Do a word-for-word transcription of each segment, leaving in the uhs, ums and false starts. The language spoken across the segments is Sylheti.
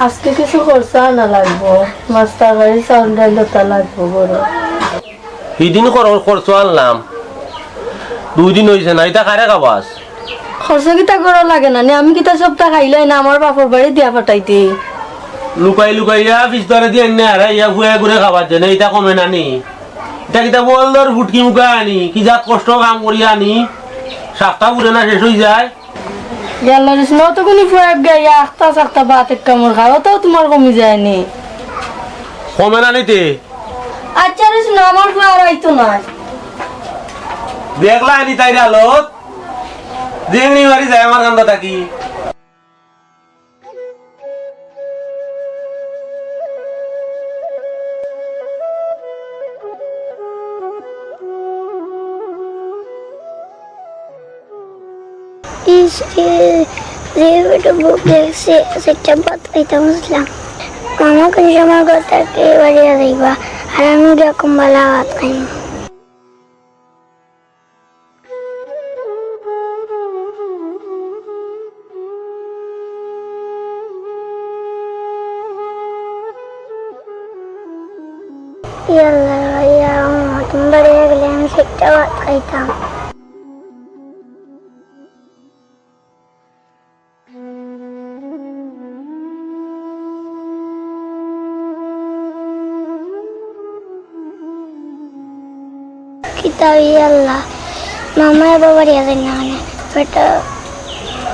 আজকে কিছু খরচ আনা লাগবো, মাছ তরকারি চাউল ডাইল ওটা লাগবো বড়। হিদিন খর-, খরচ আনলাম, দুই দিন অইছে না, ইটা কারে খাবাস? খরচ কিতা করা লাগে না নি? আমি কিতা সবটা খাইলাই না, আমার বাপর বাড়ি দিয়া পাঠাইতে। লুকাই লুকাইয়া ফিস্তারে দিয়া এনে আর ইয়া ফুয়া করে খাবার জন্য, ইটা কমে না নি? ইটা কিতা বলদর ফুটকি মুখা আনি, কি জাত কষ্ট কাম করি আনি, সাতটা পুরে না শেষ অই যায়। ইয়াল্লা রে, শুনো তো কোনি ফুয়া গিয়া, আখতা সাখতা ভাত এক কামড় খাও, তাও তোমার কমি যায়নি। কমে না নিতে? আচ্ছা রে, শুনো, আমার ফুয়া আর আইতো না। দেখলা আনি তাই আলত, জেংনি মারি যায় আমার কান্দা থাকি। ইস রে, যে পেটো ভুক লাগছে, সেটা ভাত খাইতাম আসলাম। মামা কোন সময় কথা কে বাড়িয়া যাইবা, আর আমি গিয়া কুম্বালা ভাত খাইমু। ইয়াল্লা, ইয়া, তুমি বাড়ি গেলে আমি সেটা ভাত খাইতাম। কিতা ই আল্লাহ, মামায় বাবার ইয়াদ না মানে, পেটে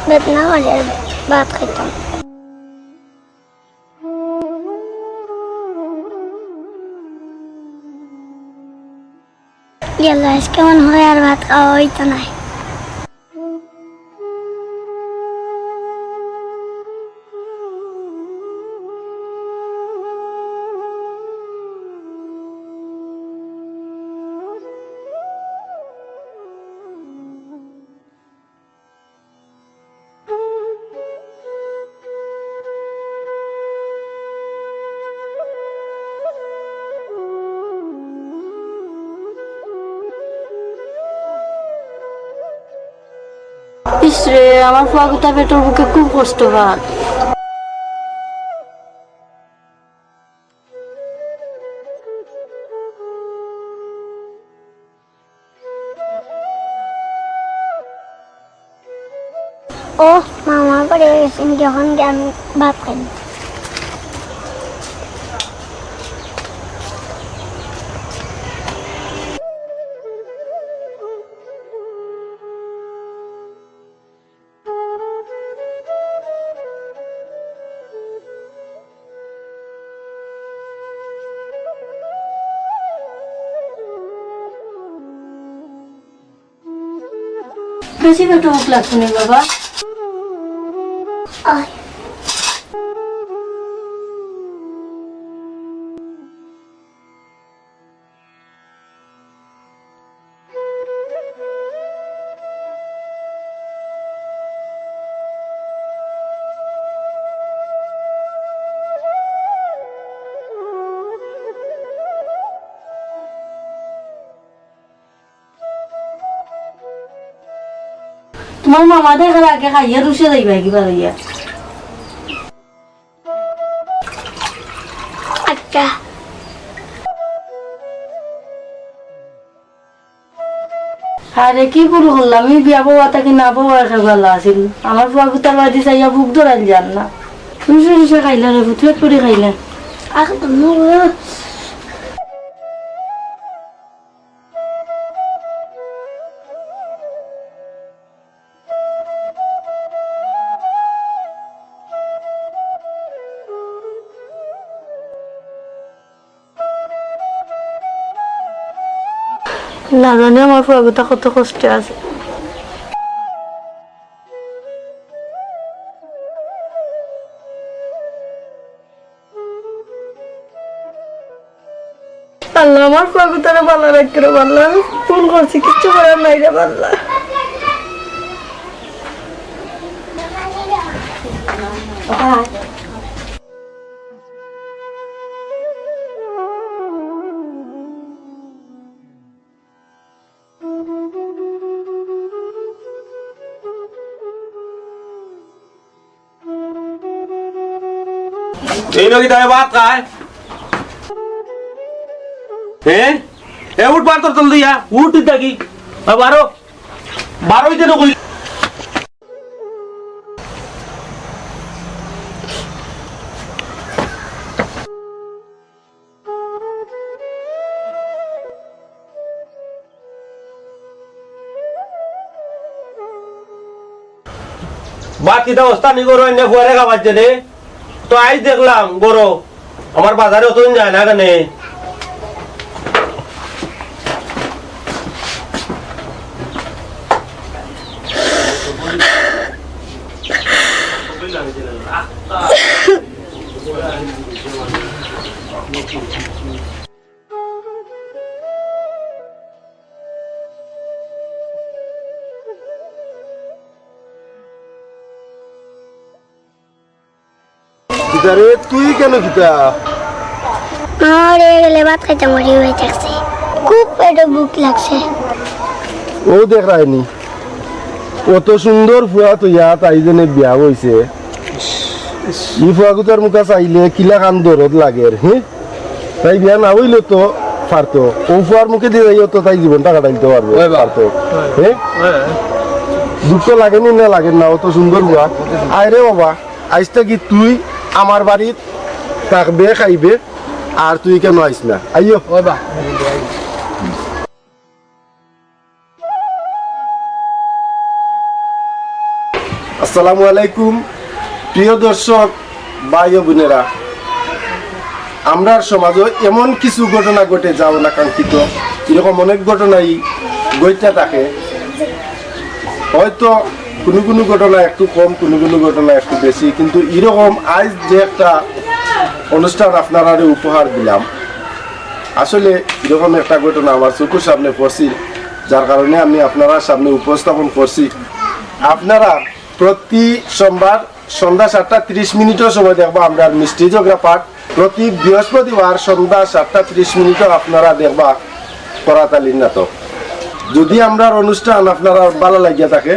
বেদনা করে ভাত খাইতাম। ইয়াল্লা, আজকে মনে হয় আর ভাত খাওয়া হইতো না। ইস রে, আমার ফুয়াগুতা পেটর ভুকে খুব কষ্ট পার। ও, মামা করে গেছেন, যখন গিয়ে আমি ভাত খাই। বেশি পেটো ভুক লাগছে নি বাবা? আয়। তোমার মামা দেখার আগে খাইয়া রুশে যাইবা কিবা লইয়া। আচ্ছা। আরে কি ভুল করলাম, আমি বিয়া বওয়া থাকি না বওয়া একে ভালা আছিল। আমার ফুয়া গুতার বাদি চাইয়া ভুক ধরাইল যার না। রুশে রুশে খাইলা রে, ভুতুয়াত পড়ি খাইলা। আখ তো মরে। না জানি আমার ফুয়াগুতা কত কষ্টে আছে। আল্লাহ, আমার ফুয়াগুতারে ভালা রাখিও রে আল্লাহ। আমি ভুল করছি, কিচ্ছু করার নাই রে আল্লাহ। এই নকি তাই ভাত খায়? হ্যাঁ? এ উঠ, বার তোর তল দিয়া। উঠ, তুই দেখি। আর বারো। বারো হইতে না কই। ভাত কিতা অবস্থা নি করো, এনে ফুয়ারে খাবার জেনে? তো আইজ দেখলাম গরো, আমার বাজারে অতদিন যায় না কেনে? কিতা রে, তুই কেনে কিতা? আমার এ গেলে ভাত খাইতাম মরি হয়ে থাকছে, খুব পেটে ভুক লাগছে। ও দেখ রায়নি, অত সুন্দর ফুয়া তো ইয়া তাই জেনে বিয়া হইছে। ই ফুয়াগুতার মুখা চাইলে কিলা খান দরদ লাগের, হে? তাই বিয়া না হইলে তো পারতো। ও ফুয়ার মুখে দিয়ে যাইও তো তাই জীবনটা কাটাইতে পারবো, ওই বা। পারতো। ওই। হে? ওই। দুঃখ লাগেনি না লাগের না, অত সুন্দর ফুয়া। আয় রে বাবা, আইজ থাকি তুই আমার বাড়িত থাকবে, খাইবে, আর তুই কেনে আইস না? আইও। ওই বা। আসসালামু আলাইকুম, প্রিয় দর্শক, ভাই ও বোনেরা, আমরার সমাজে এমন কিছু ঘটনা ঘটে যা অনাকাঙ্ক্ষিত। এরকম অনেক ঘটনাই ঘটতে থাকে। হয়তো কোনো কোনো ঘটনা একটু কম, কোনো কোনো ঘটনা একটু বেশি, কিন্তু এরকম আইজ যে একটা অনুষ্ঠান আপনারারে উপহার দিলাম, আসলে এরকম একটা ঘটনা আমার চোখের সামনে পড়ছিল, যার কারণে আমি আপনারার সামনে উপস্থাপন করছি। আপনারা প্রতি সোমবার সন্ধ্যা সাতটা ত্রিশ মিনিটের সময় দেখবা আমরার মিষ্টি ঝগড়া পাঠ, প্রতি বৃহস্পতিবার সন্ধ্যা সাতটা ত্রিশ মিনিটে আপনারা দেখবা করাতালির নাটক। যদি আমরার অনুষ্ঠান আপনারার ভালা লাগিয়া থাকে,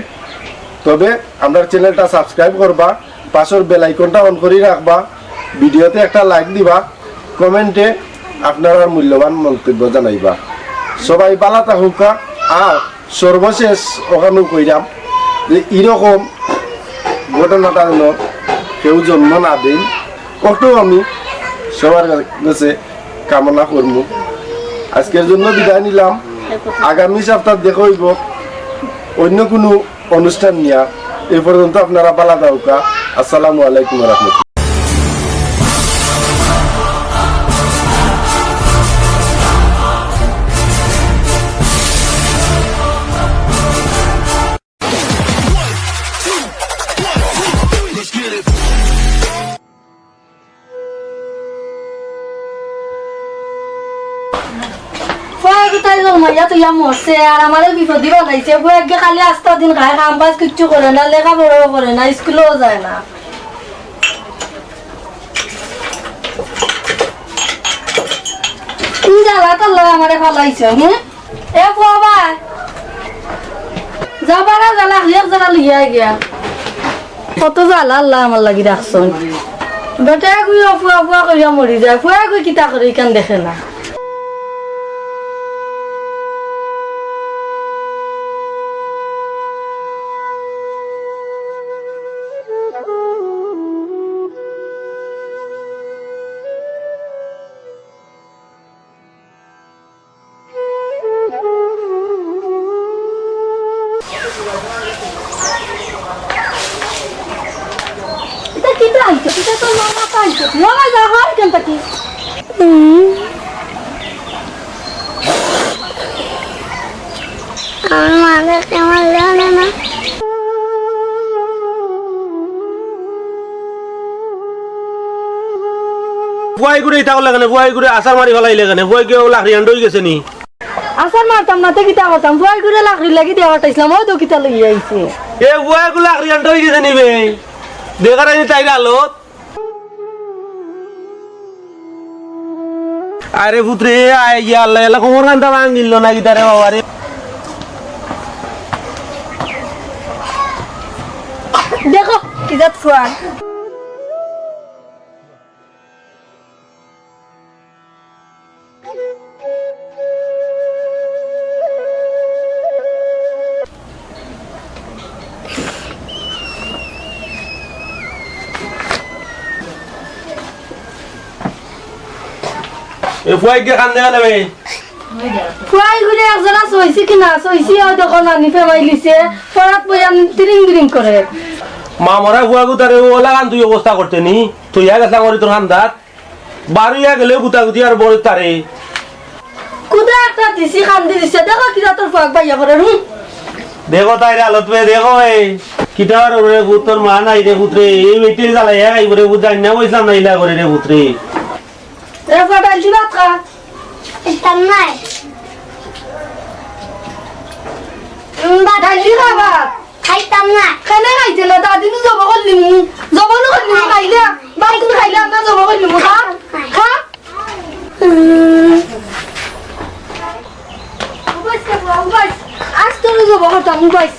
তবে আমরার চ্যানেলটা সাবস্ক্রাইব করবা, পাশর বেল আইকনটা অন করি রাখবা, ভিডিওতে একটা লাইক দিবা, কমেন্টে আপনারার মূল্যবান মন্তব্য জানাইবা। সবাই ভালা থাকুক্কা। আর সর্বশেষ অখানউ কইরাম যে ইরকম ঘটনাটা যেন কেউ জন্ম না দেইন, অটাউ আমি সবার গেছে কামনা করমু। আজকের জন্য বিদায় নিলাম, আগামী সপ্তাহ দেখা অইবো অইন্য কুনু অনুষ্ঠান নিয়া। এই পর্যন্ত আপনারা ভালা থাকুক্কা। আসসালামু আলাইকুম ওয়া রাহমাতুল্লাহ। ফুয়ায় কোথায় জন্মাইয়া তুইয়া মরছে, আর আমারে বিপদি বানাইছে। ফুয়ায় খালি আস্তা দিন খায়, কাম-কাজ কিচ্ছু করে না, লেখাপড়াও করে না, স্কুলেও যায় না। তুই জ্বালা তোর লগে আমারে ফালাইছ, হুম? এ ফুয়া ভাই, যাবারা জ্বালা, হইয়াক জ্বালা লইয়া গিয়া। কত জ্বালা আল্লায় আমার লাগি রাখছইন। বেটায় কইও ফুয়া ফুয়া কইয়া মরি যায়, ফুয়ায় কই কিতা করে ইখান দেখে না। ইটা কিতা আনছো? ইটা তো মামা আনছো। মামা যা হয় কেন তাকি? হুম। আমার মাকে কেমন লাগে না? ফুয়াইগুরে ইতা করলে কেনে? ফুয়াইগুরে আছাড় মারি ফালাইলে কেনে? ফুয়াইগু লাকড়ি আনতে অই গেছে নি? আছাড় মারতাম না, তে কিতা করতাম? ফুয়াইগুরে লাকড়ির লাগি দিয়া পাঠাইছিলাম, অউ তো কিতা লইয়া আইছে। এ ফুয়াইগু লাকড়ি আনতে অই গেছে নি বে? দেখার আগে তাইর হালত। আরে পুতরে, আয় ইয়া আল্লাহ, আল্লাহ, কোমর কান্তা ভাঙিল না কিতা রে বাবা রে। দেখো, কি জাত ফুয়ার। এ ফুয়াইগে কান্দে কেনে বে? ফুয়াই ঘুরে একজনা সইছি কি না, সইছি, ওই দেখো নানি ফেমাইলিছে, ফরাত বইয়া তিরিং বিরিং করে। মা মরা ফুয়াগুতারে ও ওলা কান তুই অবস্থা করতে নি, তুই ইয়া গেছলাম ওরে তোর কান্দাত, বারুইয়া গেলে গুতাগুতি আর বড় তারে। কুদা একটা দিছি, কান্দি দিছে, দেখো কিতা তোর ফুয়াক বাইয়া করে, হুম। দেখো তাইর হালত বে, দেখো এ, কিতা আর ওরে পুত, তোর মা নাই রে পুত রে, এই বেটির জ্বালাইয়া খাইব রে পুত, জানি না বইছলাম না ইলা করে রে পুত রে। এ ফুয়া, ডাইল দি ভাত খা। খাইতাম না। উম, ভাত ডাইল দি খা ভাত। খাইতাম না। কেনে খাইতে না? দাদি নু জব করলিমু। জব নু করলিমু খাইলে। ভাত তুমি খাইলে আমরা জব করলিমু। খা। খা। উম। উবাইস খা, উবাইস। আজ তোর জব করতাম, উবাইস।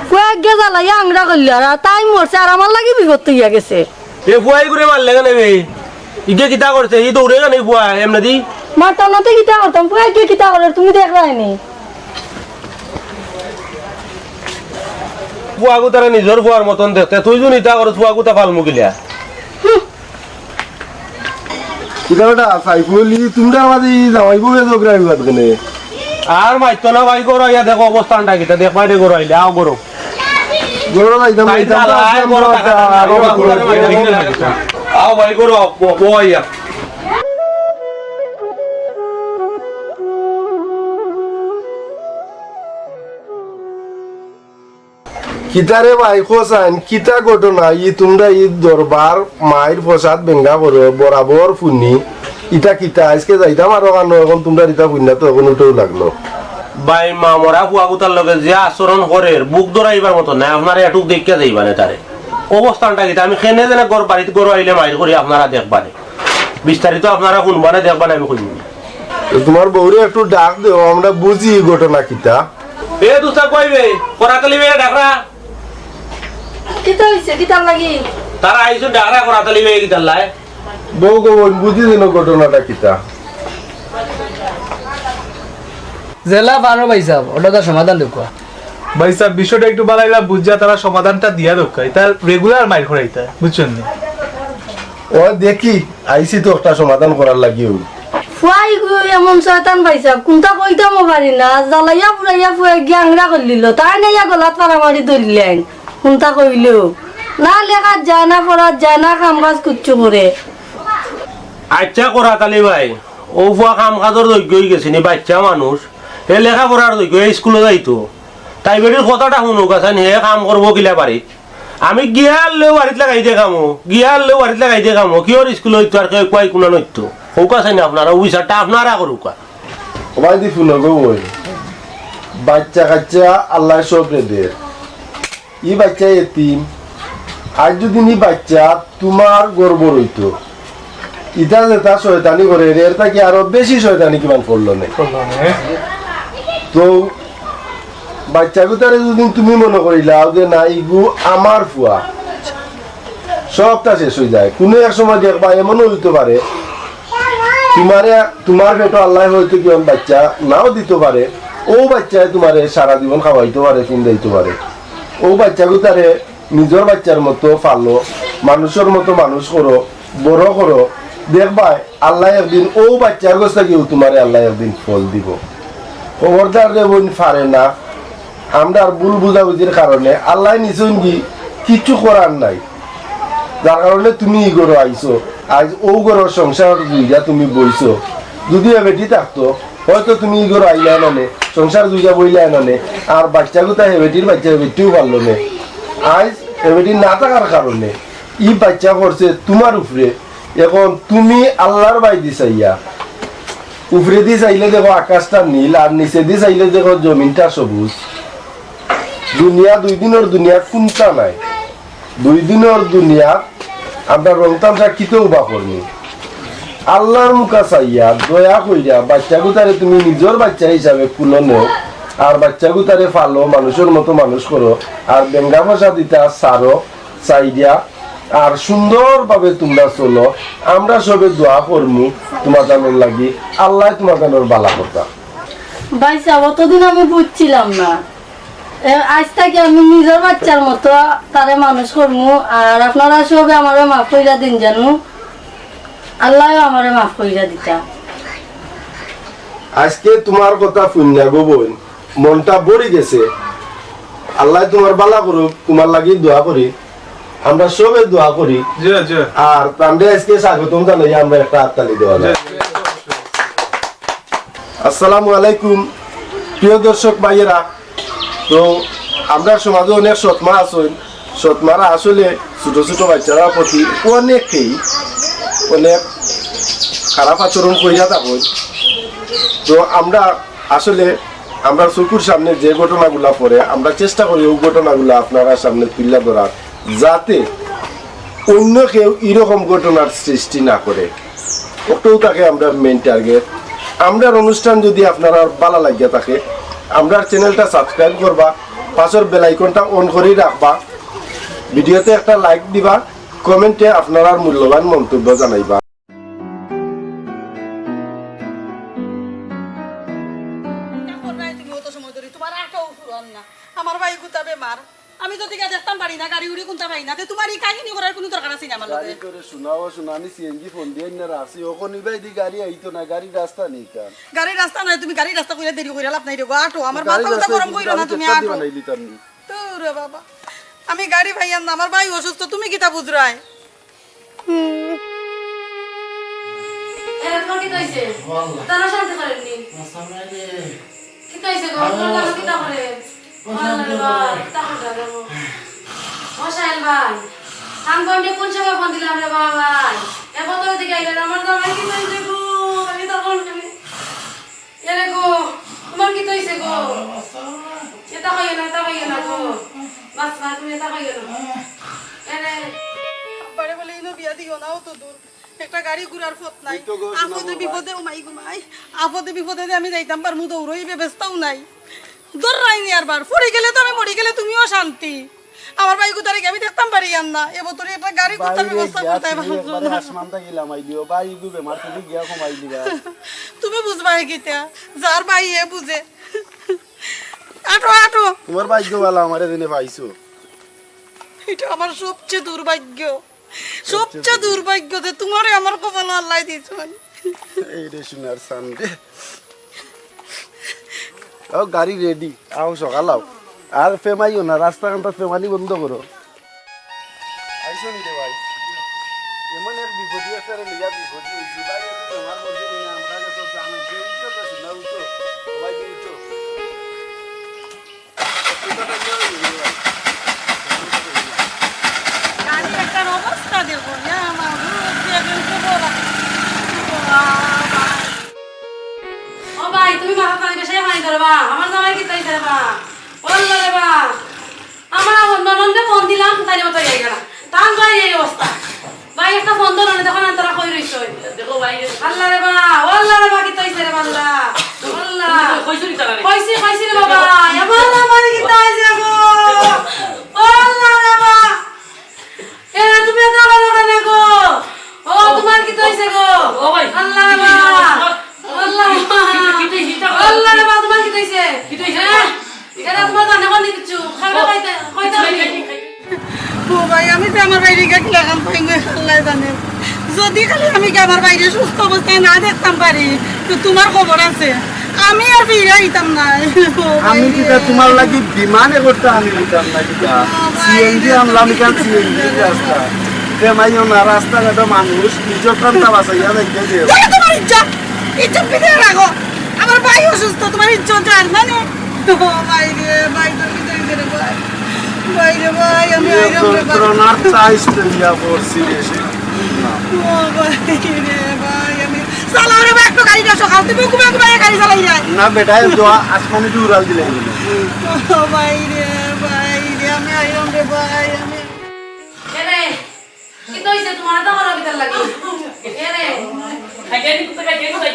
ফুয়াইগে জ্বালাইয়া আংরা করলি আর তাই মরছে আর আমার লাগি বিপদ অইয়া গেছে। এ ফুয়াই করে মারলে কেনে বে? ইগে কিতা করছে? ই দৌড়ে কেনে ফুয়া? এমনে দি? মারতাম না তো কিতা করতাম? ফুয়াইগে কিতা করে তুমি দেখরায় নি? ফুয়াগুতারে নিজর ফুয়ার মতন দেখতে, তুই যদি ইতা করস ফুয়াগুতা ফালমু কিলা? হুম। কিতা বেটা, সাইফুল, ই তুমরার মাঝে ই জামাই বউয়ে ঝগড়া বিবাদ কেনে? আর মাইতো না ভাই, ঘরো আইয়া দেখো অবস্থানটা কিতা, দেখবায় রে ঘরো আইলে, আও ঘরো। ঘরো যাইতাম, তাই যাইতাম, চালা, আয়, আইতাম, ঘরো আইতাম, থাকা, আরো ঘরো ঘরো আইতাম, আও ভাই, ঘরো, ব-, বও আইয়া। কিতা রে ভাই, কও চাইন, কিতা ঘটনা? ই তুমরা ই দরবার, মাইর ফসাদ বেঙ্গা করো, বরাবর ফুনি। ইতা কিতা? আইজকে যাইতাম আরো কানো, অখন তুমরার ইতা ফুন্না তো অখন উঠেও লাগলো। ভাই, মা মরা ফুয়াগুতার লগে যে আচরণ করের, বুক ধরাইবার মতো নায়, আপনারা এটুক দেখিয়া যাইবা নে তারে। অবস্থানটা কিতা? আমি কেনে যেনে ঘর বাড়িত ঘরো আইলে মাইর করি, আপনারা দেখবা নে। বিস্তারিত আপনারা হুনবা নে, দেখবা নে, আমি কইমু। তো তুমার বউরে একটু ডাক দেও, আমরা বুঝি ঘটনা কিতা। এ দুস্তা কই বে? করাতালি বে ডাকরা। কিতা অইছে? কিতার লাগি? তারা আইছইন ডাকরা করাতালি বে কিতার লাগি? বউ গো বইন, বুঝি দিন ঘটনাটা কিতা। যেলা পারো ভাইসাব, ওটা তার সমাধান দেউক্কা। ভাইসাব, বিষয়টা একটু বালাইলা বুঝা, তারা সমাধানটা দিয়া দেউক্কা। ইতা regular মাইর করাইতা, বুঝছইন নি? ও দেখি, আইছি তো একটা সমাধান করার লাগিউ। ফুয়াইগু এমন শয়তান ভাইসাব, কুনতা কইতামও পারি না, জ্বালাইয়া পুড়াইয়া ফুয়াইগি আংরা করিলিল, তাইন আইয়া গলাত ফাড়া মারি ধরিলাইন, কুনতা কইলেও। না লেখাত যায়, না পড়াত যায়, না কাম কাজ কুচ্ছু করে। আইচ্ছা করাতালি ভাই, অউ ফুয়া কাম কাজর যোগ্য অইগেছে নি, বাইচ্চা মানুষ, হে লেখাপড়ার যোগ্য, হে ইস্কুলো যাইতো। তাই বেটির কথাটা হুনউক্কা চাইন, হে কাম করবো কিলা বাড়িত। আমি গিয়ার লেউ বাড়িত লাগাই দেখামু, গিয়ার লেউ বাড়িত লাগাই দেখামু, কিওর ইস্কুলো অইতো আর কেউ কুয়াই কুনা নইতো। কউক্কা চাইন আপনারা, অউ বিচারটা আপনারা করউক্কা। ও ভাই দি ফুনো গো ওই। বাইচ্চা কাইচ্চা আল্লায় সবরে দের। ই বাইচ্চা এতিম। আইজ যুদি নি বাইচ্চা তুমার গর্ভর অইতো, ইতা যেতা শয়তানি করের, এর থাকি আরো বেশি শয়তানি কিমান করলো নে। তো বাইচ্চাগুতারে যুদি তুমি মনো করিলাও যে না, ইগু আমার ফুয়া, সবটা শেষ অইযায়। কুনু এক সময় দেখবা এমনও অইতো পারে, তুমারে, তুমার পেটো আল্লায় হয়তো কিয়ন বাইচ্চা নাও দিতো পারে, অউ বাইচ্চায় তুমারে সারা জীবন খাওয়াইতো পারে, ফিন্দাইতো পারে। অউ বাইচ্চাগুতারে নিজর বাইচ্চার মতো ফালো, মানুষর মতো মানুষ করো, বড় করো, দেখবায় আল্লায় একদিন অউ বাইচ্চার গেছ থাকিউ তুমারে আল্লায় একদিন ফল দিবো। খবরদার রে বইন, ফারে না। আমরার ভুল বুঝাবুঝির কারণে আল্লায় নিছইন কি, কিচ্ছু করার নাই। যার কারণে তুমি ই ঘরো আইছো, আইজ অউ ঘরর সংসার জুইয়া তুমি বইছো। যুদি এ বেটি থাকতো, হয়তো তুমি ই ঘরো আইলায় না নে, সংসার জুইয়া বইলায় না নে, আর বাইচ্চাগুতা হে বেটির বাইচ্চা হে বেটিও পারলো নে। আইজ হে বেটি না থাকার কারণে ই বাইচ্চা পড়ছে তুমার উপরে। এখন তুমি আল্লার বায়দি চাইয়া, উপরেদি চাইলে দেখো আকাশটা নীল, আর নিচেদি চাইলে দেখো জমিনটা সবুজ। দুনিয়া দুই দিনর দুনিয়া কুন্তা নাই। দুই দিনর দুনিয়া আমরা রং তামশা কিতেউ বা করমু। আল্লার মুখা চাইয়া, দয়া কইরা, বাইচ্চাগুতারে তুমি নিজর বাইচ্চা হিসাবে কুলো নেও, আর বাইচ্চাগুতারে ফালো, মানুষর মতো মানুষ করো, আর বেঙ্গা ফসাদ ইতা সারো, চাইরা, আর সুন্দরভাবে তুমরা চলো। আমরা সবে দোয়া করমু তুমাতানর লাগি, আল্লায় তুমাতানর বালা করতা। ভাইসাব, অতদিন আমি বুঝছিলাম না। এ, আইজ থাকি আমি নিজর বাইচ্চার মতো তারে মানুষ করমু, আর আপনারা সবে আমারে মাফ কইরা দিন জানু, আল্লায়ও আমারে মাফ কইরা দিতা। আইজকে তুমার কথা হুনিয়া গো বইন, মনটা ভরি গেছে। আল্লায় তুমার ভালা করুক, তুমার লাগি দোয়া করি, আমরা সবে দোয়া করি। জি, জি। আর তানরে আইজকে স্বাগতম জানাইয়া আমরা একটা হাততালি দেওয়া যায়। জি। আসসালামু আলাইকুম, প্রিয় দর্শক ভাইয়েরা। তো আমরার সমাজো অনেক সৎমা আছইন, সৎমারা আসলে ছোট ছোট বাইচ্চারার প্রতি অনেকেই অনেক খারাপ আচরণ কইরা থাকইন। তো আমরা আসলে আমরার চকুর সামনে যে ঘটনাগুলা পড়ে, আমরা চেষ্টা করি অউ ঘটনাগুলা আপনারার সামনে তুলিয়া ধরার, যাতে অইন্য কেউ ইরকম ঘটনার সৃষ্টি না করে। অটাউ থাকে আমরার main target। আমরার অনুষ্ঠান যুদি আপনারার ভালা লাগিয়া থাকে, আমরার channelটা subscribe করবা, পাশর bell iconটা on করি রাখবা, videoতে একটা like দিবা, commentএ আপনারার মূল্যবান মন্তব্য জানাইবা। কিতা কররায় তুমি অত সময় ধরি? তুমার আটাও ফুরার না। আমার ভাই গুতা বেমার। আমি যুদি গিয়া দেখতাম পারি না, গাড়ি উড়ি কুনতা পাই না, তে তুমার ই কাহিনী করার কুনু দরকার আছিল আমার লগে। গাড়ি করে শোনাও, শোনা, আমি সিএনজি ফোন দিয়া আইনা রাখছি, অখন ইবায়দি গাড়ি আইতো না, গাড়ির রাস্তা নাই কান। গাড়ির রাস্তা নাই, তুমি গাড়ির রাস্তা কইয়া দেরি কইরা লাভ নাই রে গো, আটো, আমার মাথা উতা গরম কইরো না তুমি, আটো। তোর বাবা, আমি গাড়ি পাইয়ার না, আমার ভাই অসুস্থ, তুমি কিতা বুঝরায়? এরে, তুমার কিতা অইছে? ও আল্লাহ। তারা শান্তি করেননি। আচ্ছা, না রে। কিতা অইছে গো? আল্লাহ, তুমার জানো কিতা করে? ও আল্লাহ রে বাবা, কিতা করে জানো? ও সাহেল ভাই, আমি কোন সময় ফোন দিলাম রে বাবা ভাই? এ কত দিকে আইলে আমার জামাই কিতা অইছে গো? আমি তখন এরে গো, তুমার কিতা অইছে গো? ইতা কইও না, ইতা কইও না গো। বাস, বাস, তুমি ইতা কইও না। এরে। আব্বারে বলে, ইনো বিয়া দিও না, অত দূর। একটা গাড়ি ঘুরার পথ নাই। আপদে বিপদে, ও মাই গো মাই। আপদে বিপদে যে আমি যাইতাম পারমু, দৌড়ই ব্যবস্থাও নাই। দৌড়াইনি আরবার। পড়ি গেলে তো আমি মরি গেলে তুমিও শান্তি। আমার ভাই গুতারে কি আমি দেখতাম পারি আর না? এ বতরে একটা গাড়ি কুনতা ব্যবস্থা করতে পারছো না। আসমান থাকি লামাই দিও, ভাই গু বেমার, তুমি গিয়া কমাই দিবা। তুমি বুঝবায় কিতা? যার ভাই হে বুঝে। আটো, আটো। তুমার ভাগ্য ভালা, আমারে দিনে পাইছো। ইটা আমার সবচেয়ে দুর্ভাগ্য, সবচেয়ে দুর্ভাগ্য যে তুমারে আমার কপালো আল্লায় দিছইন। এই রে সোনার চান রে। ও গাড়ি ready, আও সকাল আও। আর ফেমাইও না, রাস্তাঘাটত ফেমানি বন্ধ করো। আইছো নি রে ভাই? এমন এক বিপদে একটা রে লইয়া বিপদে অইছি ভাই, একটু তোমার মধ্যে নিয়ে আমরা তো জানো যে উঠো তো শোনা উঠো, ভাই উঠো। গাড়ি একটার অবস্থা দেখো, ইয়া মাবুদ, যে একজন কে বলা। ও ভাই, তুমি মাথা পানি বেশি পানি ধরো বা, আমার জামাই কিতা অইছে রে বা? ও আল্লাহ রে বা, আমার ননদরে ফোন দিলাম, তাই মতো হয়ে গেল। তার ভাই এই অবস্থা। ভাই, একটা ফোন ধরো না, তখন তারা কই রইছে। দেখো ভাই, আল্লাহ রে বা, ও আল্লাহ রে বা, কিতা অইছে রে বা, আল্লাহ। আল্লাহ। কইছো নি তারা? কইছি, কইছি রে বাবা। এমন আমার কিতা অইছে গো? ও আল্লাহ রে বা। এ, তুমি এটা বলো কেন গো? ও, তোমার কিতা অইছে গো? ও ভাই। আল্লাহ রে বা। আল্লাহ রে বা। কিতা, কিতা, কিতা? আল্লাহ রে বা, তোমার কিতা অইছে? কিতা অইছে? হ্যাঁ? এরা তোমার জানে কোন কিছু? খাবে কইতে, কইতে হবে। ও ভাই, আমি তো আমার ভাইরে গিয়া কিলা কাম পাইমু, আল্লায় জানে। যদি খালি আমি গিয়া আমার ভাইরে সুস্থ অবস্থায় না দেখতাম পারি, তো তোমার খবর আছে, আমি আর ফিরা আইতাম না। ও ভাই আমি রে। কিতা তোমার লাগি বিমানে করতে আনি দিতাম না কিতা? ও ভাই সিএনজি রে, আনলাম, তুমি এখান সিএনজি রাস্তা। তে মাইও না, রাস্তাঘাটে মানুষ ইজ্জত রান্তা বাঁচাইয়া যাইতে দে। দেখো তোমার ইজ্জত, ইজ্জত ভিতরে রাখো। আমার ভাই অসুস্থ, তোমার ইজ্জত যার মানে? ও ভাই রে, ভাই, তোর ভিতরে রে ভাই। ভাই রে ভাই, আমি আইলাম রে ভাই। যন্ত্রণার চাইস তুলিয়া পড়ছি রে। ও ভাই রে ভাই, আমি চালাও রে ভাই, একটু গাড়িটা সকাল থেকে ঘুমায় ঘুমায় গাড়ি চালাই যায়। না বেটা, এ তো আসমানে দিয়ে উড়াল দিলে। ও ভাই রে ভাই রে, আমি আইলাম রে ভাই, আমি। এরে, কিতা অইছে তোমার? তো আমার ভিতর লাগে। এরে। খাইতে নি, কুত্তা খাইতে নি, খাই।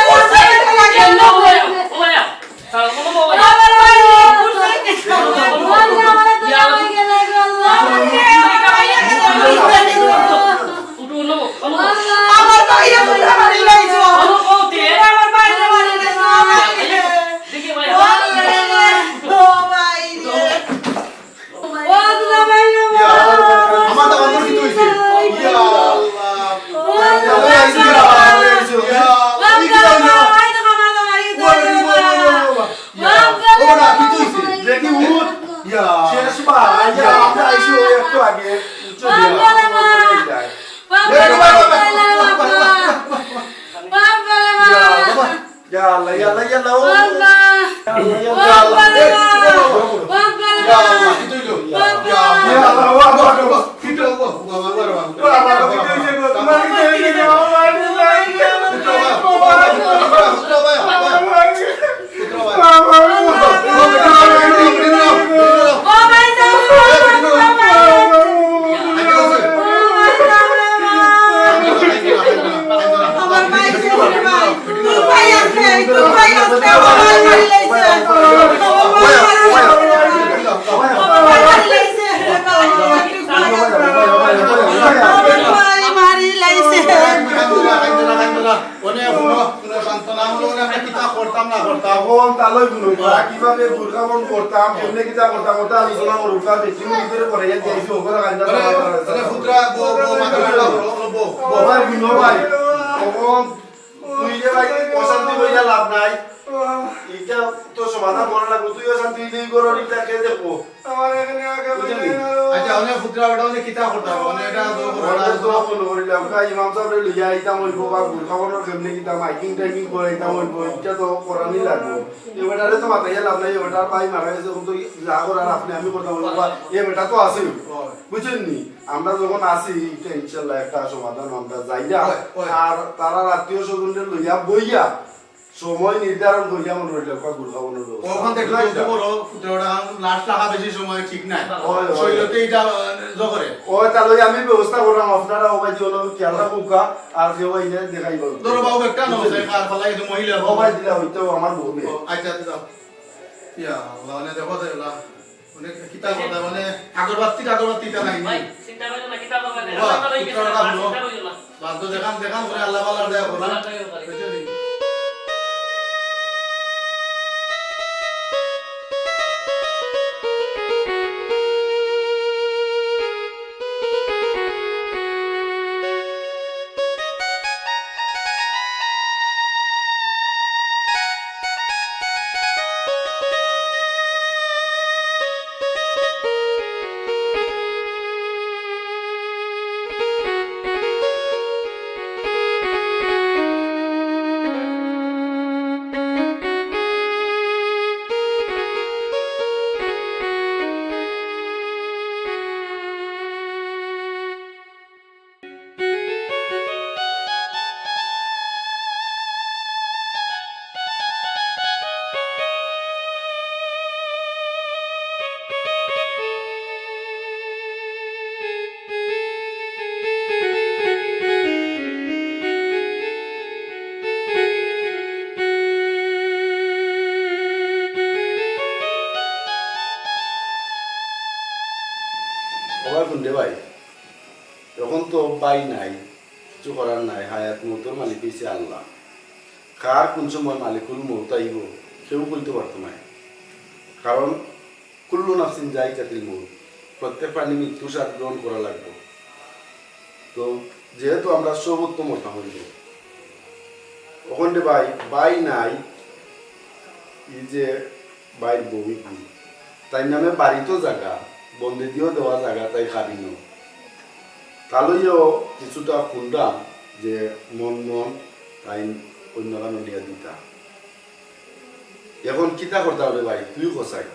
আমার ভাইরে তোমরা মারি লাইছো। আমার ভাইরে মারি লাইছো। আমার ভাইরে। দেখি ভাই। ও ভাই রে। ও দুলা ভাই রে। ইয়া আল্লাহ, আমার তো আমার কিতা অইছে? ইয়া আল্লাহ। ও দুলা ভাই রে। ইয়া আল্লাহ। ও না, কিতা অইছে? দেখি উঠ। ইয়া। শেষ ভাই, ইয়া, আমরা আইছি ওই একটু আগে। ইয়া, বাবা। ইয়া আল্লাহ, ইয়া আল্লাহ, ইয়া আল্লাহ, ও। ইয়া আল্লাহ, ইয়া আল্লাহ। ইয়া আল্লাহ, কিতা অইলো? ইয়া আল্লাহ, বাবা, বাবা, বাবা। মারি লাইছে। অনে হুনো, হুনো, সান্ত্বনা, আমরা কিতা করতাম না করতাম। অখন তালই হুনো, কিভাবে বোরখা বন্ধ করতাম, কেমনে কিতা করতাম, ওটা আলোচনা করুক। তা বেশি ভিতরে পড়ে গেছে, এই যে ওগুলো কান্দা অনে, অনে ফুতরা, বউ, বউ, মাথা ঠান্ডা করো, বউ, বউ। ভাই, হুনো ভাই, অখন তুই যে ভাই অশান্তি করিয়া লাভ নাই। ইটা তো সমাধান করা লাগবো। তুই অশান্তি দিলেই করো, ইটা কে দেখবো? আমার এখানে আগে বুঝলি? আচ্ছা, অনে ফুতরা বেটা, অনে কিতা করতাম? অনে এটা তো আমরা তো ফোন করিলাম, ভাই, ইমাম সাহেবরে লইয়া আইতাম অইবো, বা বোরখা বন্ধ কেমনে কিতা, মাইকিং টাইকিং করাইতাম অইবো, ইটা তো করানি লাগবো। এ বেটারে তো মাতাইয়া লাভ নাই, এ বেটার ভাই মারা গেছে, অখন তো যা করার আপনি আমি করতাম অইবো, বা এ বেটা তো আছে, বুঝছেন নি? আমরা যখন আছি, ইটা ইনশাল্লাহ একটা সমাধান আমরা যাইরা, হয়, হয়। আর তারার আত্মীয় স্বজনরে লইয়া বইয়া সময় নির্ধারণ করিয়া মনে রইল, একটা গুল খাওয়ানোর ব্যবস্থা। ওখান থেকে বুঝলাম তো? বড় পুত্রটা লাশ রাখা বেশি সময় ঠিক নাই। হয়, হয়। শরীরতে এটা, আহ, জো করে। ওই তাহলে ওই আমি ব্যবস্থা করলাম, আপনারা সবাই যে হলো খেয়াল রাখুকা, আর যে ওই যে দেখাই বলো। ধরো বাবু একটা নয়, বুঝলি? কার ফালাই একটু মহিলা ও ভাই দিলা হইতো আমার বউ। ও, আচ্ছা, আচ্ছা। ইয়া আল্লাহ, মানে দেখো তো এলা। মানে কিতা কথা, মানে আগরবাতি টাগরবাতি ইতা নাই নি? ভাই, চিন্তা করিও না, কিতা করবা না? বাবা, আমরা তো চিন্তা করিও না, চিন্তা করিও না। বাদ দেও, দেখান, দেখান করে আল্লাহ ভালা দয়া করুন। আল্লাহ দয়া করে। বুঝলি? ওবা কুনরে ভাই, এখন তো ভাই নাই, কিছু করার নাই, হায়াত মউতর মালিক অইছে আল্লাহ। কার কুন সময় মালিকুল মউত আইবো, কেউ কইতো পারতো নায়। কারণ কুল্লু নাফসিন যায়িকাতুল মউত, প্রত্যেক প্রাণী মৃত্যুর স্বাদ গ্রহণ করা লাগবো। তো যেহেতু আমরা সবত্ত মরতাম অইবো, অখন রে ভাই, ভাই নাই, এই যে ভাইর বউ ইগু, তাইর নামে বাড়িত জাগা, বন্দেদিও দেওয়া জাগা, তাইর কাবিনো। তা লইয়াও কিছুটা হুনরাম যে মন মন তাইন অইন্য কানো দিয়া দিতা। এখন কিতা করতাম রে ভাই, তুই কছাই।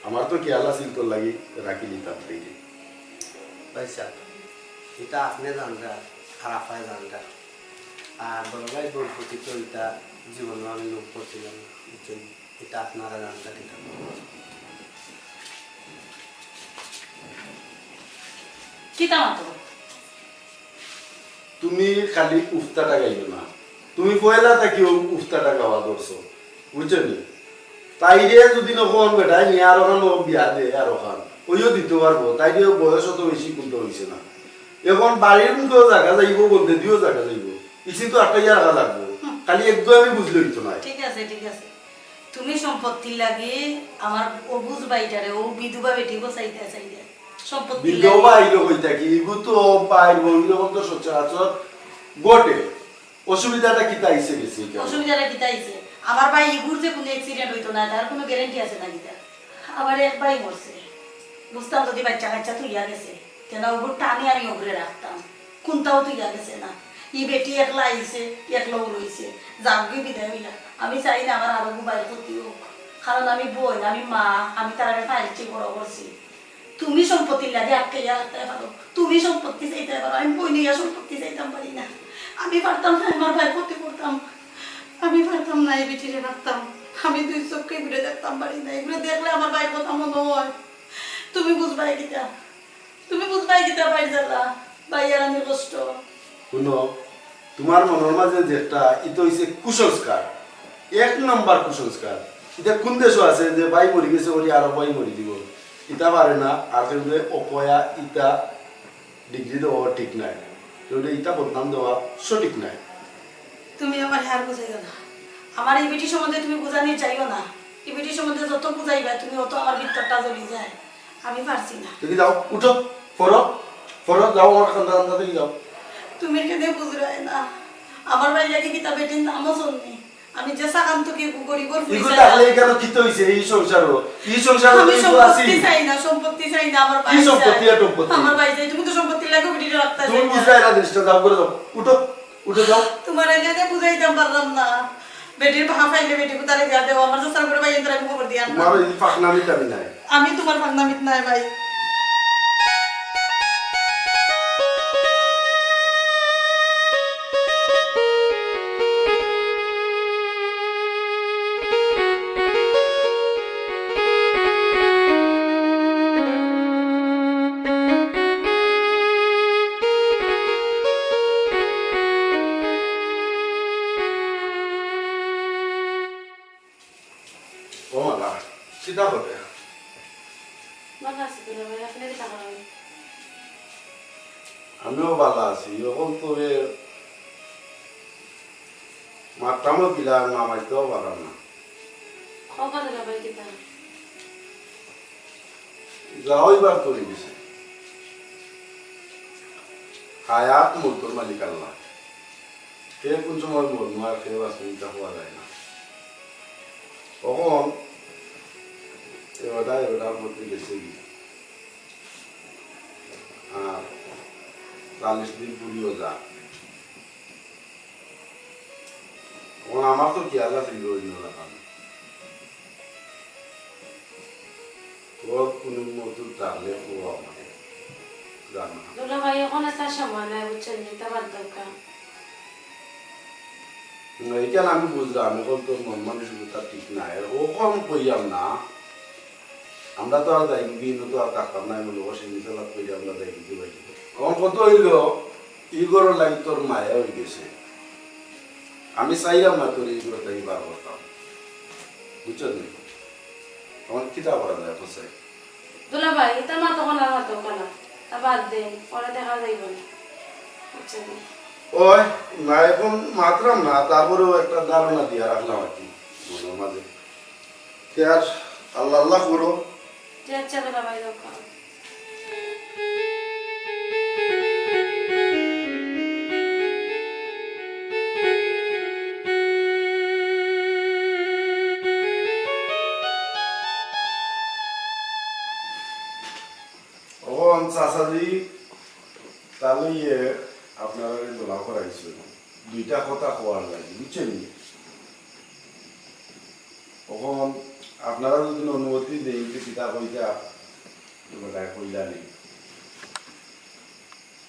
আমার তো খেয়াল আছিল তোর লাগি রাখি দিতাম তাইরে। ভাই সাহেব, ইটা আপনে জানরা, আর আফায় জানরা। আর বড় ভাই বউর প্রতি তো ইটা জীবনও আমি লোভ করছিলাম না, বুঝছেন? ইটা আপনারা জানরা, ঠিক আছে? কিতা মাতো? তুমি খালি উফতাটা গাইও না, তুমি পয়লা থাকিও উফতাটা গাওয়া ধরছো, বুঝছো নি? তাইরে যদি নখন বেটায় নিয়া আরোখান বিয়া দে, আরোখান অইও দিতো পারবো, তাইরে বয়স অত বেশি কুন্তা অইছে না। এখন বাড়ির মুখেও জাগা যাইবো, বন্দেদিও জাগা যাইবো, ইসিন তো আটকাইয়া রাখা লাগবো। খালি একদম আমি বুঝলে অইতো নায়। ঠিক আছে, ঠিক আছে। তুমি সম্পত্তির লাগি আমার অবুঝ ভাইটারে, ও বিধবা বেটিগু চাইতায় চাইতায়। সম্পত্তির লাগি। বিধবা অইলো কই থাকি? ইগু তো ভাইর বউ, ইরকম তো সচরাচর ঘটে। অসুবিধাটা কিতা আইছে গেছে ইখানো? অসুবিধাটা কিতা আইছে? আমার ভাই ইগুর যে কুনু accident অইতো নায়, তার কুনু guarantee আছে না কিতা? আমার এক ভাই মরছে। বুঝতাম যদি বাইচ্চা কাইচ্চা থইয়া গেছে, তে না অগুর টানে আমি অগুরে রাখতাম। কুন্তাও থইয়া গেছে না। ই বেটি একলা আইছে, একলাউ রইছে। যাউকগি বিদায় অইলা। আমি চাই না আমার আরোগু ভাইর ক্ষতি অউক। কারণ আমি বইন, আমি মা, আমি তারারে পাইলছি, বড় করছি। তুমি সম্পত্তির লাগি আটকাইয়া রাখতায় পারো, তুমি সম্পত্তি চাইতায় পারো, আমি বইন অইয়া সম্পত্তি চাইতাম পারি না। আমি পারতাম না আমার ভাইর ক্ষতি করতাম, আমি পারতাম না ই বেটিরে রাখতাম। আমি দুই চউখে ইগুরে দেখতাম পারি না, ইগুরে দেখলে আমার ভাইর কথা মনো অয়। তুমি বুঝবায় কিতা, তুমি বুঝবায় কিতা ভাইর জ্বালা, ভাই হারানির কষ্ট। হুনো, তুমার মনর মাঝে যেটা, ইটা অইছে কুসংস্কার, এক নাম্বার কুসংস্কার। ইটা কুন দেশো আছে যে ভাই মরি গেছে করি আরো ভাই মরি দিবো? ইটা পারে না। আর কেউরে অপয়া ইটা degree দেওয়া ঠিক নায়, কেউরে ইটা বদনাম দেওয়া সঠিক নায়। তুমি আমারে আর বুঝাইও না, আমার ই বেটি সম্বন্ধে তুমি বুঝানি যাইও না। ই বেটি সম্বন্ধে যত বুঝাইবায় তুমি, অত আমার ভিতরটা জ্বলি যায়। আমি পারছি না। দেখি যাও, উঠো, পড়ো, পড়ো, যাও, আমার কান্দা কান্দা দেখি যাও। তুমি কেনে বুঝরায় না? আমার ভাইর লাগি কিতা বেটির নামও চলনি। আমি যে সাকান্ত কি গরিবর ফুরি ইগু চাই। তাহলে ইখানো কিতা অইছে? ই সংসারো, ই সংসারো আমি তো ইগু সম্পত্তি আছি। চাই না, সম্পত্তি চাই না, আমার কি ভাই সম্পত্তি চাই। আর সম্পত্তি? আমার ভাই চাই, তুমি তো সম্পত্তির লাগি বেটিরে রাখতা তুমি চাই না। বুঝরায় না জিনিসটা, যাও করে যাও, উঠো। উঠে যাও। তুমারে কেনে বুঝাইতাম পারলাম না। বেটির বাপ আইলে বেটি কুতারে বিয়া দেও, আমার চাচার ঘরর ভাইয়াইন্তরে আমি খবর দিয়া আনতাম। তুমার অউ ফাকনামি দামি নাই। আমি তুমার ফাকনামিত নাই ভাই। আমিও ভালা আছি। অখন তো এ মারতামও কিলা, না মারতামও পারলাম না। কও বা দুলাভাই কিতা? যা অইবার তো অই গেছে। হায়াত মউতর মালিক আল্লাহ। কে কুন সময় মরমু আর কে বাঁচমু ইতা কওয়া যায় না। অখন এ বেটা, এ বেটার প্রতি গেছে গিয়া। আর চল্লিশ দিন পুরিও যা। অখন আমার তো খেয়াল আছে, ইগু অইন্য লাখান। তোর কুনু মতো থাকলে ও আমারে জানা। দুলাভাই, অখন ইতা সময় নাই, বুঝছইন নি? ইতা বাদ দেউক্কা। না, ইখান আমি বুঝলাম, অখন তোর মন মানসিকতা ঠিক নাই। অখন কইয়াম না, আমরা তো আর যাইমুগি, ইনো তো আর থাকতাম না, মনে করি সিন্নি সালাদ করি আমরা যাইমুগি বাড়ি। অখন কথা অইলো, ই ঘরর লাগি তোর মায়া অই গেছে। আমি চাইরাম না তোরে ই ঘর থাকি বার করতাম, বুঝছস নি? অখন কিতা করা যায়, কও চাই? দুলাভাই, ইতা মাত অখন আর মাতো কেনে? তা বাদ দেন, পরে দেখা যাইবো নে। বুঝছস নি? ওই, না, অখন মাতরাম না, তারপরেও একটা ধারণা দিয়া রাখলাম আর কি মনর মাঝে। তে আর আল্লাহ আল্লাহ করো। জি আচ্ছা, দুলাভাই, রাখো। অখন চাচাজি, তাইলে আপনারারে দোলা করাইছো, দুইটা কথা কওয়ার লাগি, বুঝছইন নি? অখন আপনারা যদি অনুমতি দেইন, তে কিতা কইতা, তো বেটায় কইলা নি।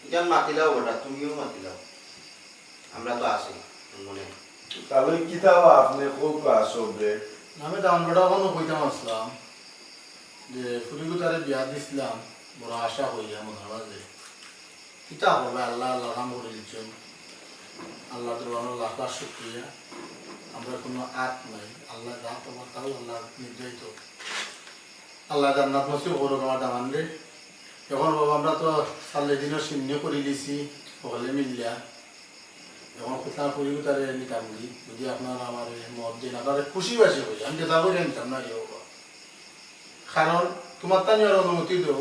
ইখান মাতিলাও বেটা, তুমিও মাতিলাও। আমরা তো আছি, মনে। তাইলে কিতা বা আপনে কউক্কা সবরে। আমি দামান বেটা অখনো কইতাম আছলাম যে ফুরিগুতারে বিয়া দিছলাম, বড় আশা করিয়া মনর মাঝে। কিতা করবে, আল্লায় আল্লার কাম করি দিছইন। আল্লার দরবারো লাখ লাখ শুকরিয়া। আমরার কুনু আত নাই, আল্লায় যা করবা তাও আল্লার নির্ধারিত। আল্লায় জান্নাত নসিব করউক আমার দামানরে। অখন বাবা, আমরা তো চল্লিশ দিনর সিন্নি করি দিছি, হকলে মিলিয়া। অখন খুতনা ফুরিগুতারে নিতামগি, যদি আপনারা আমারে মত দেইন, আপনারারে খুশি বাসি করি, আমি যেতা করি নিতাম না রে বাবা। কারণ তুমার তাইন আর অনুমতি দেও,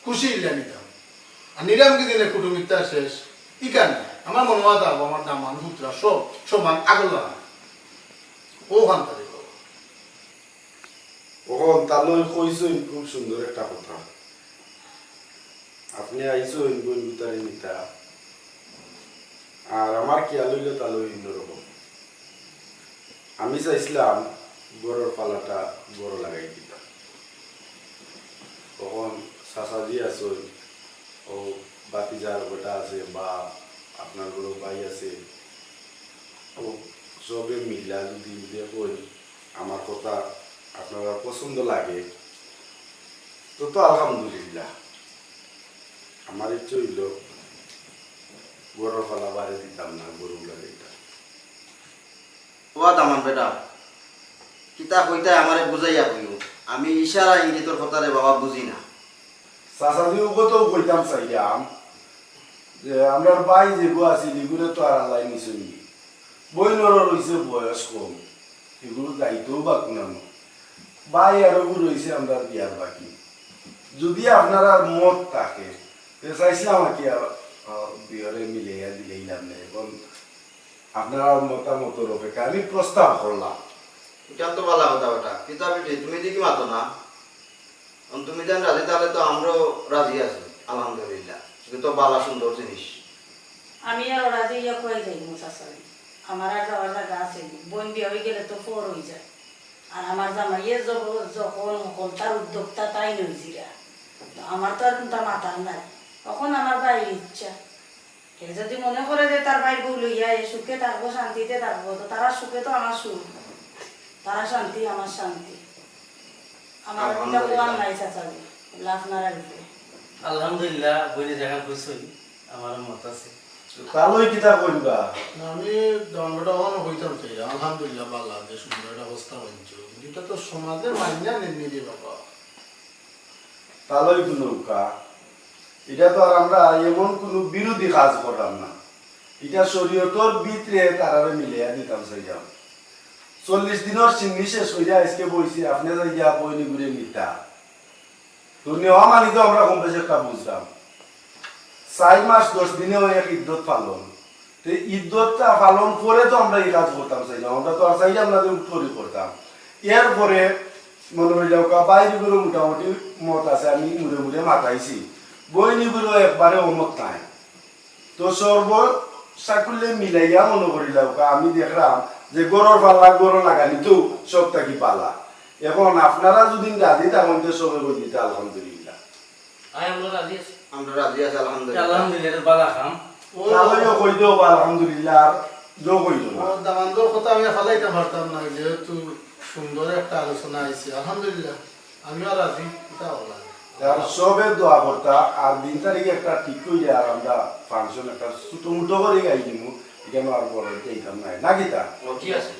খুশি অইলে নিতাম। আর নিলামগি দিলে কুটুমিতা শেষ, ইখান আমার মনো অয় যাইবো, আমার দামান পুতরা সব সমান আগর লাখান। অখান তাইলে বাবা। অখন তাইলে কইছইন খুব সুন্দর একটা কথা। আপনে আইছইন বইনগুতারে নিতা, আর আমার খেয়াল অইলো তাইলে অইন্য রকম। আমি চাইছলাম ঘরর ফালাটা ঘরো লাগাই দিতাম। অখন চাচাজি আছইন, অউ ভাতিজার বেটা আছে, বা আপনার বড় ভাই আছে, অউ সবে মিলা যদি দেখইন, আমার কথা আপনারার পছন্দ লাগে, তো, তো আলহামদুলিল্লাহ। আমার ইচ্ছা অইলো, ঘরর ফালা বারে দিতাম না, ঘরো লাগাইতাম। ও দামান বেটা, কিতা কইতায় আমারে বুঝাইয়া কইও। আমি ইশারা ইঙ্গিতর কথারে বাবা বুঝি না। চাচাজি, অউ কথাউ কইতাম চাইরাম যে আমরার ভাই যেগু আছিল, ইগুরে তো আর আল্লায় নিছইন নি। বইনরও রইছে বয়স কম, ইগুর দায়িত্বও বা কুনানো। ভাই আরোগু রইছে আমরার বিয়ার বাকি। যদি আপনারার মত থাকে, তে চাইছলাম আর কি, আ, আ, দুইওরে মিলাইয়া দিলাইলাম নে। অখন আপনারার মতামতর অপেক্ষা আমি প্রস্তাব করলাম। ইখান তো ভালা কথা বেটা। কিতা বেটি, তুমি দেখি মাতো না। অখন তুমি যেন রাজি, তাইলে তো আমরাও রাজি আছি, আলহামদুলিল্লাহ। ইগু তো ভালা সুন্দর জিনিস। আমি আরো রাজি অইয়া কই যাইমু চাচাজি। আমার আর যাওয়ার জাগা আছে নি? বইন বিয়া অইগেলে তো পর অইযায়। আর আমার জামাইয়ে যব-, যখন হকলতার উদ্যোক্তা তাইন অইছিরা। তো আমার তো আর কুনতা মাতার নাই। অখন আমার ভাইর ইচ্ছা। হে যদি মনে করে যে তার ভাইর বউ লইয়া হে সুখে থাকবো, শান্তিতে থাকবো, তো তারার সুখে তো আমার সুখ, তারার শান্তি আমার শান্তি। আমার ইটা আলহামদুলিল্লাহ। কুয়ার নাই চাচাজি, লাভ না রাখবে। আলহামদুলিল্লাহ, বইনে যেখান কইছইন, আমারও মত আছে। তাইলে কিতা কইবা? না, আমি দামান বেটা অখনো কইতাম চাইরাম, আলহামদুলিল্লাহ, ভালা যে সুন্দর একটা প্রস্তাব আনছো। কিন্তু ইটা তো সমাজে মাইনা নেইন নি রে বাবা। তাইলে কুনু কা-, ইটা তো আর আমরা এমন কুনু বিরোধী কাজ করলাম না, ইটা শরীয়তর ভিতরে তারারে মিলাইয়া দিতাম চাইলাম। চল্লিশ দিনর সিন্নি শেষ করিয়া আইজকে বইছি, আপনে যাইয়া বইনিগুরে নিতা। তো নেওয়া মানি তো আমরা কম বেশি একটা বুঝলাম। চাইর মাস দশ দিনে অয় এক ইদ্দত পালন। তো ইদ্দতটা পালন করে তো আমরা ই কাজ করতাম চাইলাম, আমরা তো আর চাইলাম না যে উঠ করি করতাম। এরপরে মনে অইলাউক্কা বাইরে করে মোটামুটি মত আছে, আমি মুড়ে মুড়ে মাতাইছি, বইনিগুরে একবারে অমত নাই। তো সর্ব সাকুল্যে মিলাইয়া মনে করিলাউক্কা, আমি দেখলাম যে গরর পাল্লা গরো লাগানিত সব থাকি বালা। এখন আপনারা যদি রাজি থাকইন, তে সবে কই দিতা আলহামদুলিল্লাহ। আয়, আমরা রাজি আছি। আমরা রাজি আছি, আলহামদুলিল্লাহ। আলহামদুলিল্লাহ, এটা বালা কাম। ও, তাহলে কই দেও আলহামদুলিল্লাহ, আর জো কই দেও না। ও, দামান্দর কথা আমি ফালাইতাম পারতাম না, যেহেতু সুন্দর একটা আলোচনা আইছে। আলহামদুলিল্লাহ, আমিও রাজি, এটা ভালা। আর সবে দোয়া করতা, আর দিন তারিখ একটা ঠিক করিয়া আর আমরা ফাংশন একটা ছোট মোটো করি গাই দিমু, এখানে আর বড় এইতাম নাই, না কিতা? ও, ঠিক আছে।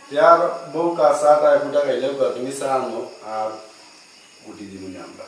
তে আর বউক্কা চা টা এক ফুটা খাইলে তুমি চা আনো, আর উঠি দিমু নে আমরা।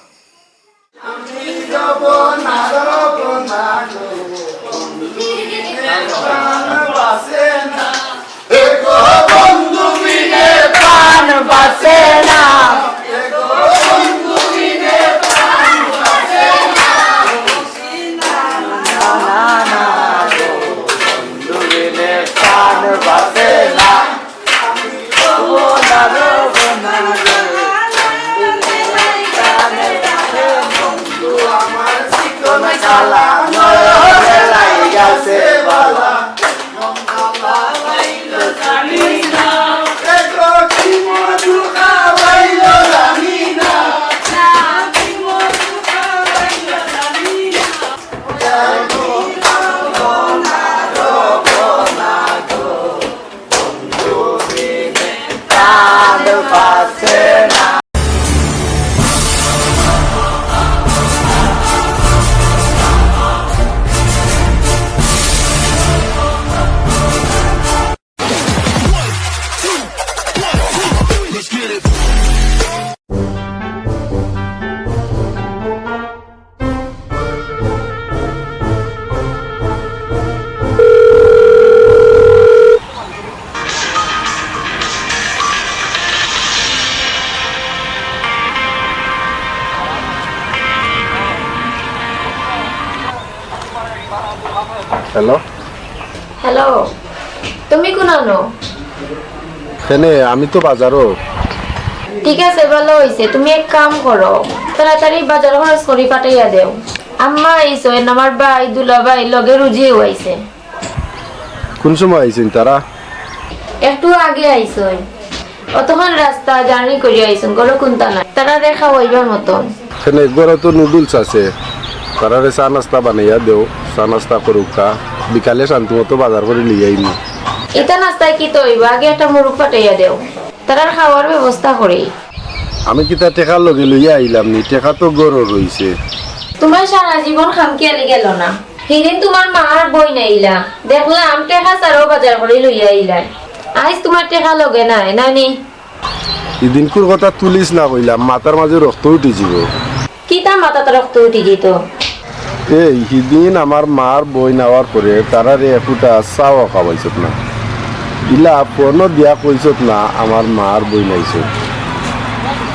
হ্যালো। হ্যালো, তুমি কুনানো? কেনে, আমি তো বাজারো। ঠিক আছে, ভালা অইছে। তুমি এক কাম করো, তাড়াতাড়ি বাজার খরচ করি পাঠাইয়া দেও। আম্মা আইছইন, আমার ভাই, দুলাভাই, লগে রুজিও আইছে। কুন সময় আইছইন তারা? একটু আগে আইছইন। অতখান রাস্তা journey করি আইছইন, ঘরো কুন্তা নাই। তারারে খাওয়াইবার মতন। কেনে, ঘরো তো নুডলস আছে, তারারে চা নাস্তা বানাইয়া দেও, চা নাস্তা করউক্কা, বিকালে শান্তি মতো বাজার করি লইয়া আইমু। ইতা নাস্তায় কিতা অইবো? আগে একটা মুরুগ পাঠাইয়া দেও, তারার খাওয়ার ব্যবস্থা করি। আমি কিতা টেকা লগে লইয়া আইলাম নি? টেকা তো ঘরো রইছে। তুমার সারা জীবন খামখেয়ালি গেল না? হিদিন তুমার মা আর বইন আইলা, দেখলাম টেকা ছাড়াউ বাজার করি লইয়া আইলায়। আইজ তুমার টেকা লগে নাই, নানি? হিদিনকুর কথা তুলিস না কইলাম, মাথার মাঝে রক্ত উঠি যিবো। কিতা মাথাত রক্ত উঠি যিতো? এই, হিদিন আমার মার বইন আওয়ার পরে তারারে একুটা চাও খাওয়াইছত না। ইলা ফোনও দিয়া কইছত না, আমার মার বইন আইছত।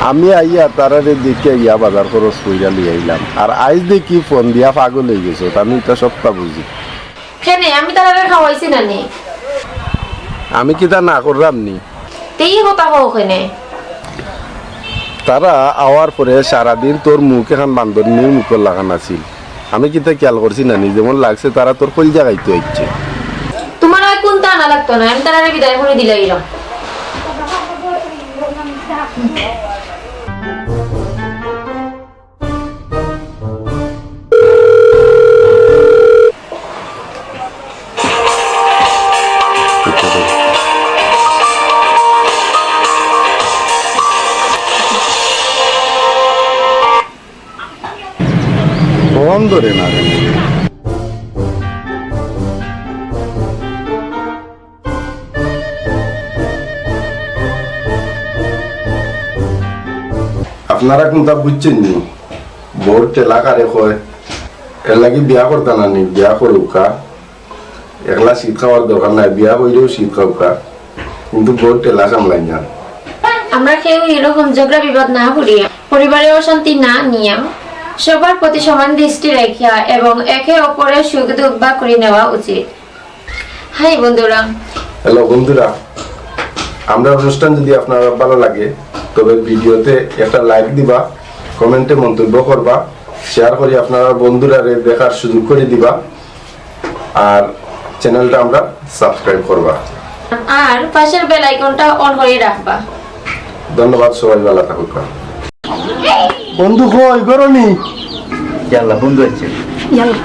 আমি আইয়া তারারে দেখিয়া গিয়া বাজার খরচ কইরা লই আইলাম। আর আইজ দেখি ফোন দিয়া পাগল অইগেছত, আমি ইতা সবটা বুঝি। কেনে, আমি তারারে খাওয়াইছি না নি? আমি কিতা না করলাম নি? তে ই কথা কও কেনে? তারা আওয়ার পরে সারাদিন তোর মুখ এখান বান্দরনির মুখর লাখান আছিল। আমি কিতা খেয়াল করছি না নি? যেমন লাগছে তারা তোর কইলজা খাইতো আইছে। তুমার আর কুন্তা আনা লাগতো না, আমি তারারে বিদায় করি দিলাইলাম। ফোন ধরে না কেনে? আপনারা কুন্তা বুঝছইন নি? বউর ঠেলা কারে কয়, এর লাগি বিয়া করতা না নি, বিয়া করউক্কা। একলা শীত খাওয়ার দরকার নাই, বিয়া করিয়াও শীত খাউক্কা, কিন্তু বউর ঠেলা সামলাইন না। আমরা কেউ এরকম ঝগড়া বিবাদ না করিয়া, পরিবারে অশান্তি না নিয়া, সবার প্রতি সমান দৃষ্টি রাখিয়া এবং একে অপরের সুখ দুঃখ ভাগ করে নেওয়া উচিত। হাই বন্ধুরা। হ্যালো বন্ধুরা, আমরার অনুষ্ঠান যদি আপনারার ভালা লাগে, তবে ভিডিওতে একটা লাইক দিবা, কমেন্টে মন্তব্য করবা, শেয়ার করি আপনারার বন্ধুরারে দেখার সুযোগ করি দিবা। আর চ্যানেলটা আমরার সাবস্ক্রাইব করবা। আর পাশের বেল আইকনটা অন করি রাখবা। ধন্যবাদ, সবাই ভালা থাকুক্কা। বন্ধু কই, ঘরো নি? ইয়াল্লা, বন্ধু আছে। ইয়াল্লা।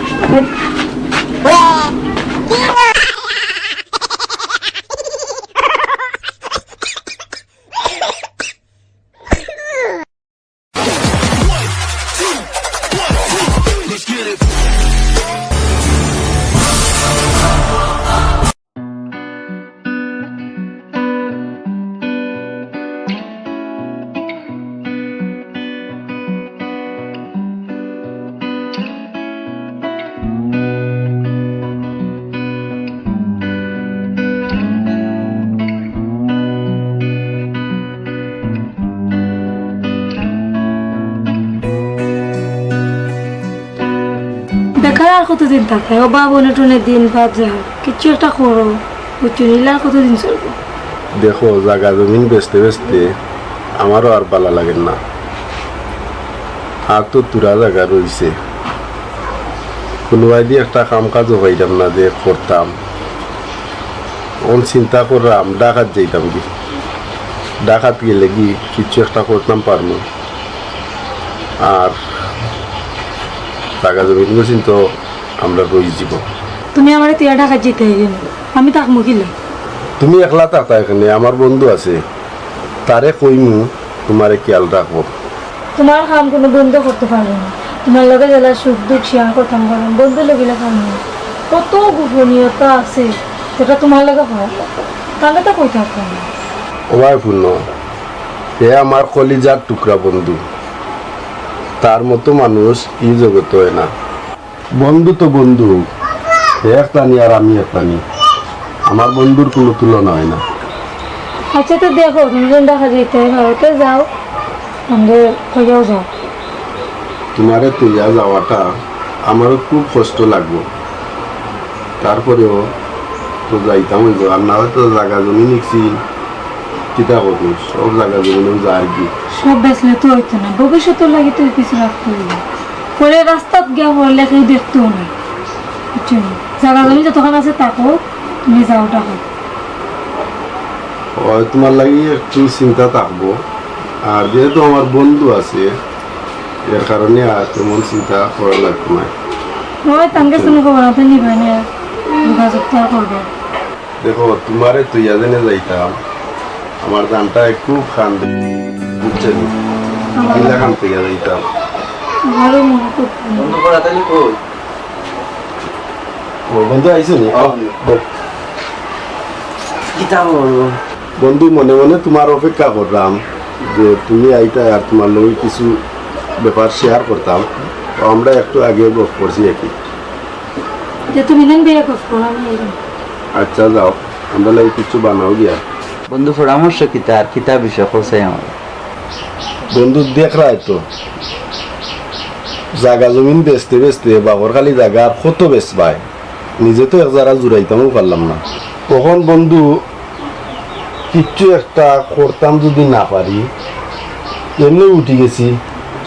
বেকার আর কতদিন থাকতায়? ও বাবু, অনে টনে দিন বাদ যায়, কিচ্ছু একটা করো, বুঝছো নি? ইলা আর কতদিন চলবো? দেখো, জাগা জমিন বেচতে বেচতে আমারও আর ভালা লাগের না। আর তো থুড়া জাগা রইছে, কুনুবায়দি একটা কাম কাজও পাইরাম না যে করতাম। অখন চিন্তা কররাম ঢাকাত যাইতাম গি, ঢাকাত গেলে গি কিচ্ছু একটা করতাম পারমু। আর জাগা জমিন গেছিন তো আমরা রই যাব। তুমি আমারে থুইয়া ঢাকাত যাইতায় কেনে? আমি থাকমু কিলা? তুমি একলা থাকতায় কেনে, আমার বন্ধু আছে, তারে কইমু তুমারে খিয়াল রাখবো। তুমার কাম কুনু বন্ধু করতে পারবো না। তুমার লগে যেলা সুখ দুঃখ শেয়ার করতাম পারমু, বন্ধু লগে ইলা পারমু না। কত গোপনীয়তা আছে যেটা তুমার লগে হয়, তাইলে তো কইতে পারতাম না। ও ভাই পূর্ণ, হে আমার কলিজার টুকরা বন্ধু, তার মতো মানুষ ই জগতে হয় না। বন্ধু তো বন্ধু, হে একটানি আর আমি একটানি, আমার বন্ধুর কুনু তুলনা হয় না। আচ্ছা, তো দেখো, তুমি যখন ঢাকা যাইতায় পারো, তো যাও, আমারে থইয়াও যাও। তুমারে থইয়া যাওয়াটা আমারও খুব কষ্ট লাগবো, তারপরেও তো যাইতাম অইবো। আর না হয় তো জাগা জমিন নিছি, কিতা করবো, সব জাগা জমিন যার কি। সব বেচলে তো অইতো না, ভবিষ্যতর লাগি তো কিছু রাখতে অইবো। পরে রাস্তাত গিয়া পড়লে কেউ দেখতো না, বুঝছো নি? জাগা জমি যতখান আছে থাকো, তুমি যাও ঢাকা। অয়, তুমার লাগি একটু চিন্তা থাকবো, আর যেহেতু আমার বন্ধু আছে, এর কারণে আর তেমন চিন্তা করা লাগতো না। অয়, তানকে শুনে খবর আছে নি, মানে, যোগাযোগ তো আর করবে। দেখো, তুমারে থইয়া যেনে যাইতাম, আমার জানটা খুব কান্দে, বুঝছো নি? আমার কিলা কাম থইয়া যাইতাম। আমারও মনে করছে। বন্ধু পড়া তাইলে কই? ও, বন্ধু আইছো নি? হ্যাঁ। বল। কিতা বলবো? বন্ধু, মনে মনে তুমার অপেক্ষা কররাম যে তুমি আইতায় আর তুমার লগে কিছু ব্যাপার শেয়ার করতাম। তো আমরা একটু আগে গপ করছি আর কি। যে তুমি নেন বেয়া গপ করো, আমি আইলাম। আচ্ছা, যাও, আমরার লাগি কিছু বানাও গিয়া। বন্ধু, পরামর্শ কিতা আর কিতা বিষয় কও চাই আমার? বন্ধু, দেখরায় তো, জাগা জমিন বেচতে বেচতে বাপর খালি জাগা আর কত বেচবায়, নিজে তো এক জারা জুড়াইতামও পারলাম না। অখন বন্ধু, কিচ্ছু একটা করতাম যদি না পারি, এমনে উঠি গেছি,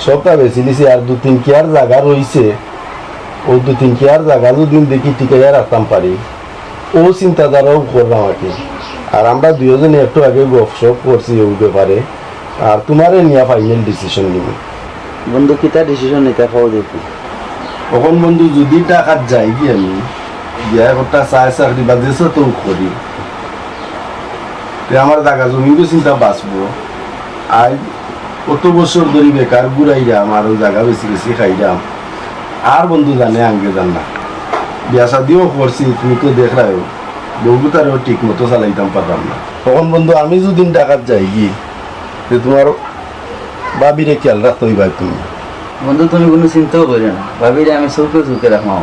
সবটা বেচিলিছি, আর দুই তিন কিয়ার জাগা রইছে, অউ দুই তিন কিয়ার জাগা যদি দেখি টিকাইয়া রাখতাম পারি, অউ চিন্তাধারাও কররাম আর কি। আর আমরা দুইওজনে একটু আগে গপসপ করছি অউ ব্যাপারে, আর তুমারে নিয়া ফাইনাল ডিসিশন নিমু। বন্ধু, কিতা ডিসিশন নিতায় কও দেখি। অখন বন্ধু, যদি ঢাকাত যাই গি আমি, গিয়া একটা চায় চাকরি বা যেছা তো করি, তে আমার জাগা জমিনও চিন্তা বাঁচবো। আইজ কত বছর ধরি বেকার ঘুরাইরাম, আর অউ জাগা বেচি বেচি খাইরাম। আর বন্ধু জানে আঙ্গে জান না। বিয়া শাদিও করছি, তুমি তো দেখরায়ও, বউগুতারেও ঠিক মতো চালাইতাম পাররাম না। অখন বন্ধু, আমি যদি ঢাকাত যাই গি, তে তুমার ভাবিরে খিয়াল রাখতে অইবায় তুমি। বন্ধু, তুমি কুনু চিন্তাও করিও না, ভাবিরে আমি চউখে চউখে রাখমু।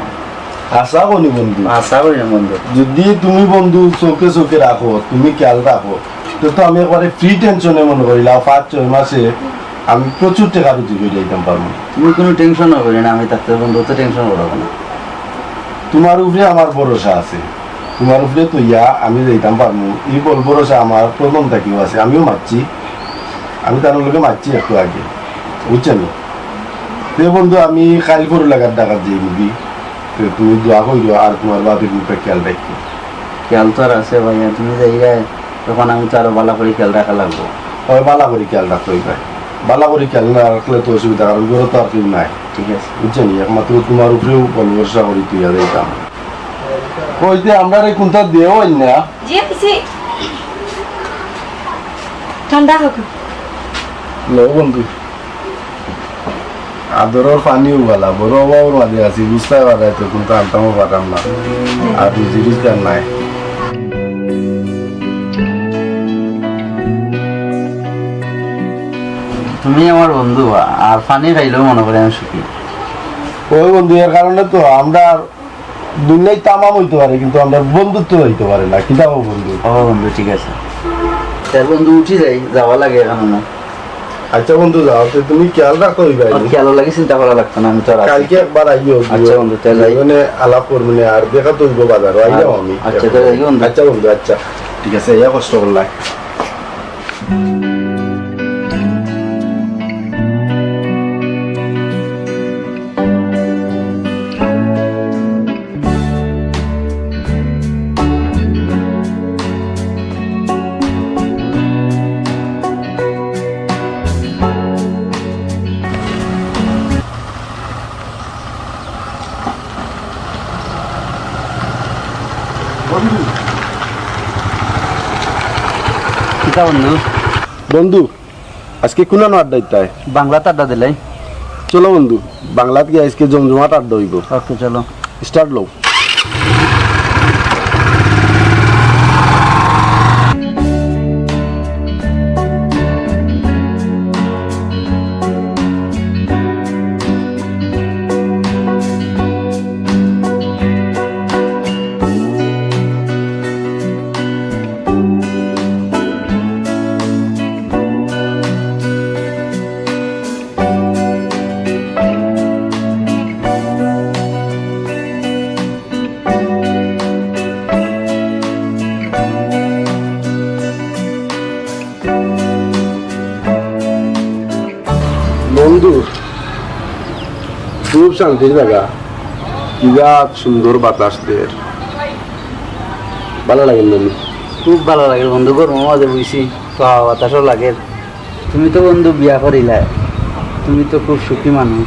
আশা করি বন্ধু। আশা করি না বন্ধু। যদি তুমি বন্ধু চউখে চউখে রাখো, তুমি খিয়াল রাখো, তে তো আমি একবারে ফ্রি টেনশনে মনে করিলাও, পাঁচ ছয় মাসে আমি প্রচুর টেকা রুজি করি যাইতাম পারমু। তুমি কুনু টেনশনও করিও না, আমি থাকতে বন্ধু তো টেনশন করো না। তুমার উপরে আমার ভরসা আছে, তুমার উপরে থইয়া আমি যাইতাম পারমু, ই বল ভরসা আমার প্রথম থাকিও আছে। আমিও মাতছি, আমি তার লগে মাতছি একটু আগে, বুঝছো নি? তে বন্ধু, আমি কাইল পরু লাগাত ঢাকাত যাইমুগি। তে তুমি দোয়া করিও আর তুমার ভাবির মুখে খিয়াল রাখিও। খিয়াল তো আর আছে ভাইয়া, তুমি যাইরায়, তখন আমি তো আরো ভালা করি খিয়াল রাখা লাগবো। অয়, ভালা করি খিয়াল রাখতে অইবো। ভালা করি খিয়াল না রাখলে তো অসুবিধা, কারণ ঘরো তো আর কেউ নাই। ঠিক আছে। বুঝছো নি? একমাত্র তুমার উপরেউ বল ভরসা করি থইয়া যাইতাম। কইতে আমরারে কুন্তা দেও না। জি, আইছি। ঠান্ডা হোক। লও বন্ধু। আদরর পানিও বালা, বড় অভাবর মাঝে আছি, বুঝতায় পাররায় তো, কুন্তা আনতামও পাররাম না। আর রুজি রোজগার নাই। তুমি আমার বন্ধু, আর পানি খাইলেও মনে করি আমি সুখী। ওই বন্ধু, এর কারণে তো আমরা দুনিয়ায় তামাম অইতে পারে, কিন্তু আমরার বন্ধুত্ব অইতে পারে না। কিতা কও বন্ধু? ও বন্ধু, ঠিক আছে। তে বন্ধু, উঠি যাই, যাওয়া লাগে এখন আমার। আচ্ছা বন্ধু, যাও, তে তুমি খিয়াল রাখো অই ভাই। খিয়াল লাগি চিন্তা করা লাগতো না, আমি তো আর আছি। কাইলকে একবার আইও। আচ্ছা বন্ধু, তে যাই। মানে আলাপ করবো নে, আর দেখা তো অইবো বাজারো, আইলাম আমি। আচ্ছা, তে যাই বন্ধু। আচ্ছা বন্ধু, আচ্ছা। ঠিক আছে, ইয়া কষ্ট করলা। কিতা বন্ধু? বন্ধু, আজকে কুনানো আড্ডা দিতায়? বাংলাত আড্ডা দিলাই। চলো বন্ধু, বাংলাত গিয়া আজকে জমজমাট আড্ডা অইবো। ওকে, চলো। স্টার্ট লও। বন্ধু, খুব শান্তির জাগা, কি জাত সুন্দর বাতাস দের, ভালা লাগে বন্ধু। খুব ভালা লাগে বন্ধু, গরমর মাঝে বইছি তো হাওয়া বাতাসও লাগে। তুমি তো বন্ধু বিয়া করিলায়, তুমি তো খুব সুখী মানুষ।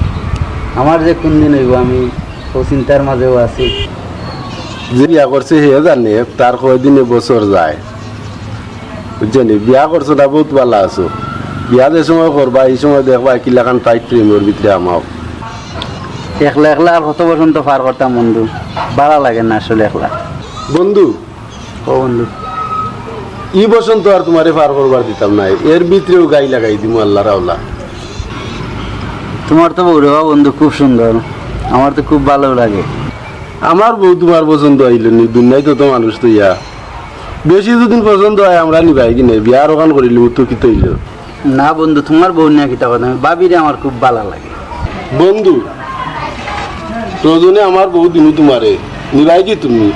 আমার যে কুন দিন অইবো, আমি অউ চিন্তার মাঝেও আছি। যে বিয়া করছে হে জানে তার কয়দিনে বছর যায়, বুঝছো নি? বিয়া করছো না, বউত ভালা আছো। বিয়া যে সময় করবা, ই সময় দেখবা কিলাখান টাইট ফ্রেমর ভিতরে হামাও। একলা একলা আর কত বসন্ত পার করতাম বন্ধু, ভালা লাগে না আসলে একলা। বন্ধু, ও বন্ধু। ই বসন্ত আর তুমারে পার করবার দিতাম নায়, এর ভিতরেউ গাই লাগাই দিমু আল্লার হাওলা। তুমার তো বউ রে বা বন্ধু খুব সুন্দর, আমার তো খুব ভালা লাগে। আমার বউ তুমার পছন্দ অইলো নি, দুনিয়াত তো মানুষ তো ইয়া। বেশি যদি পছন্দ অয় আমরা নিবাই কিনে, বিয়ার অখান করিলিমু তো কিতা অইলো? না বন্ধু, তুমার বউ নিয়া কিতা কথা, আমি ভাবিরে আমার খুব ভালা লাগে। বন্ধু, প্রয়োজনে আমার বউ দিমু তুমারে, নিবায়গি তুমি।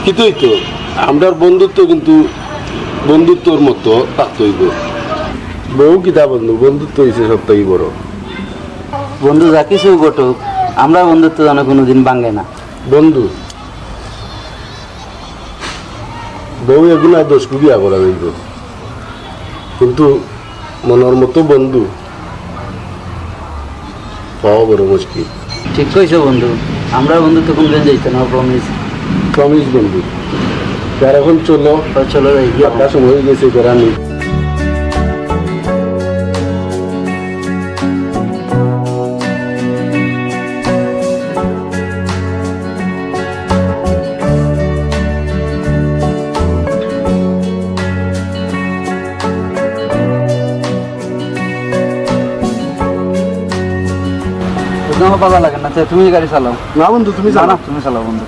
কিতা অইতো? আমরার বন্ধুত্ব কিন্তু বন্ধুত্বর মতো থাকতে অইবো। বউ কিতা বন্ধু, বন্ধুত্ব অইছে সব থাকি বড়। বন্ধু, যা কিছু ঘটুক, আমরার বন্ধুত্ব যেন কুনুদিন ভাঙ্গে না। বন্ধু, বউ এগুনা দশ কুড়ি বিয়া করা যাইবো, কিন্তু মনর মতো বন্ধু পাওয়া বড় মুশকিল। ঠিক কইছো বন্ধু, আমরার বন্ধুত্ব কুনুদিন যাইতো না, প্রমিস। প্রমিস বন্ধু। আর অখন চলো, তো চলো যাই গিয়া। বাক্কা সময় অইগেছে, বেড়া নেই। ভালা লাগে না, তে তুমি গাড়ি চালাও। না বন্ধু, তুমি না, চালাও। না, তুমি চালাও বন্ধু।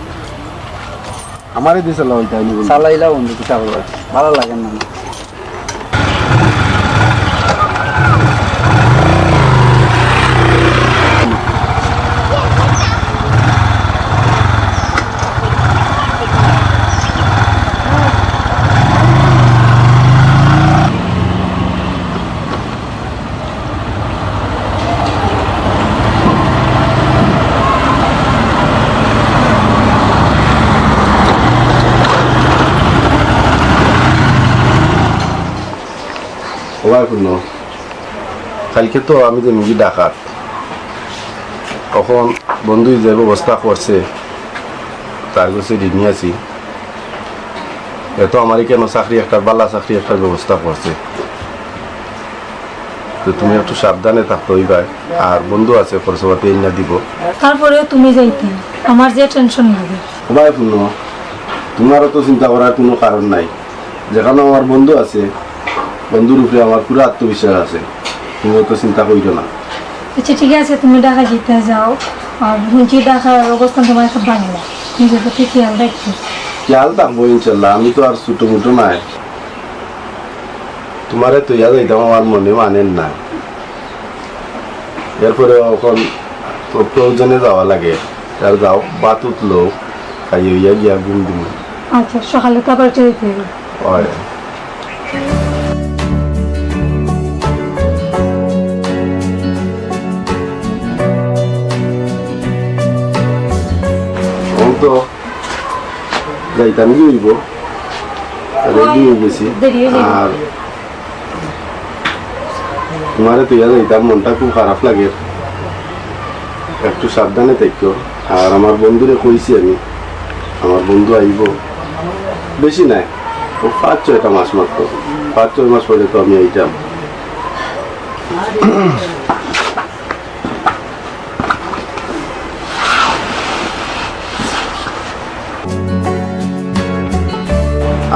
আমারে দি চালাও, ইটা আইনি বন্ধু। চালাইলাও বন্ধু, কিতা করবা? ভালা লাগে না। ও ভাই, হুনো, কাইলকে তো আমি যে মুগি ডাকাত, অখন বন্ধুয়ে যে ব্যবস্থা করছে, তার গেছে ঋণী আছি। এ তো আমারে কেনে চাকরি একটা, ভালা চাকরি একটা ব্যবস্থা করছে। তো তুমি একটু সাবধানে থাকতে অইবায়। আর বন্ধু আছে, খরচপাতি আইনা দিব। তারপরেও তুমি যাইতে, আমার যে টেনশন লাগে। ও ভাই, হুনো, তুমার অত চিন্তা করার কুনু কারণ নাই। যেখানো আমার বন্ধু আছে, বন্ধুর উপরে আমার পুরা আত্মবিশ্বাস আছে। তুমি অত চিন্তা করিও না। আচ্ছা, ঠিক আছে, তুমি ঢাকা যাইতে যাও। আর হুনছি ঢাকার অবস্থান তুমার একটা বাংলা, নিজের প্রতি খেয়াল রাখিও। খেয়াল থাকবো ইনশাল্লাহ, আমি তো আর ছোট মোটো নায়। তুমারে থইয়া যাইতাম আমার মনে মানের না। এরপরে অখন তো প্রয়োজনে যাওয়া লাগে। আর যাও, ভাত উঠলো, খাইয়া গিয়া ঘুম দিমু। আচ্ছা, সকালে তো আবার যাইতে অইবো। অয়। অখন তো যাইতাম গি অইবো, রেডি অইগেছি। দেরি অইযাইবো। আর তুমারে থইয়া যাইতাম, মনটা খুব খারাপ লাগে। একটু সাবধানে থাকিও। আর আমার বন্ধুরে কইছি আমি, আমার বন্ধু আইবো, বেশি নায়, ও পাঁচ ছয়টা মাস মাত্র, পাঁচ ছয় মাস পরে তো আমি আইতাম।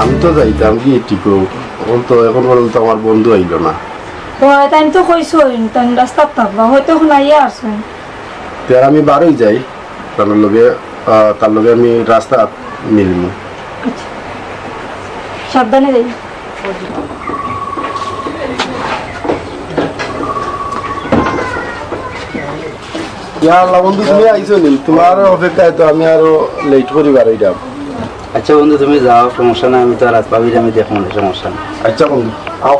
আমি তো যাইতাম গি, ঠিক অখন তো, অখন পর্যন্ত আমার বন্ধু আইলো না। অয়, তাইন তো কইছইন, তাইন রাস্তাত থাকবা, হয়তো অখন আইয়া আছইন। তে আর আমি বারই যাই, তার লগে, আহ, তার লগে আমি রাস্তাত মিলমু। আচ্ছা, সাবধানে যাই। ইয়া আল্লাহ বন্ধু, তুমি আইছো নি? তুমার অপেক্ষায় তো আমি আরো লেট করি বারইরাম। আচ্ছা বন্ধু, তুমি যাও, সমস্যা নাই, আমি তো আর রাত পাবির আমি দেখমু নে, সমস্যা নাই। আচ্ছা বন্ধু, আও।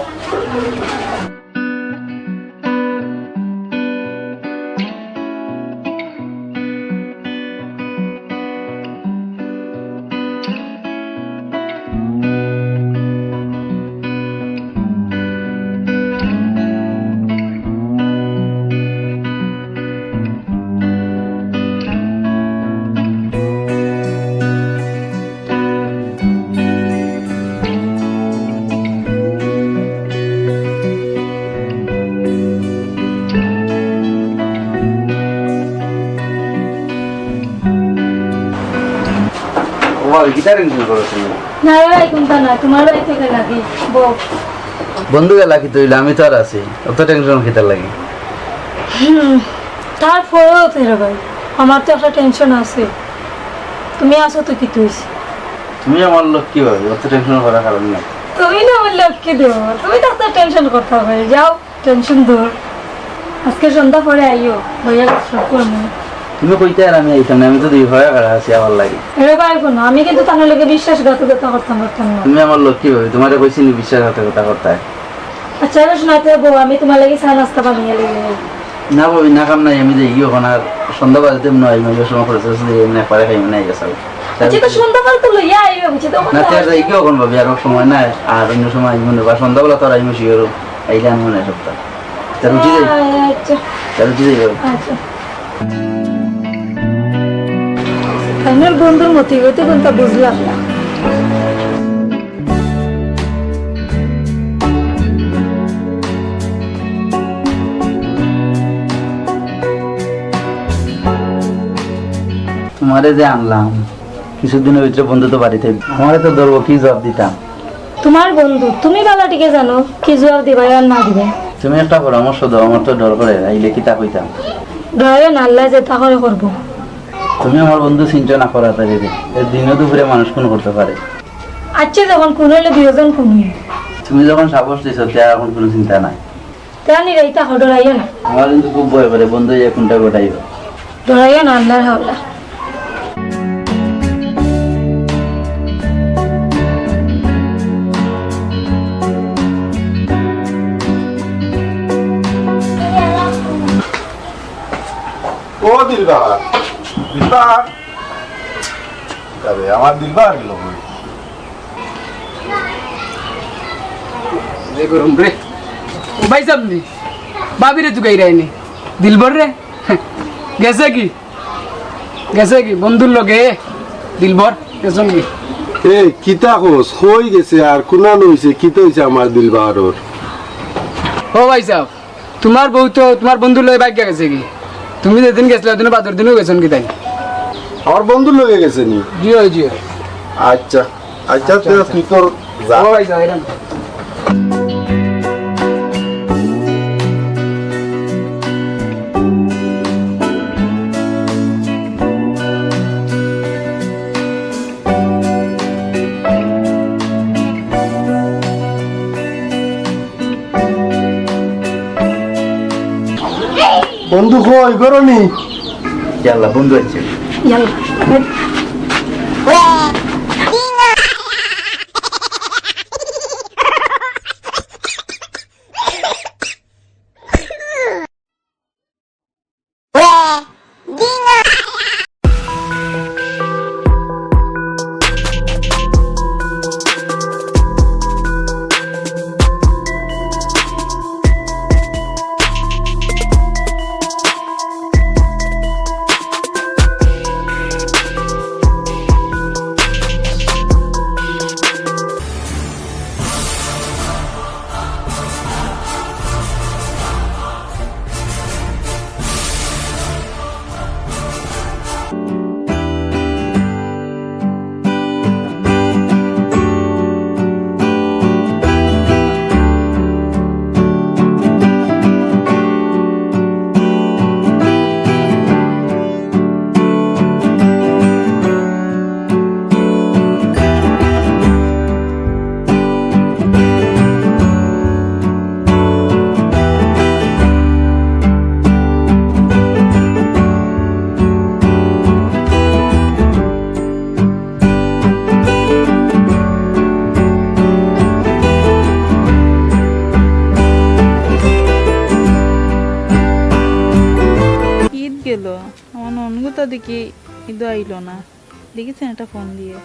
ও ভাবি, কিতা টেনশন করো তুমি? না রে ভাই, কুনতা না, তুমার ভাই তো গেলা গি, বউ। বন্ধু গেলা কিতা অইলো, আমি তো আর আছি, অত টেনশন কিতার লাগি? হুম, তারপরেও তো রে ভাই, আমার তো একটা টেনশন আছে। তুমি আছো তো কিতা অইছে? তুমি আমার লক্ষ্মী ভাবি, অত টেনশন করার কারণ নাই। তুমি না আমার লক্ষ্মী দেও, তুমি তো অত টেনশন করতা ভাই, যাও। টেনশন দূর। আজকে সন্ধ্যা পরে আইও, বইয়া গল্প করমু। তুমি কইতায় আর আমি আইতাম না, আমি তো দুই ভাইয়া খাড়া আছি আমার লাগি। এরে ভাই, হুনো, আমি কিন্তু তান লগে বিশ্বাসঘাতকতা করতাম পারতাম না। তুমি আমার লক্ষ্মী ভাবি, তুমারে কইছি নি বিশ্বাসঘাতকতা করতায়? আচ্ছা, এবার শোনাতে বউ, আমি তুমার লাগি চা নাস্তা বানাইয়া লইয়া আইমু। না ভাবি, না কাম নাই, আমি যাই গি অখন, আর সন্ধ্যা বাজে তেমন আইমু, ওই সময় খরচ আছে, এমনি একবারে খাইমু না, আইয়া যাও। আচ্ছা, তো সন্ধ্যা বাজে তো লইয়া আইবে, বুঝছো তো? না, তে যাই গি অখন ভাবি, আর সময় নাই, আর অন্য সময় আইমু নে, বা সন্ধ্যাবেলা তো আর আইমু sure, আইলে আনমু নে সবতা। তা রুটি যাই। আচ্ছা। তা রুটি যাই ভাবি। আচ্ছা। আমার বন্ধুর মতি হইতে কোনটা বুঝলাম না। তুমারে যে আনলাম, কিছুদিনর ভিতরে বন্ধু তো বাড়িত আইবো। আমারে তো ধরবো, কি জবাব দিতাম? তুমার বন্ধু, তুমি ভালা ঠিকে জানো কি জবাব দিবায় আর না দিবায়। তুমি একটা পরামর্শ দেও, আমার তো ডর করে, আইলে কিতা কইতাম? ডরাইও না, আল্লায় যেতা করে করবো। তুমি আমার বন্ধু চিনছো না করা তারে রে। এ দিনে দুপুরে মানুষ খুন করতে পারে। আচ্ছা, যখন খুন অইলে দুইজন খুন অইল। তুমি যখন সাহস দিছো, তে এখন কোনো চিন্তা নাই। তে নিরাই থাকো, ডরাইও না। আমার কিন্তু খুব ভয় করে, বন্ধু যে কোনটা ঘটাইব। ডরাইও না, আল্লাহর হাওলা। ও দিলবার, দিলবার। তবে আমার দিলবার গেল কই? এ গরম রে। ও ভাই সাহেব নি? ভাবিরে তুকাইরায়নি? দিলবার রে? গেছে কি? গেছে কি? বন্ধুর লগে দিলবার গেছইন কি? এ, কিতা কস? কই গেছে আর কুনান অইছে? কিতা অইছে আমার দিলবারর? ও ভাই সাহেব, তুমার বউ তো তুমার বন্ধুর লগে বাইগ্গা গেছে কি? তুমি যেদিন গেছিলা, ওদিন বাদর দিনও গেছইন কি তাইন? আমার বন্ধুর লগে গেছে নি? জি অয়, জি অয়। আচ্ছা, আচ্ছা, আচ্ছা, তুই, আচ্ছা। তুই তোর যা। ও ভাই, যা, এরম। বন্ধু কই, ঘরো নি? ইয়াল্লা, বন্ধু আইছে। ইয়াল্লা। ঈদ গেল, আমার ননগুতা দেখি ঈদও আইল না। দেখিছেন একটা ফোন দিয়ে।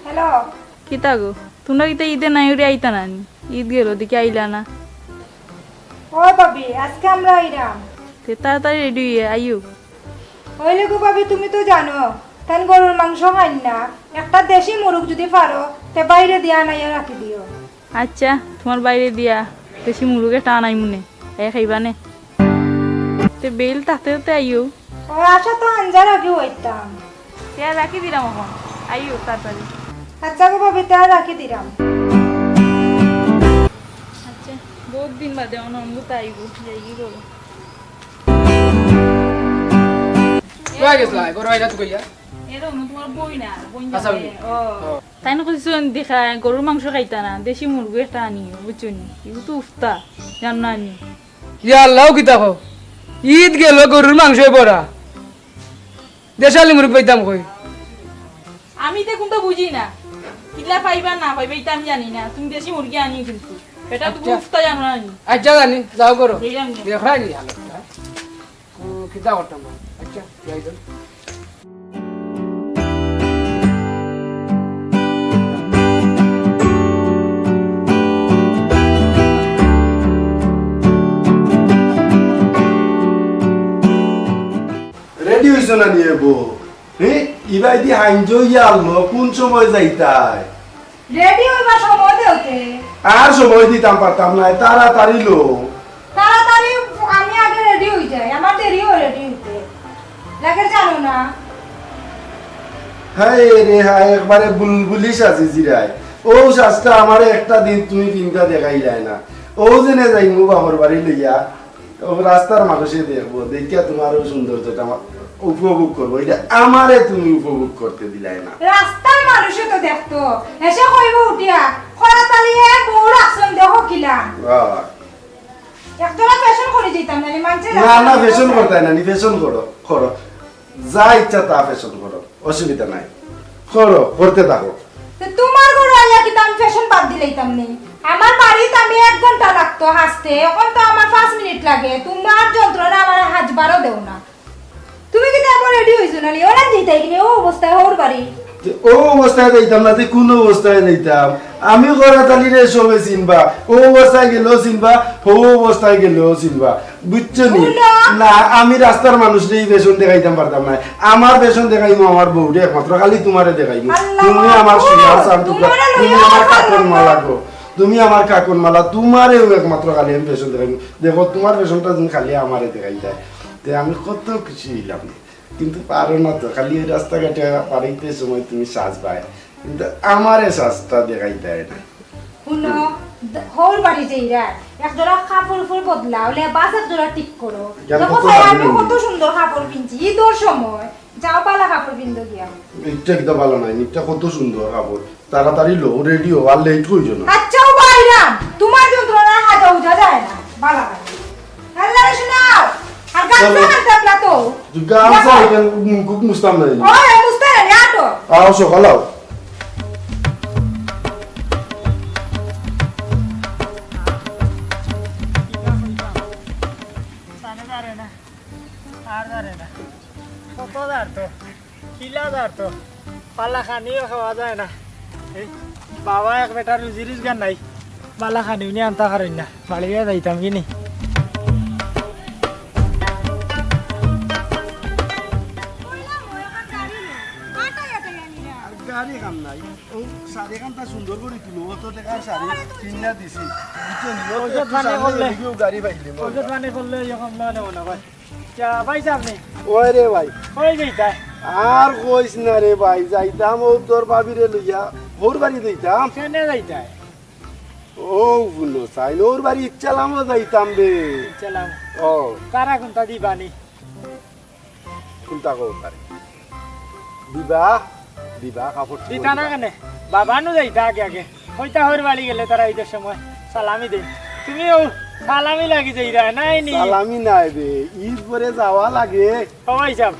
হ্যালো। কিতা গো, তুমরা কিতা ঈদে নাই উড়ে আইতা না নি? ঈদ গেল, দেখি আইলা না। ও ভাবি, আজকে আমরা আইরাম। তে তাড়াতাড়ি রেডি হইয়া আইও। অইলে গো ভাবি, তুমি তো জানো, তান গরুর মাংস খাইন না। একটা দেশি মুরুগ যদি পারো, তে বাইরে দিয়া আনাইয়া রাখি দিও। আচ্ছা, তুমার বাইরে দিয়া দেশি মুরুগ একটা আনাইমুনে, এ খাইবা নে। তে বেইল থাকতে থাকতে আইও। ও আশা তো আঞ্জার আগে হইতাম। তে রাখি দিলাম অখন, আইও তাড়াতাড়ি। আচ্ছা গো ভাবি, তে রাখি দিলাম। আচ্ছা, বহুত দিন বাদে অখন অমৃত আইব, যাই কি করো। কই গেছলা? ঘরো আইলা তো কইয়া? এরকম তুমার বই না, বই না। আচ্ছা, বই। ও। ও। তাইন কইছইন দেখা, গরুর মাংস খাইতা না, দেশি মুরগি একটা আনিও, বুঝছো নি? ইগু তো উফতা, জানো না নি? ইয়া আল্লাহ, কিতা কও? ঈদ গেল, গরুর মাংস বড়া। দেশালি মুরগি পাইতাম কই? আমি তো কুনতা বুঝি না। কিলা পাইবা না পাইবা, ইতা আমি জানি না। তুমি দেশি মুরগি আনিও কিন্তু। এটা তো আচ্ছা। উফতা জানো না নি? আচ্ছা, জানি, যাও করো। দেখলাম নি। দেখরায় নি হালত, হ্যাঁ? ও, কিতা করতাম না। আচ্ছা, যাই তো। রেডি হইছো না নি এবো? হে, ইবাইদি হাইঞ্জো ইয়াল ন, কোন সময় যাইতায়? রেডি হইবার সময় দেওতে। আর সময় দিতাম পারতাম না, তাড়াতাড়ি লো। তাকে জানো না? হায় রে হায়, একবারে বুলবুলি সাজি জিরায়। ও সাজটা আমারে একটা দিন তুমি পিন্দা দেখাইলায় না। ও যেনে যাইমু বাপর বাড়ি লইয়া, ও রাস্তার মানুষে দেখবো, দেখিয়া তোমার ও সৌন্দর্যটা আমার উপভোগ করবো, এটা আমারে তুমি উপভোগ করতে দিলায় না। রাস্তার মানুষে তো দেখতো, এসে কইবো উঠিয়া, "খরা তালিয়ে বউ রাখছন দেখো কিলা।" বাহ। একজোড়া ফ্যাশন করি দিতাম না, মানছে না, না, ফ্যাশন করতায় না, নি ফ্যাশন করো, করো। যা ইচ্ছা তা ফ্যাশন করো, অসুবিধা নাই। করো, করতে থাকো। তো তোমার ঘরো আইয়া কিতা আমি ফ্যাশন বাদ দিলাইতাম নি? আমার বাড়িত আমি এক ঘন্টা লাগতো হাজতে, এখন তো আমার পাঁচ মিনিট লাগে। তোমার যন্ত্রণা আমার হাজবারও দেও না। তুমি কিতা এমন রেডি হইছো না নি? ওরা যেতাই কিনে ও অবস্থায় হউর বাড়ি। যে ও অবস্থায় যাইতাম না, যে কোন অবস্থায় যাইতাম? আমি করা তালি রে সবে চিনবা, ও অবস্থায় গেলেও চিনবা, হউ অবস্থায় গেলেও চিনবা, বুঝছো নি? হুনো। না, আমি রাস্তার মানুষরে ই ফ্যাশন দেখাইতাম পারতাম না। আমার ফ্যাশন দেখাইমু আমার বউরে একমাত্র, খালি তোমারে দেখাইমু। আল্লাহ, তুমি আমার সোনার চান টুকরা, তোমারে তুমি লইয়া আমার আমার কাকন মালা গো, তুমি আমার কাকন মালা, তোমারেও একমাত্র খালি আমি ফ্যাশন দেখাইমু। দেখো, তোমার ফ্যাশনটা তুমি খালি আমারে দেখাইতায়, তে আমি কত খুশি হইলাম। কিন্তু পারো না তো, খালি ওই রাস্তাঘাটে বাড়াইতে সময় তুমি সাজবায়, কিন্তু আমারে সাজটা দেখাইতায় না। হুনো, দ-, হউর বাড়ি যাইরায়, এক জোড়া কাপড় উপর বদলাও, লেবাস এক জোড়া ঠিক করো। কেন, দেখো কত চাই, আমি কত সুন্দর কাপড় পিনছি, ইদর সময়। যাও, বালা কাপড় পিন্দো গিয়া। ইটা কিতা বালা নাই, ইটা কত সুন্দর কাপড়। তাড়াতাড়ি লও, রেডি হও, আর লেট করিও না। আচ্ছা, ও বাইরাম, তোমার যন্ত্রণায় হাজা উজা যায় না, বালা লাগে। আল্লাহ রে শোনাও, আর গামছা চলো। আনতে আপনার তো। তুই গামছা দেখো। এখানে মুখ মুছতাম না। ও, এ মুছতে না, আটো। আও, সকাল আও। আর ধরে না। কত দার তো, কিলা দার তো, পালা খানিও খাওয়া যায় না। এই বাবা এক বেটা রুজি রোজগার নাই, পালা খানিও নি আনতা পারইন না, বাড়ি গিয়া যাইতাম কি নি? আর গাড়ি কাম নাই। ও শাড়ি খানটা সুন্দর করি তুলো, অত টাকার শাড়ি কিনা দিছি। বুঝছো নি? অত ঔষধ একটু পানি সামনে করলে, এদিকেও গাড়ি পাইলে মনে ঔষধ হয়। পানি করলে ইয়ে কম না নেব না ভাই। চা, ভাই সাহেব নেই। ওই রে ভাই। ওই যাইতায়। আর কইস না রে ভাই, যাইতাম ও তোর ভাবিরে লইয়া, হউর বাড়ি যাইতাম। কেনে যাইতায়? ও বুনো চাইন, হউর বাড়ি ইচ্ছালামও যাইতাম রে। ইচ্ছালাম। ও। কারা কোনটা দিবানি? কোনটা কও তারে? দিবা, দিবা, কাপড় চোপড় দিতা না দিবা। কেনে? বাবা নু যাইতা আগে আগে। কইতা হউর বাড়ি গেলে তারা ঈদের সময় সালামি দেয়। তুমিও সালামি লাগি যাইরা, নাই নি? সালামি নাই বে, ঈদ পরে যাওয়া লাগে। ও ভাই সাহেব,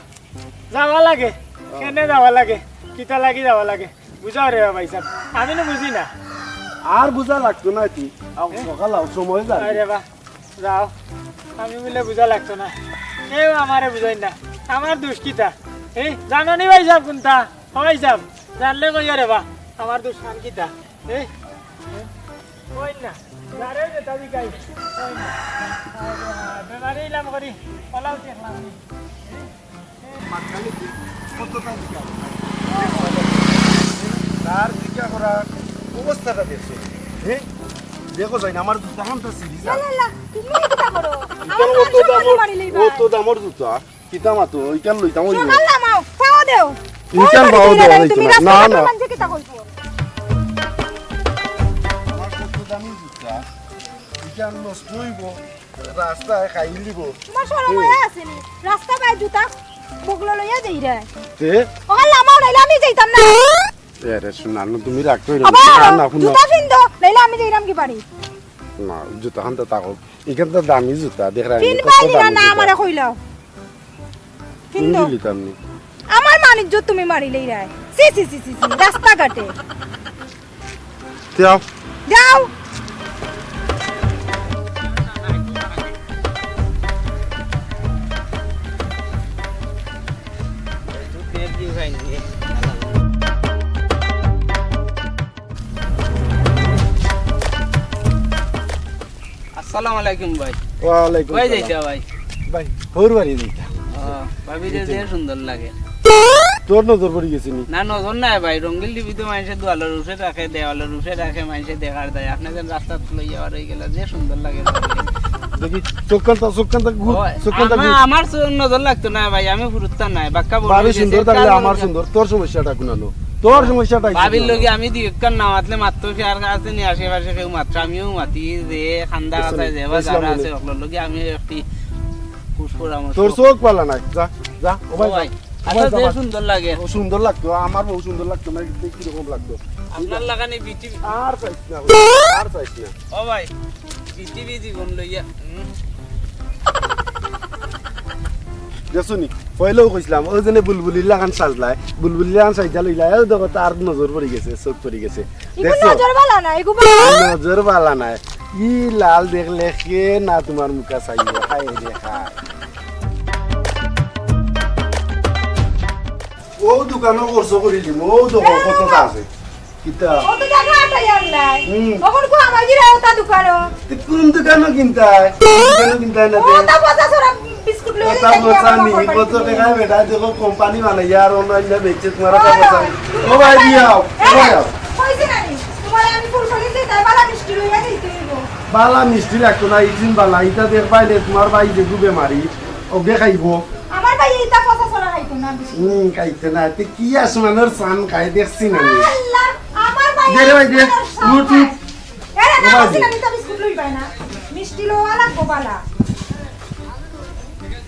যাওয়া লাগে? হ্যাঁ। কেনে যাওয়া লাগে? কিতা লাগি যাওয়া লাগে? বুঝাও রে ভাই সাহেব, আমি না বুঝি না। আর বুঝা লাগতো না তুই। আও, এ? সকাল আও, সময় যার। আরে বা, যাও, আমি বুলে বুঝা লাগতো না। কেউ আমারে বুঝাইন না। আমার দুষ কিতা? এই, জানো নি ভাই সাহেব কোনটা? ও ভাই সাহেব, জানলে কইও রে বা, আমার দুষ খান কিতা? এই, কই না? যারে যেটা দিকাই, কই না? আরে, বেমারি ইলাম করি, কলাও দেখলাম নি। মাঝখানে কি? কতটা জিকা? তার জিকা করার অবস্থাটা দেখছো? হ্যাঁ? দেখো যাই না, আমার জুতা খান তো ছিঁড়ি যা। লা, লা, তুমি কিতা করো? ইতার আমার অত মানুষের দামর, মারি লইবা। অত দামর জুতা। কিতা মাতো? ইখান লইতাম অইবো। সকাল নামাও, পাও দেও। ইখান পাও দেও, তুমি না। রাস্তা না, ঘাটে না। মানষে কিতা কইবো? আমার কত দামি জুতা। ইখান নষ্ট অইবো। রাস্তায় খাইল দিবো। তোমার শরম মায়া আছে নি? রাস্তা বায় জুতা বগলো লইয়া যাইরায়। তে? ও আল্লাহ, আমার নাইলে আমি যাইতাম না। এরে শোনা, না, তুমি রাগ কইরো না। আবার না, না, শুনো। জুতা পিন্দো, নাইলে আমি যাইরাম কি বাড়ি? না, জুতা খান তো থাকো। ইখান তো দামি জুতা, দেখরায় নি, পিনবায় কত নি না, দামি না, জুতা। আমারে কইলাও। তুমি পিন্দো। দিলি তো আমি। আমার মান ইজ্জত তুমি মারিলাইরায়। ছি, ছি, ছি, ছি, ছি, রাস্তাঘাটে। যাও। যাও। আসসালামু আলাইকুম ভাই। ওয়ালাইকুম কই সালাম। যাইতা ভাই? ভাই, হউর বাড়ি যাইতা। ও, ভাবিরে যে সুন্দর লাগে। তোর নজর পড়ি গেছে নি? না, নজর নাই ভাই, রঙিন টিভি তো মানষে দেওয়ালর উপরে রাখে, দেওয়ালর উপরে রাখে, মানষে দেখার দেয়। আপনে যেন রাস্তাত লইয়া বার অই গেলা, যে সুন্দর লাগে ভাবিরে। দেখি, চোখ কান্তা, চোখ কান্তা, গুড, ওই, চোখ কান্তা, আমার, গুড। আমার সু-, নজর লাগতো না ভাই, আমি ফুরুত্তা নাই, বাক্কা বড় ভাবি হয়ে গেছে, সুন্দর থাকলে কার আমার লগে সুন্দর, তোর সমস্যাটা কোন আনো? তোর সমস্যাটা ভাবির লগে আমি দুই একখান না মাতলে মাততো, সে আর আছে নি আশেপাশে কেউ মাততো, আমিও মাতি যে খান্দা কাছে যে বা যারা আছে, ওগুলোর লগে আমি একটি কুশ পরামর্শ। তোর চোখ বালা নাই, যা, যা, ও ভাই, ও ভাই, যা। আচ্ছা, ও ভাই, যে যা, সুন্দর লাগে। ও সুন্দর লাগতো, আমার বউ সুন্দর লাগতো না, দেখতে কিরকম লাগতো? আপনার লাগানি বিটি আর চাইছ না, আর চাইছ না। ও ভাই, পৃথিবী জীবন লইয়া, হুম। দেখছো নি? পয়লাও কইছিলাম, ওই জন্য বুলবুলির লাগান সাজলায়, বুলবুলির লাগান সাজা লইলায়, ওই দেখো তার নজর পড়ি গেছে, চোখ পড়ি গেছে। ইগু দেখছো? নজর বালা না, ইগু বালা। নজর বালা না। ই লাল দেখলে কে না তোমার মুখা চাইবো? হায় রে হায়। ও দোকানও খরচ করি দিম, ও দেখো কত আছে। কিতা? ও তো জাগা আটাই আর নাই। হুম। অখন কো আমার গিরা ওটা দোকানো। তে কোন দোকানো কিনতায়? কোন দোকানো কিনতায় না ও তে? তা পচা সরা বিস্কুট লই ওটা যাই, পচা আমার নি, বাবা কত করে টাকায় বেটা দেখো কোম্পানি বানাই আর অন্য অন্য বেচে তোমার ওটা পচা নি। ও ভাই দিয়াও, ও ভাই দিয়াও। কইছে না নি? তোমার আমি ফুল ফলি দিই, তাই বালা মিষ্টি লইয়া দিতে হইব। বালা মিষ্টি লাগতো না, ইটিন বালা, ইটা দেখবাই নে তোমার ভাই যে বেমারি, ওগে খাইবো। আমার ভাই ইটা পচা সরা খাইতো না বেশি। হুম, খাইতে না। তে কি আসমানর চান খায় দেখছি না আমি। আল্লাহ, আমার ভাই দে রে ভাই, দে। আসমানর চান উঠ, উঠ। খায়। এরে, না, ও ভাই, খাইছি না, ইটা বিস্কুট লইবাই না। মিষ্টি লওয়া লাগবো বালা।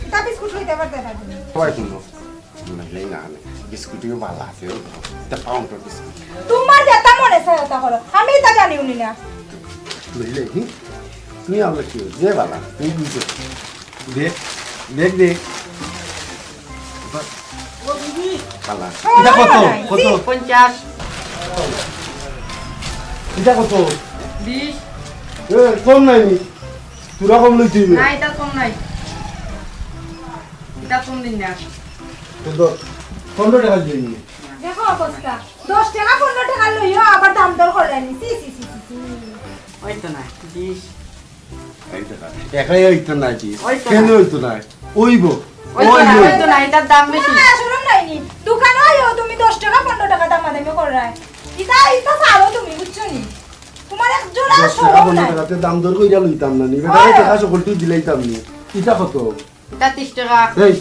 ইটা বিস্কুট লইতে পারতে না তুমি। ভাই, শুনো। না, এই না, না। বিস্কুটিও বালা আছে, ওই তো। ইটা পাউন্ডের বিস্কুট। তোমার যেটা মনে চায় ওটা করো। আমি ইটা জানি উনি না। বুঝলে, হুম? তুমি আমরা কি, যে বালা, তুমি বুঝো। দেখ, দেখ, দেখ। ও দিদি। কালা। এটা কত? কত? পঞ্চাশ। এটা কত? বিশ। এ, কম নাই নি? তোরা কম লইতে হইবে। না, এটা কম নাই। এটা কম দিন না। তো ধর, পনেরো টাকা দিয়ে নি। দেখো অবস্থা, দশ টাকা পনেরো টাকা লইও, আবার দাম দর করে নি। সি, সি, সি, সি, সি। ওই তো না, বিশ। একাই হইতো না জি। হইতো না। কেন হইতো না? ওইব। হইতো না, ওইব। হইতো না, এটার দাম বেশি। না, শরম নাই নি। দোকানো আইও তুমি দশ টাকা, পনেরো টাকা দামাদামি কররায়। ইটা, ইটা ছাড়ো তুমি, বুঝছো নি? তোমার এক জোড়া দশ টাকা, শরম পনেরো নাই। টাকাতে দাম দর কইরা লইতাম না নি। বেটা, ওই। টাকা সকলটি দিলাইতাম নি। ইটা কত? ইটা ত্রিশ টাকা। এই,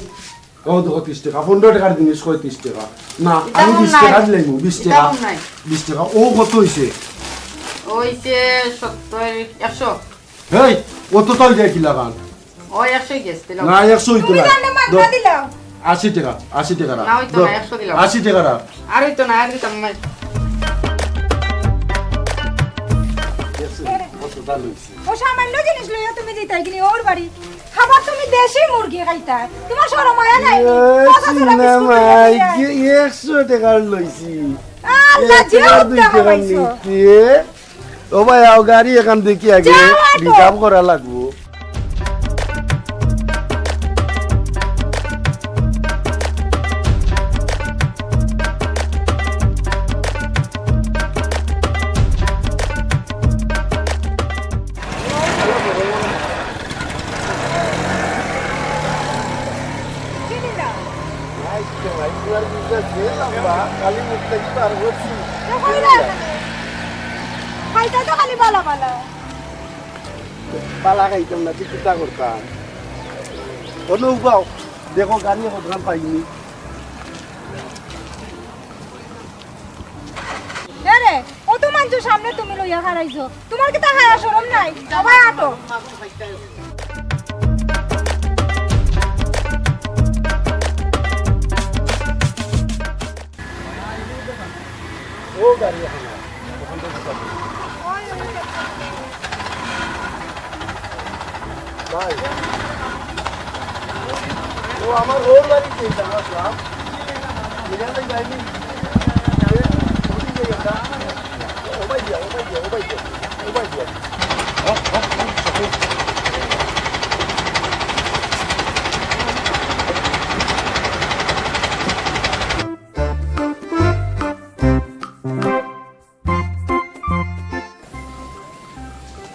ও দেখো ত্রিশ টাকা, পনেরো টাকার জিনিস কয় ত্রিশ টাকা। না, ইটা আমি কম বিশ নাই। টাকা দিলাইমু, বিশ ইটা টাকা। কম নাই। বিশ টাকা। ও কত হইছে? হইছে সত্তর, একশো। হেই, অত তো যায় কি লাগান? ও একশো গেছে, দিলাম। না, একশো হইতো তুমি না। জানলে মাত্রা ধর, দিলাও। আশি টাকা, আশি টাকা রাখ। না, হইতো ধর, না, একশো দিলাম। আশি টাকা রাখ। আর হইতো না, আর দিতাম না। দেখছো? কত দাম হইছে। ও সামান্য জিনিস লইয়া তুমি দিতাই কিনি ওর বাড়ি? খাবার তুমি দেশি মুরগি খাইতায়। তোমার শরম মায়া নাই নি? এ, পচা চুরা বিস্কুট সিনেমায় লইয়া। কি একশো টাকার লইছি। আল্লাহ, এক যে টাকার উঠতে দুই টাকার খাওয়াইছো। নিতে। ও ভাই, আও গাড়ি এখান দেখি আগে যাও, আটো। হিসাব করা লাগবো। খাইতা তো খালি বালা বালা। বালা খাইতাম না, তুই কিতা করতাম? অনো উবাও, দেখো গাড়ি এখন পাইনি। এ রে, অত মানুষের সামনে তুমি লইয়া খাড়াইছো, তোমার কিতা হায়া শরম নাই? ও ভাই, আটো। ও গাড়ি এখন আর। ওখান থেকে যাবো। ভাই, ও আমার ওর বাড়িতে এটা আমার সব। বুঝা যায় যায়নি? এ, ওদিকে এটা। ও ভাই দিয়া, ও ভাই দিয়া, ও ভাই দিয়া, ও ভাই দিয়া।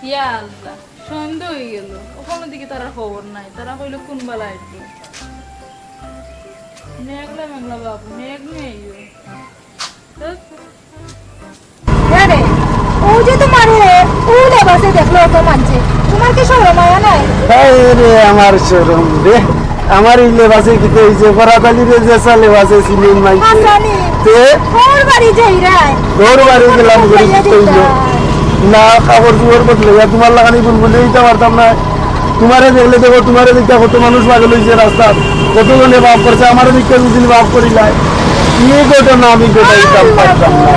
ইয়া আল্লাহ, সন্ধ্যা হয়ে গেল, অখনো দেখি তারার খবর নাই। তারা কইলো কোন বেলা আইতো। মেঘলা মেঘলা বাবু, মেঘ নেই। হ্যাঁ রে, ও যে তোমার রে, ও লেবাসে দেখলো অত মানছে। আমার কি শরম আয়া নাই? হায় রে, আমার শরম রে। আমার ই লেবাসে কিতা অইছে? ফরাত আলীরে যেছা লেবাসে চিনইন মাইনষে। হাছানি। তে? ঘর বাড়ি যাইরায়। ঘর বাড়ি গেলাম, ঘরে কি কইলো? না, কাপড় চোপড় বদলাইয়া তুমার লাখান বুলবুলি অইতাম পারতাম না। তুমারে দেখলে দেখো, তুমারে দেখিয়া কত মানুষ পাগল অইছে রাস্তাত, কত জনে পাপ করছে, আমারে দেখিয়া দুদিন পাপ করিলায়। ই ঘটনা আমি ঘটাইতাম পারতাম না।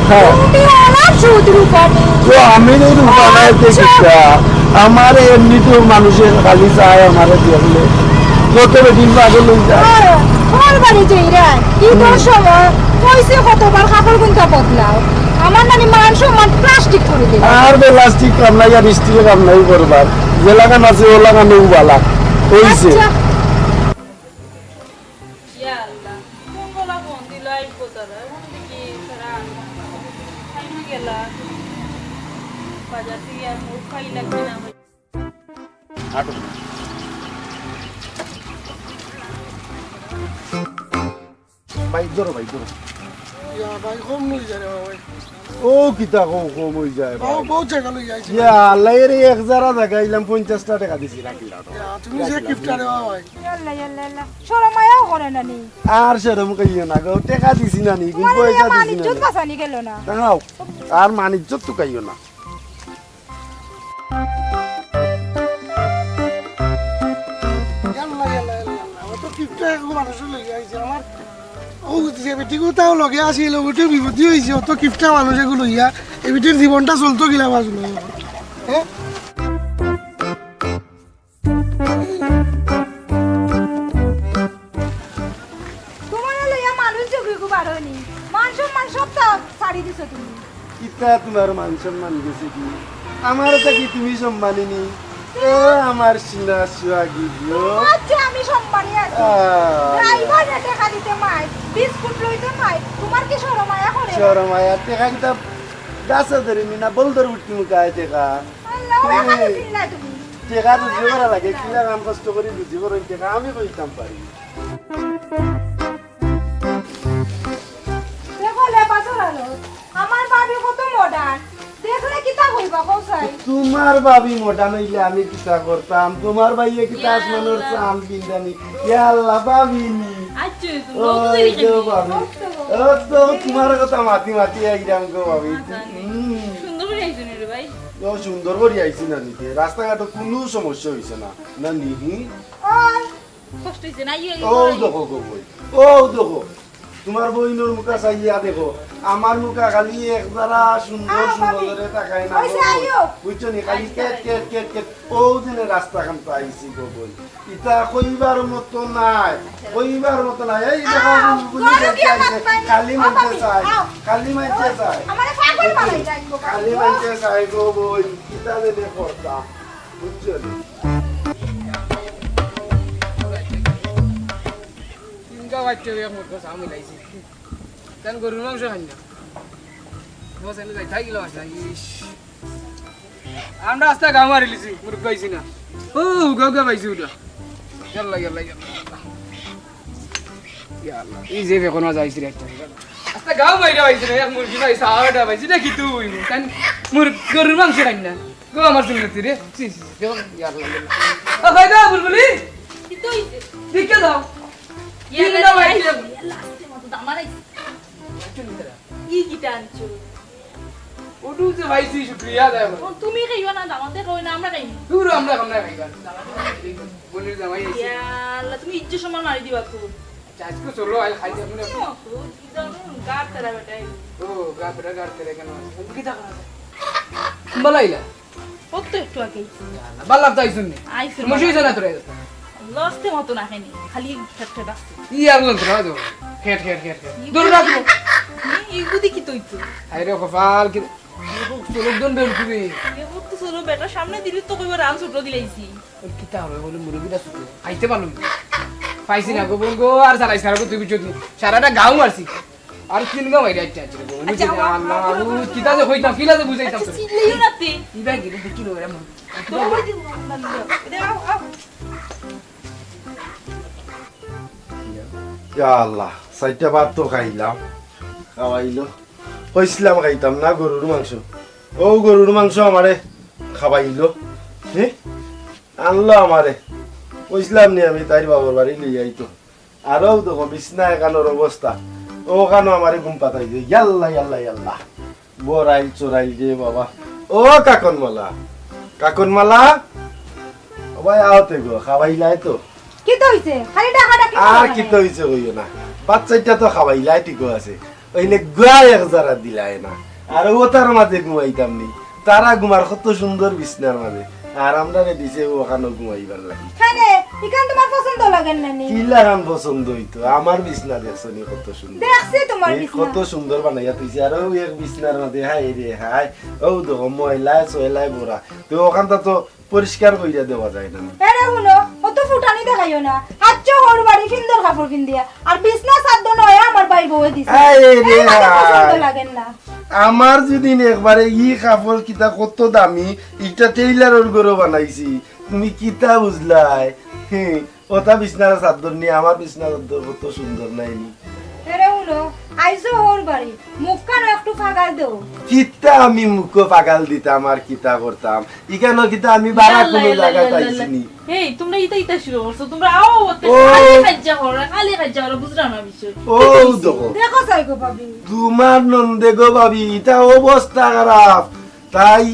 হ্যাঁ। তুমি আমার শুধু রূপা নেই। ও, আমি নেই রূপা নাই, তে আচ্ছা। কিতা? আমারে এমনিতেও মানুষে খালি চায়, আমারে দেখলে কত বেটিন পাগল অই যায়। হ্যাঁ, ঘর বাড়ি যাইরায়, ইদর সময় কইছে কতবার কাপড় কুনতা বদলাও। আমার নানি মান সম্মান প্লাস্টিক করি দিল। আর প্লাস্টিক কাম নাই, আর স্টিল কাম নাই করবার। যে লাখান আছে, ও লাখান ও বালা। অইছে। আচ্ছা। ইয়া আল্লাহ, কোন বলা ফোন দিল, আইব তারা। এখন দেখি তারা আইনা গেলা। বাজার থেকে আর মুখ পাই লাগবে না ভাই। আটো। ভাই, ধরো ভাই, ধরো। ইয়া ভাই, কম অই যায় রে বাবা ভাই। ও কিতা কম, কম অই যায় ভাই। বহুত জাগা লই আইছি। ইয়া আল্লাহ, এরে এক জারা জাগা আইলাম, পঞ্চাশটা টেকা দিছি, রাখি রাখো। ইয়া, তুমি যে কিপটা রে বাবা ভাই। ইয়াল্লা, ইয়াল্লা, ইয়াল্লা। শরম আয়াও করে না নি? আর শরম কইও না গো, টেকা দিছি না নি, কিন্তু তোমার পয়সা দিছি না নি। মান ইজ্জত বাঁচানি গেল না। দাঁড়াও, আর মান ইজ্জত তো কইও না। ইয়াল্লা, ইয়াল্লা, ইয়াল্লা, ইয়াল্লা। অত কিপটা এক মানুষ লই আইছে আমার। ও যে বেটি কোথাও লগে আসিল, ওটা বিপদই অইছে। অত কিপটা মানুষ এগুলো লইয়া, এই বেটির জীবনটা চলতো কিলা বাজলো। হ্যাঁ? তোমারে লইয়া মানুষ যোগীগু বারোনি। মান সম্মান সবতা ছাড়ি দিছো তুমি। কিতা তোমার মান সম্মান গেছে কি? আমার থাকি তুমি সম্মানী নি? ও আমার সিনা সুহাগী গো। আচ্ছা, আমি সম্মানী আছি। আহ। ড্রাইভারে টেকা দিতে মাই, বিস্কুট লইতে মাই, তোমার কি শরম আয়া করে? শরম আয়া টেকা কিতা গাছে ধরে নি না, বলদর উঠতি মুখায় টেকা। আল্লাহ, ওরে খালি চিল্লায় তুমি। টেকা রুজি করা লাগে, কিলা কাম কষ্ট করি রুজি করো, টেকা আমি কইতাম পারি। দেখো, লেবা চড়ালো। আমার ভাবি কত modern। দেখলে কিতা কইবা, কও চাই? তোমার ভাবি modern অইলে আমি কিতা করতাম? তোমার ভাইয়ে কিতা ইয়া আসমানর আল্লাহ। চান পিন্দানি? ইয়া আল্লাহ, ভাবি নি। আচ্ছা, ও, এই যে ভাবি। ও তো, তোমার কথা মাতি মাতি আইরাম গো ভাবি। আচ্ছা, হুম। সুন্দর করি আইছো নি রে ভাই? ও, সুন্দর করি আইছি না নিতে। রাস্তাঘাটে কুনু সমস্যা অইছে না। না নি? ওই, কষ্ট অইছে না? ইয়ে, ইয়ে ও করে। দেখো গো বই, ও দেখো, তোমার বইনর মুখা চাইয়া দেখো, আমার মুখা খালি এক জারা সুন্দর আও, সুন্দর ভাবি। করে তাকায় না অইছে, গো বই। আইও। বুঝছো নি? খালি আচ্ছা, কেট, আচ্ছা। Kate, Kate, Kate. ও দিনে রাস্তা খান পাইছি গো বই। ইতা কইবার মতো নায়, কইবার মতো নায়। এই দেখো, আও, বুলবুলি ঘরে দেখতে গিয়া আইছে। মাত পাইনি। খালি আও, মানতে ভাবি, চায়, আও। খালি মানতে চায়। আমারে পাগল বানাই যায় গো, খালি ভাবি। মানতে চায় গো বই। ইতা দিনে করতাম। বুঝছো নি? তিনটা বাচ্চা এক মুরগা চা মিলাইছি। তান গরুর মাংস খাই না। বস, এনে যাই, থাকি গেল বাসা। ইস। আমরা আস্তা গাউ মারিলিছি, মুরগা পাইছি না। ও, গাউ গাউ পাইছি ওটা। ইয়াল্লা, ইয়াল্লা, ইয়াল্লা। ইয়াল্লা, এই যে বেকন মাছ আইছি রে একটা। আস্তা গাউ মাইরা পাইছি না, এক মুরগি পাইছি, আড়াটা পাইছি, দেখি তুই। তান মুর-, গরুর মাংস খাই না। গো আমার সুন্নতি রে। ছি, ছি, ছি, দেখো, ইয়াল্লা, ইয়াল্লা। ও, খাই দাও, বুলবুলি। কিতা অইছে? ভিক্ষা দাও। ইয়াল্লা, তিনটা ইয়াল্লা, বাইরে। ইয়াল্লা, আস্তে মতো দামান আইছে। চুল ধরা। ই কিতা আনছো? ওটু যে পাইছি, শুক্রিয়া আদায় করো। ও, তুমি খাইও না, দামাতে খাও না, আমরা খাই। দূর, আমরা খাম না খাইবা। বলির জামাই আইছে। ইয়াল্লা, তুমি ইজ্জত সম্মান মারি দিবা তো। আচ্ছা, আজকে চলো, আজ খাই যাবো না। কি মতো? কি জানো? গার তেরা বেটাই। ও, গার বেটা, গার তেরা কেন আছে? কি থাকা আছে? বালাইলা? ও তো একটু আগে। ইয়াল্লা, বালা তো আইছুন নি। আইছুন। সমস্যা অইছে না তোর? লস্তে মতো না খাইনি, খালি ফেট ফেট আছে। ই আর লন তোরা, দূর। ফেট, ফেট, ফেট, ফেট। ই দূর না, দূর। ই, ই বুদ্ধি কি তুই তো? হায় রে কপাল, কি, চলক দন বের করি। এ তো চলো, বেটা সামনে দিলি তো কইবো রান ছোট দিলাইছি। ওর কিতা হবে বলে মুরগিটা ছোট। খাইতে পারলাম না। পাইছি না গো বোন গো, আর জ্বালাইছ না গো, তুই বুঝছো নি? সারাটা গাউ মারছি। আর তিন গাউ মারি আচ্ছা, আচ্ছা, গো। আচ্ছা, বুঝলি? আমার, আল্লাহ, আমার, ও আমার, কিতা যে কইতাম, কিলা যে বুঝাইতাম আচ্ছা, তোরে। চিল্লাইও না তে। ইবা গেলে দেখি লো, এরা মন। তো ওই যে মন বন্ধ। দে, আও, আও। ইয়া আল্লাহ, চাইরটা ভাত তো খাইলাম, খাওয়াইলো। কইছিলাম খাইতাম না গরুর মাংস। ও গরুর মাংস আমারে খাওয়াইলো। এ? আনলো আমারে। কইছিলাম নি আমি তাইর বাবার বাড়ি লইয়া আইতো। আর অউ দেখো বিছনা এখানোর অবস্থা। অখানো আমারে ঘুম পাতাই দে। ইয়াল্লা, ইয়াল্লা, ইয়াল্লা। বড়াইল চড়াইল রে বাবা। ও কাকনমালা। কাকনমালা। ও ভাই আও তে গো, খাওয়াইলাই তো। কিতা অইছে? খালি ডাকাডাকি আর করো কিতা কেনে? অইছে কইও না। বাচ্চাটা তো খাওয়াইলাই ঠিক আছে। অইলে গুয়া এক জারা দিলায় না। আর অতার মাঝে ঘুমাইতাম নি। তারা ঘুমার কত সুন্দর বিছনার মাঝে। আর আমরারে দিছে অখানো ঘুমাইবার লাগি। কেনে? ইখান তুমার পছন্দ লাগের না নি? কিলাখান পছন্দ অইতো? আমার বিছনা দেখছো নি কত সুন্দর? দেখছি তুমার এই বিছনা। কত সুন্দর বানাইয়া থইছে। আর অউ এক বিছনার মাঝে হায় রে হায়। অউ দেখো ময়লায় সয়লায় ভরা। তো অখানটা তো পরিষ্কার কইরা দেওয়া যায় না নি? এরে হুনো, অত ফুটানি দেখাইও না। আইচ্ছো হউর বাড়ি ফিন্দর কাপড় ফিন্দিয়া। আর বিছনা চাদ্দর নয়া আমার ভাইর বউয়ে দিছে। আরে এর মাঝে পছন্দ হায়। লাগের না। আমার যদি একবারে ই কাপড় কিতা কত দামি, ইটা টেইলারর ঘরো বানাইছি। তুমি কিতা বুঝলায়? হে, অতা বিছনার চাদ্দর নি, আমার বিছনার চাদ্দর কত সুন্দর নায় নি? এরে হুনো, আইছো হউর বাড়ি, মুখখান একটু ফাগাল দেও। কিতা আমি মুখো ফাগাল দিতাম আর কিতা করতাম? ইখানো কিতা আমি বাড়া কুনু জাগাত আইছি নি? এই, তুমরা ইতা ইতা শুরু করছো, তুমরা আও অতে ও। খালি কাইজ্জা করো, খালি কাইজ্জা করো, বুঝরাম না বিষয়। ও দেখো। দেখো চাই গো ভাবি। তুমার নন্দে গো ভাবি, ইতা অবস্থা খারাপ, তাই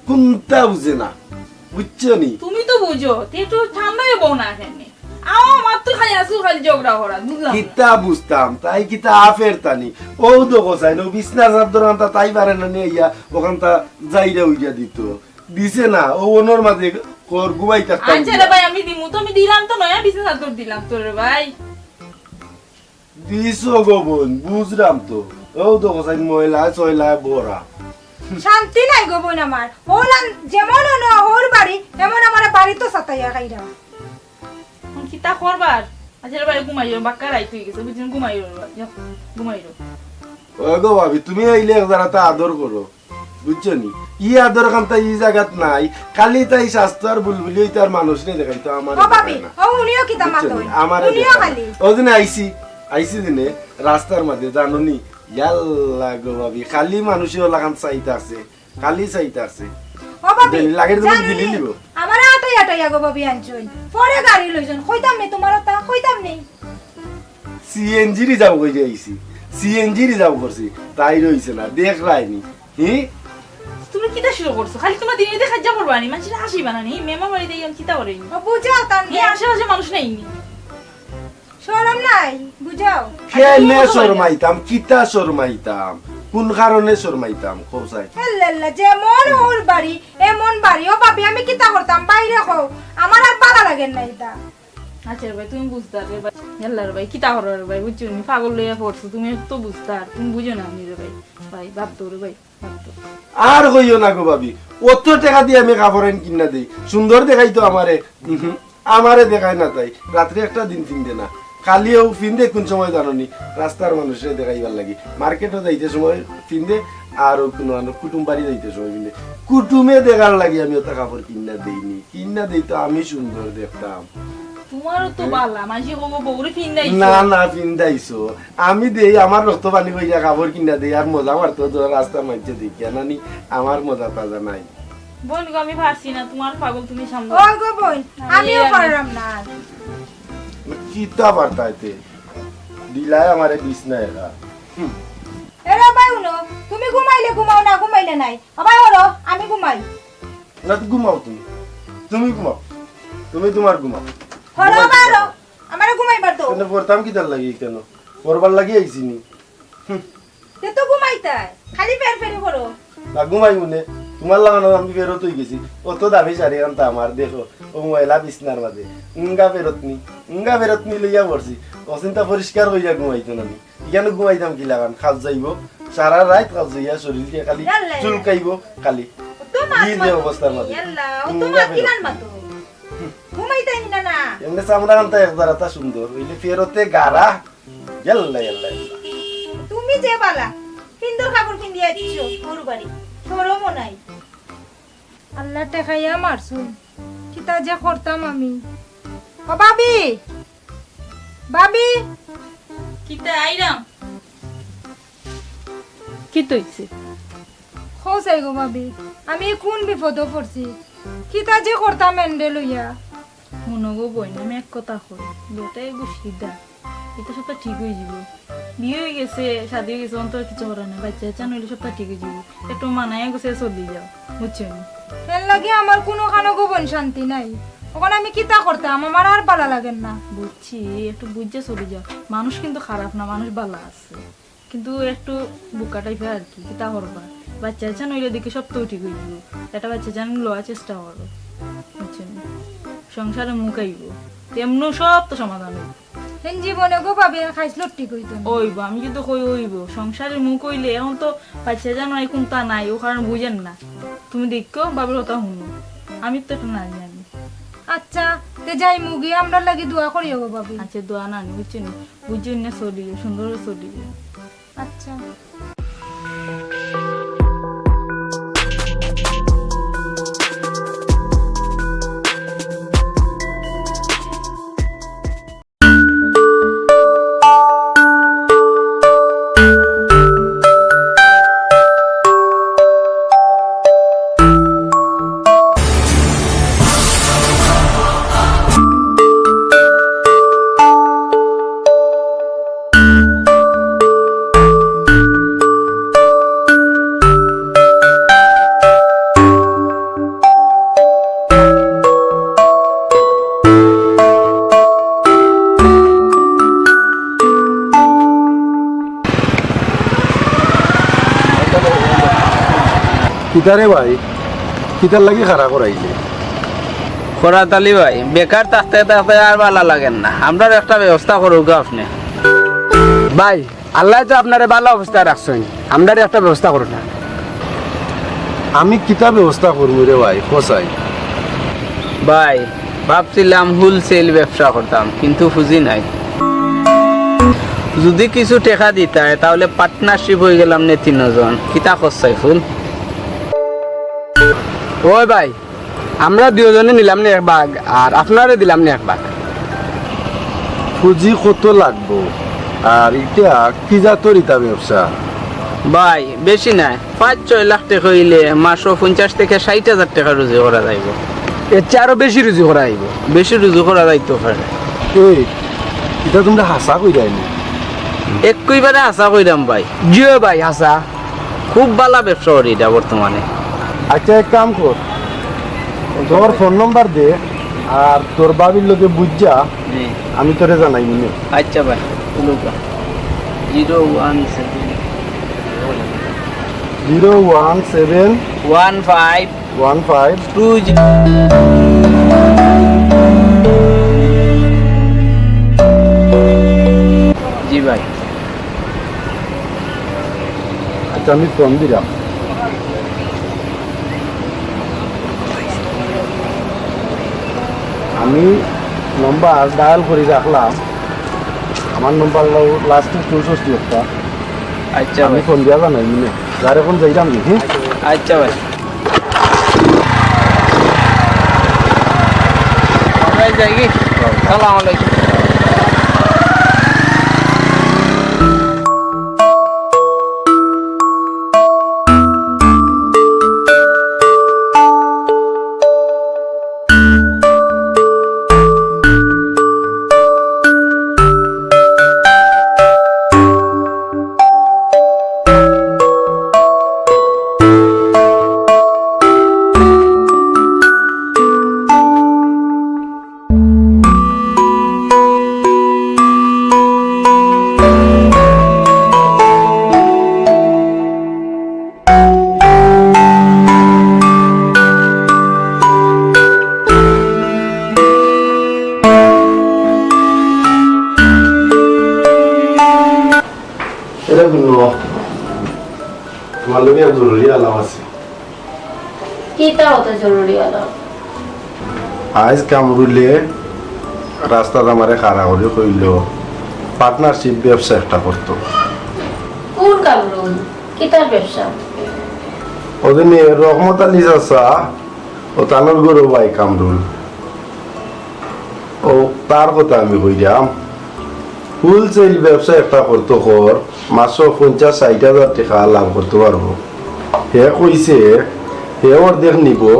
কুনতা বুঝে না, বুঝছো নি? তুমি তো বুঝো, তে একটু ঠান্ডা অইবো না কেনে? আও, আমার তো খালি আসু খালি ঝগড়া করা, বুঝলাম না। কিতা বুঝতাম, তাই কিতা আফের তানি। অউ দেখো চাই, অউ বিছনার চাদ্দর আনতা তাই পারে না নি, ইয়া, অখানতা যাইরা উইয়া দিতো। দিছে না, অউ অনর মাঝে কর ঘুমাই থাকতাম আচ্ছা রে দিয়া। ভাই, আমি দিমু তো, আমি দিলাম তো নয়া বিছনার চাদ্দর দিলাম তো রে ভাই। দিছো গো বইন, বুঝরাম তো। অউ দেখো চাই ময়লা সয়লা ভরা। শান্তি নাই গো বইন আমার। অলান যেমন অনো হউর বাড়ি, এমন আমার বাড়িত সাতাইয়া খাইরা। অখন কিতা করবার? আচ্ছা রে ভাই, ঘুমাইও, বাক্কা রাইত অই গেছে, বুঝছইন, ঘুমাইও রে ভাই, যাও, ঘুমাইও। ও গো ভাবি, তুমি আইলে এক জারাতা আদর করো, বুঝছো নি? ই আদর খানতা ই জাগাত নাই, খালি তাই স্বাস্থ্য আর বুলবুলি অইতে আর মানুষরে দেখাইতো আমারে ও ভাবি, দেখায় না। ও উনিও কিতা বুঝছো মাতো? নি? আমারে উনিও দেখায় না। খালি। অউ দিনে আইছি, আইছি দিনে রাস্তার মাঝে জানো নি, ইয়াল্লা গো ভাবি, খালি মানুষে অলাখান চাইতা আছে। খালি চাইতা আছে। ও ভাবি, জানি, লাগের যখন জানি, দিলি নিব। আমারে আটাই আটাইয়া গো ভাবি আনছইন। পরে গাড়ি লইছইন। কইতাম নি তুমার অতা, কইতাম নি। সিএনজি রিজার্ভ করি আইছি। সিএনজি রিজার্ভ করছি। তাই রইছে না। দেখরায় নি। হি? তুমি কিতা শুরু করছো? খালি তুমরা দিনে দিনে কাইজ্জা করবা নি? মানষরে হাসাইবা না নি? মেহমান বাড়িত আইয়া কিতা করে নি? ও বুঝো, তান হি, আশেপাশে মানুষ নাই নি? শরম নাই, বুঝাও। কেনে শরমাইতাম? কিতা শরমাইতাম? কুন কারণে শরমাইতাম? কও চাই। হেল্লাল্লা, যেমন হউর বাড়ি, এমন বাড়ি। ও ভাবি, আমি কিতা করতাম? বাইরে কও। আমার আর ভালা লাগের না ইতা। আচ্ছা রে ভাই, তুমি বুঝতায় রে ভাই। ইয়াল্লা রে ভাই, কিতা করো রে ভাই? বুঝছো নি? পাগল লইয়া পড়ছো। তুমি তো বুঝতায়, তুমি বুঝো না নি রে ভাই। ভাই, ভাবতো রে ভাই। আর কইও না গো ভাবি, অত টেকা দি আমি কাপড় আন কিনা দেই, সুন্দর দেখাইতো আমারে, উহু, আমারে দেখায় না তাই, রাত্রে একটা দিন ফিন্দে না, খালি অউ ফিন্দে কুন সময় জানো নি, রাস্তার মানুষরে দেখাইবার লাগি, মার্কেটো যাইতে সময় ফিন্দে, আর অউ কুনু আনো কুটুম বাড়ি যাইতে সময় ফিন্দে, কুটুমে দেখার লাগি আমি অতা কাপড় কিনা দেই নি, কিনা দেই তো আমি সুন্দর দেখতাম। তুমারও তো বালা, মানষে কইবো বউরে ফিন্দাইছো। না, না, ফিন্দাইছো। আমি দেই, আমার রক্ত পানি কইরা কাপড় কিনা দেই, আর মজা মারতো তো রাস্তার মাঝে দেখিয়া না নি, আমার মজা তাজা নাই। বইন গো, আমি পারছি না, তুমার পাগল তুমি সামলাও। ও গো বইন, আমি আমিও আর পারলাম না আর। কিতা বার্তা এতে? দিলাই আমারে বিছনা একা। হুম। এরে ভাই, হুনো, তুমি ঘুমাইলে ঘুমাও, না ঘুমাইলে নাই। ও ভাই, ওরো, আমি ঘুমাই। না, তো ঘুমাও তুমি। তুমি ঘুমাও। তুমি তুমার ঘুমাও। হলো ঘুমাইতে বারো, যাও। আমারে ঘুমাইবার দাও। কেনে পড়তাম কিতার লাগি কেনে? পড়বার লাগি আইছি নি। হুম। তে তো ঘুমাইতায়, খালি ফেরফেরি করো। না ঘুমাই মনে, তুমার লাগানো আমি ফেরত অই গেছি। অত দামি শাড়ি আনতা আমার, দেখো, অউ ময়লা বিছনার মাঝে। উঙ্গা ফেরত নি, উঙ্গা ফেরত নি লইয়া পড়ছি। অচিন্তা পরিষ্কার কইরা ঘুমাইতো না নি। ইখানো ঘুমাইতাম কিলাখান? খাজ যাইবো, সারা রাইত খাজ যাইয়া শরীলকে খালি ইয়াল্লা। চুলকাইবো খালি। অত মাত ই যে মাতো অবস্থার তুমি, মাঝে। ইয়াল্লা, অত উম, মাত কিলান মাতো? ঘুমাইতায় নি না, না? এমনে চামড়া খানতা এক জারাতা সুন্দর, অইলে ফেরতে গারা। ইয়াল্লা, ইয়াল্লা, ইয়াল্লা। তুমি যে বালা, ফিন্দর কাপড় ফিন্দিয়া আইছো, হউর বাড়ি। শরমও নাই। আল্লায় ঠেকাইয়া মারছইন। কিতা যে করতাম আমি। ও ভাবি! ভাবি! কিতা আইরাম? কিতা অইছে? কও চাই গো ভাবি, আমি কুন বিপদো পড়ছি। কিতা যে করতাম এন্ডে লইয়া। হুনো গো বইন, আমি এক কথা কই, বেটা এগু সিধা, ইতা সবতা ঠিক অইযিবো। বিয়া অইগেছে, শাদি অইগেছে, অখন তো আর কিচ্ছু করার নাই। বাইচ্চা কাইচ্চা অইলে সবতা ঠিক অইযিবো। একটু মানাইয়া গুছাইয়া চলি যাও, বুঝছো নি? এর লাগি আমার কুনুখানো গো বইন শান্তি নাই। অখন আমি কিতা করতাম, আমার আর ভালা লাগের না। বুঝছি, একটু বুঝিয়া চলি যাও। মানুষ কিন্তু খারাপ না, মানুষ ভালা আছে। কিন্তু একটু বুকা টাইপের আর কি, কিতা করবা? বাইচ্চা কাইচ্চা অইলে দেখি সবতা ঠিক অইযিবো। একটা বাইচ্চা কাইচ্চা লওয়ার চেষ্টা করো, বুঝছো নি? সংসারে মুখ আইবো, তেমনও সবতা সমাধান অইবো। হেন জীবনে গো ভাবি আর খাইছলত ঠিক অইতো না। অইবো, আমি কিন্তু কই অইবো। সংসারে মুখ অইলে, অখন তো বাইচ্চা কাইচ্চা নাই, কুন্তা নাই, অউ কারণে বুঝের না। তুমি দেখো, ভাবির কথা হুনো, আমি তো একটা নারী আমি। আচ্ছা, তে যাইমুগি, আমরার লাগি দোয়া করিও গো ভাবি। আচ্ছা, দোয়া নানি, বুঝছো নি? বুঝছো নি, চলিও, সুন্দর করি চলিও। আচ্ছা। কিতারে ভাই, কিতার লাগি খাড়া করাইলে? করাত আলী ভাই, বেকার থাকতে থাকতে আর ভালা লাগের না, আমরার একটা ব্যবস্থা করউক্কা আপনে। ভাই, আল্লায় তো আপনারে ভালা অবস্থায় রাখছইন, আমরারে একটা ব্যবস্থা করউক্কা। আমি কিতা ব্যবস্থা করমু রে ভাই, কছাই? ভাই, ভাবছিলাম wholesale ব্যবসা করতাম, কিন্তু পুঁজি নাই। যুদি কিছু টেকা দিতায়, তাইলে partnership অইগেলাম নে তিনজন। কিতা কছাই ফুল? ওই ভাই, আমরা দুইজনে নিলাম নে এক ভাগ, আর আপনারে দিলাম নে এক ভাগ। পুঁজি কত লাগবো? আর ইটা কি জাতর ইতা ব্যবসা? ভাই, বেশি নায়, পাঁচ ছয় লাখ টেকা অইলে মাসো পঞ্চাশ থাকি ষাইট হাজার টেকা রুজি করা যাইবো। এর চেয়ে আরো বেশি রুজি করা যাইবো। বেশি রুজি করা যাইতো পারে। এই, ইটা তুমরা হাছা কইরায় নি? একেবারে হাছা কইরাম ভাই। জি অয় ভাই, হাছা। খুব ভালা ব্যবসা করি ইটা বর্তমানে। আচ্ছা, এক কাম কর, তোর ফোন নাম্বার দে, আর তোর ভাবির লগে বুঝা, জি। আমি তোরে জানাইমু নে। আচ্ছা ভাই, বলুক। Zero one seven. Zero one seven. One five. One five. Two zero. জি ভাই। আচ্ছা, আমি ফোন দিলাম। আমি নাম্বার ডায়াল করি রাখলাম। আমার নাম্বার লাস্টে চৌষট্টি একটা। আচ্ছা আমি ভাই। ফোন দিয়া জানাইমু নে। যার এখন যাইলাম কি, হুম? আচ্ছা ভাই। আমরা যাই কি? সালাম আলাইকুম। এরে হুনো, তুমার লগে এক জরুরি আলাপ আছে। কিতা অত জরুরি আলাপ? আইজ কামরুলে রাস্তাত আমারে খাড়া করি কইলো, partnership ব্যবসা একটা করতো। কুন কামরুল? কিতার ব্যবসা? অউ যে রহমত আলী চাচা, অউ তানর ঘরর ভাই কামরুল। অউ তার কথা আমি কইরাম। Wholesale ব্যবসা একটা করতো কর, মাসো পঞ্চাশ ষাইট হাজার টেকা লাভ করতো পারবো। হে কইছে, হে অর্ধেক নিবো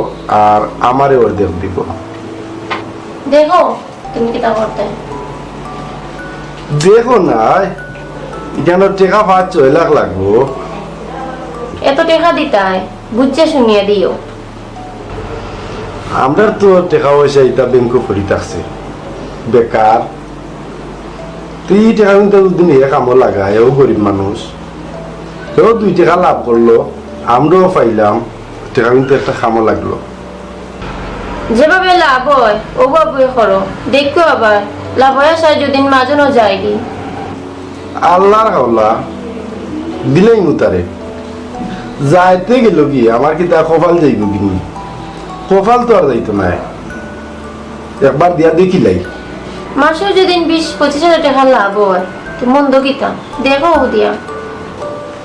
আর আমারে অর্ধেক দিবো। দেখো, তুমি কিতা করতে? দেখো না, ইখানো টেকা পাঁচ ছয় লাখ লাগবো। এত টেকা দিতায়, বুঝিয়া শুনিয়া দিও। আমরার তো টেকা পয়সা ইতা ব্যাংকো পড়ি থাকছে, বেকার। তো ই টেকা কিন্তু দুদিন হে কামো লাগায়, ও গরিব মানুষ, তো দুই টেকা লাভ করলো, আমরাও পাইলাম, টেকা কিন্তু একটা কামো লাগলো। যেভাবে লাভ অয়, ওভাবে করো। দেখো আবার, লাভ অয় আশায় যদি মাজনও যায়গি। আল্লার হাওলা, দিলাইমু তারে। যাইতে গেলো কি, আমার কিতা কপাল যাইবো কিনি? কপাল তো আর যাইতো নায়। একবার দিয়া দেখিলাই। মাসেও যদি বিশ পঁচিশ হাজার টেকা লাভ অয়, তো মন্দ কিতা? দেখো দিয়া।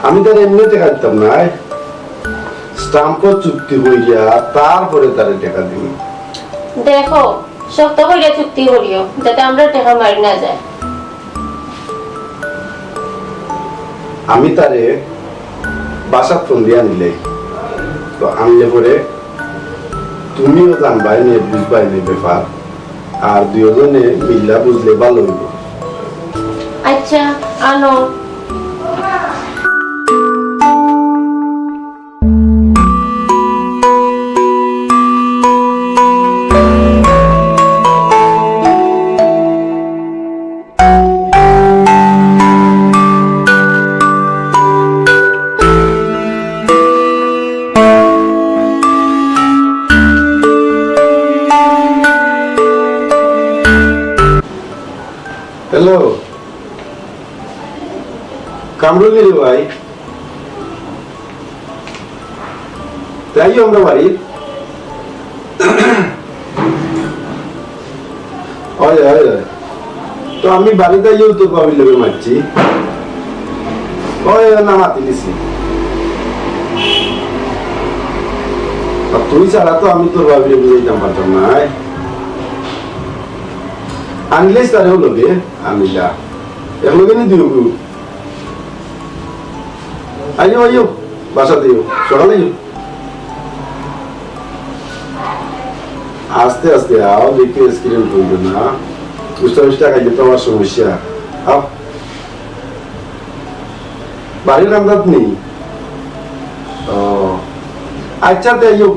আমি তারে এমনে টেকা দিতাম নায়, স্ট্যাম্পো চুক্তি করিয়া তারপরে তারে টেকা দিমু। দেখো, শক্ত করিয়া চুক্তি করিও, যাতে আমরার টেকা মারি না যায়। আমি তারে বাসাত ফোন দিয়া আনিলাই, তো আনলে পরে তুমিও জানবায় নে, বুঝবায় নে ব্যাপার, আর দুইজনে মিল্লা বুঝলে ভালো অইবো। আচ্ছা, আনো। হ্যালো, কামরুল রে ভাই। তাই আমরা বাড়ি। অয়, অয়, অয়। তো আমি বাড়িত আইয়াউ তোর ভাবির লগে মাতছি। অয়, অয়, না মাতি দিছি। আর তুই ছাড়া তো আমি তোর ভাবিরে বুঝাইতাম পারতাম নায়। আনিলাইস তারেও লগে, আনিলা। একলগে নি দিও গু। আইও, আইও, বাসাত আইও, সকালে আইও। আস্তে আস্তে আও, দেখি accident অইবো না। উষ্টা উষ্টা খাইলে তো আমার সমস্যা। আও। বাড়ির কান্দাত নি? ও। আচ্ছা, তে আইও।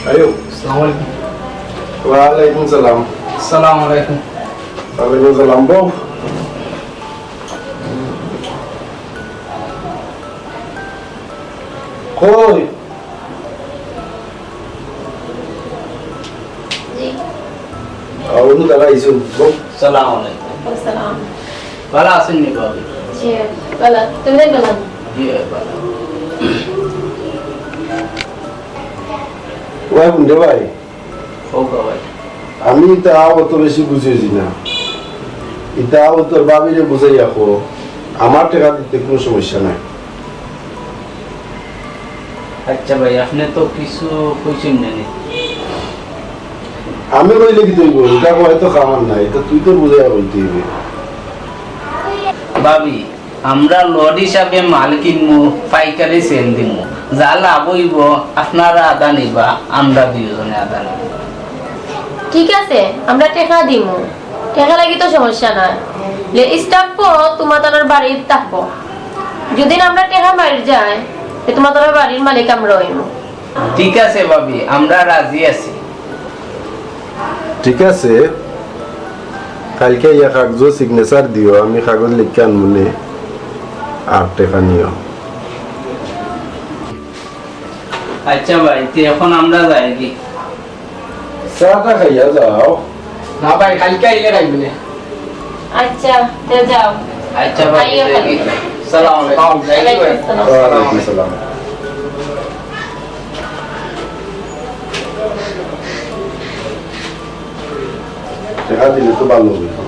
আইও। আসসালামু আলাইকুম। ওয়ালাইকুম সালাম। আসসালামু আলাইকুম। ওয়ালাইকুম সালাম। বউ। কই? জি। আ, অনু দাদা আইছইন। বউ। সালাম আলাইকুম। ওয়ালাইকুম সালাম। ভালা আছইন নি ভাবি? জি, ভালা। তুমি ভালা? জি, ভালা। ওই হুন রে ভাই। কও বা ভাই। আমি ইতা অত বেশি বুঝি না। ইতা অউ তোর ভাবিরে বুঝাইয়া কও। আমার টেকা দিতে কুনু সমস্যা নাই। আচ্ছা ভাই, আপনে তো কিছু কইছইন না নি? আমি কইলে কিতা অইবো? ইতা কওয়ায় তো কাম আর নাই। ইতা তুই তো বুঝাইয়া কইতে অইবো। ভাবি, আমরা লট হিসাবে মাল কিনমু, পাইকারি সেল দিমু। যা লাভ অইবো, আপনারা আধা নিবা, আমরা দুইজনে আধা নিমু। ঠিক আছে, আমরা টেকা দিমু, টেকা লাগি তো সমস্যা নাই। লে স্টাফ তুমাতানর বাড়িত থাকবো। যদি আমরা টেকা মারি যাই, তে তুমাতানর বাড়ির মালিক আমরা অইমু। ঠিক আছে ভাবি, আমরা রাজি আছি। ঠিক আছে, কাইলকে আইয়া কাগজো সিগনেচার দিও, আমি কাগজ লেখিয়া আনমুনে, আর টেকা নিও। আচ্ছা ভাই, তে এখন আমরা যাইগি? চা টা খাইয়া যাও। না ভাই, কাইলকে আইলে খাইমুনে। আচ্ছা, তে যাও। আচ্ছা ভাই, আইও যাইগি। কাইলকে। সালাম আলাইকুম। ওয়ালাইকুম আসসালাম। ওয়ালাইকুম আসসালাম। না দিলে তো ভালো হবে না।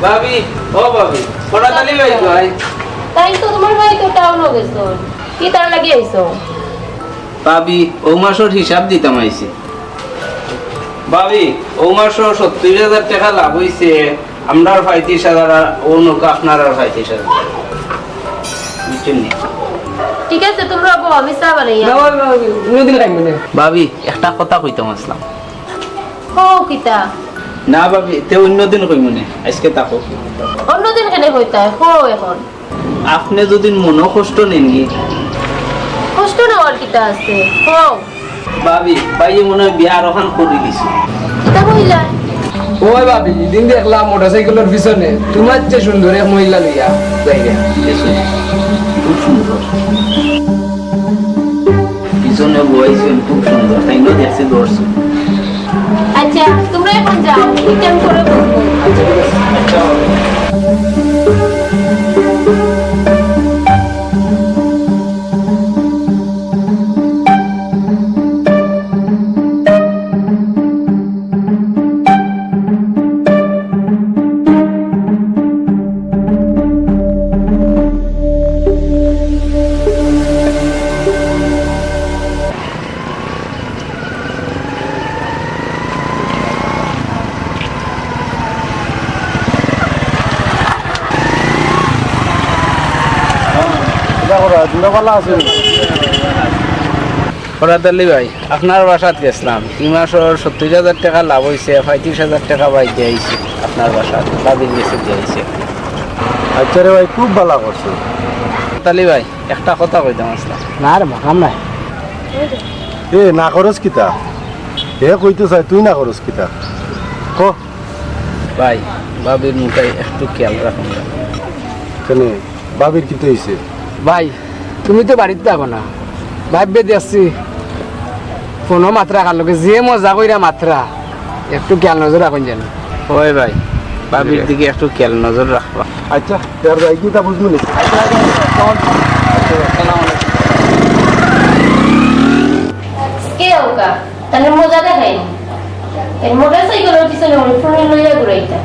ভাবি, ও ভাবি, ফরাদ আলী ভাই কই? তাইন তো তুমার ভাই তো টাউনো গেছইন। কিতার লাগি আইছো? ভাবি, অউ মাসর হিসাব দিতাম আইছি। ভাবি, অউ মাসো সত্তইর হাজার টেকা লাভ অইছে, আমরার পঁয়ত্রিশ হাজার আর অউ নৌকা আপনারার পঁয়ত্রিশ হাজার। বুঝছইন নি? ঠিক আছে, তুমরা বও, আমি চা বানাইয়া না, ভাবি, ভাবি, অন্যদিন খাইমু নে। ভাবি, একটা কথা কইতাম আছলাম। কও কিতা? না ভাবি, তে অন্যদিন কইমু নে, আইজকে থাকউক। অন্যদিন কেনে কইতায়? কও অখন। আপনে যুদি মনো কষ্ট নেইন গি। কষ্ট নেওয়ার কিতা আছে? কও। ভাবি, ভাইয়ে মনে অয় বিয়া আরোখান করি দিছে। কিতা কইলা? ওই ভাবি, ইদিন দেখলাম মোটরসাইকেলর পিছনে তুমার চেয়ে সুন্দর এক মহিলা লইয়া যাইরা। খুব সুন্দর। পিছনে বইছইন, খুব সুন্দর। তাইনও দেখছি, ধরছি। আচ্ছা, তুমরা অখন যাও, একটু পরে বলবো। আচ্ছা, ঠিক আছে। আচ্ছা। কিতা করা, তোমরা ভালা আছো? ফরাদ আলী ভাই, আপনার বাসাত গেছলাম, ই মাসর সত্তইর হাজার টেকা লাভ অইছে, পঁয়ত্রিশ হাজার টেকা বাই দিয়া আইছি আপনার বাসাত, ভাবির গেছে দিয়া আইছি। আচ্ছা রে ভাই, খুব ভালা করছো। ফরাদ আলী ভাই, একটা কথা কইতাম আছলাম। না রে মা, কাম নাই। এ, না করস কিতা? হে কইতো চায়, তুই না করস কিতা? ক। ভাই, ভাবির মুখে একটু খেয়াল রাখুন। কেনে? ভাবির কিতা অইছে? ভাই, তুমি তো বাড়িত থাকো না। ভাবিরে দেখছি, ফোনো মাতরা কার লগে, যে মজা কইরা মাতরা, একটু খেয়াল নজর রাখুন যেন। ওই ভাই, ভাবির দিকে একটু খেয়াল নজর রাখবা। আচ্ছা, তে আর যাই, কিতা বুঝমু নি? আচ্ছা, আচ্ছা, আচ্ছা, আসসালামু আলাইকুম। কে ওকা? তাহলে মজা দেখাইনি। এই মোটরসাইকেলর পিছনে ওই ফোন লইয়া ঘুরাইতা।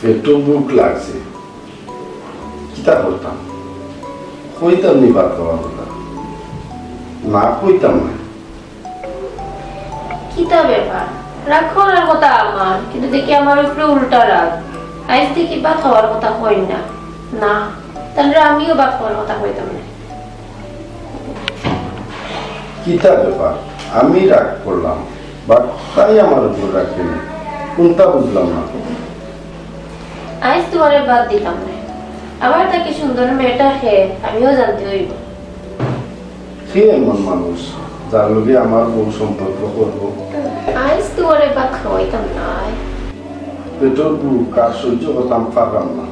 পেটো ভুক লাগছে, কিতা করতাম? কইতাম নি ভাত খাওয়ার কথা? না, কইতাম না। কিতা ব্যাপার? রাগ করার কথা আমার, কিন্তু দেখি আমার উপরে উল্টা রাগ। আইজ দেখি ভাত খাওয়ার কথা কইন না। না, তাইলে আমিও ভাত খাওয়ার কথা কইতাম না। কিতা ব্যাপার? আমি রাগ করলাম, but তাই আমার উপর রাগ কেনে? কোনটা বুঝলাম না। আইজ তুমারে বাদ দিতাম না। আমার থাকি সুন্দর মেয়েটা কে, আমিও জানতে অইব। কে এমন মানুষ, যার লগে আমার বউ সম্পর্ক করব? আইজ তুমারে বাদ খাওয়াইতাম না। পেটর ভুক আর সহ্য করতাম পারলাম না।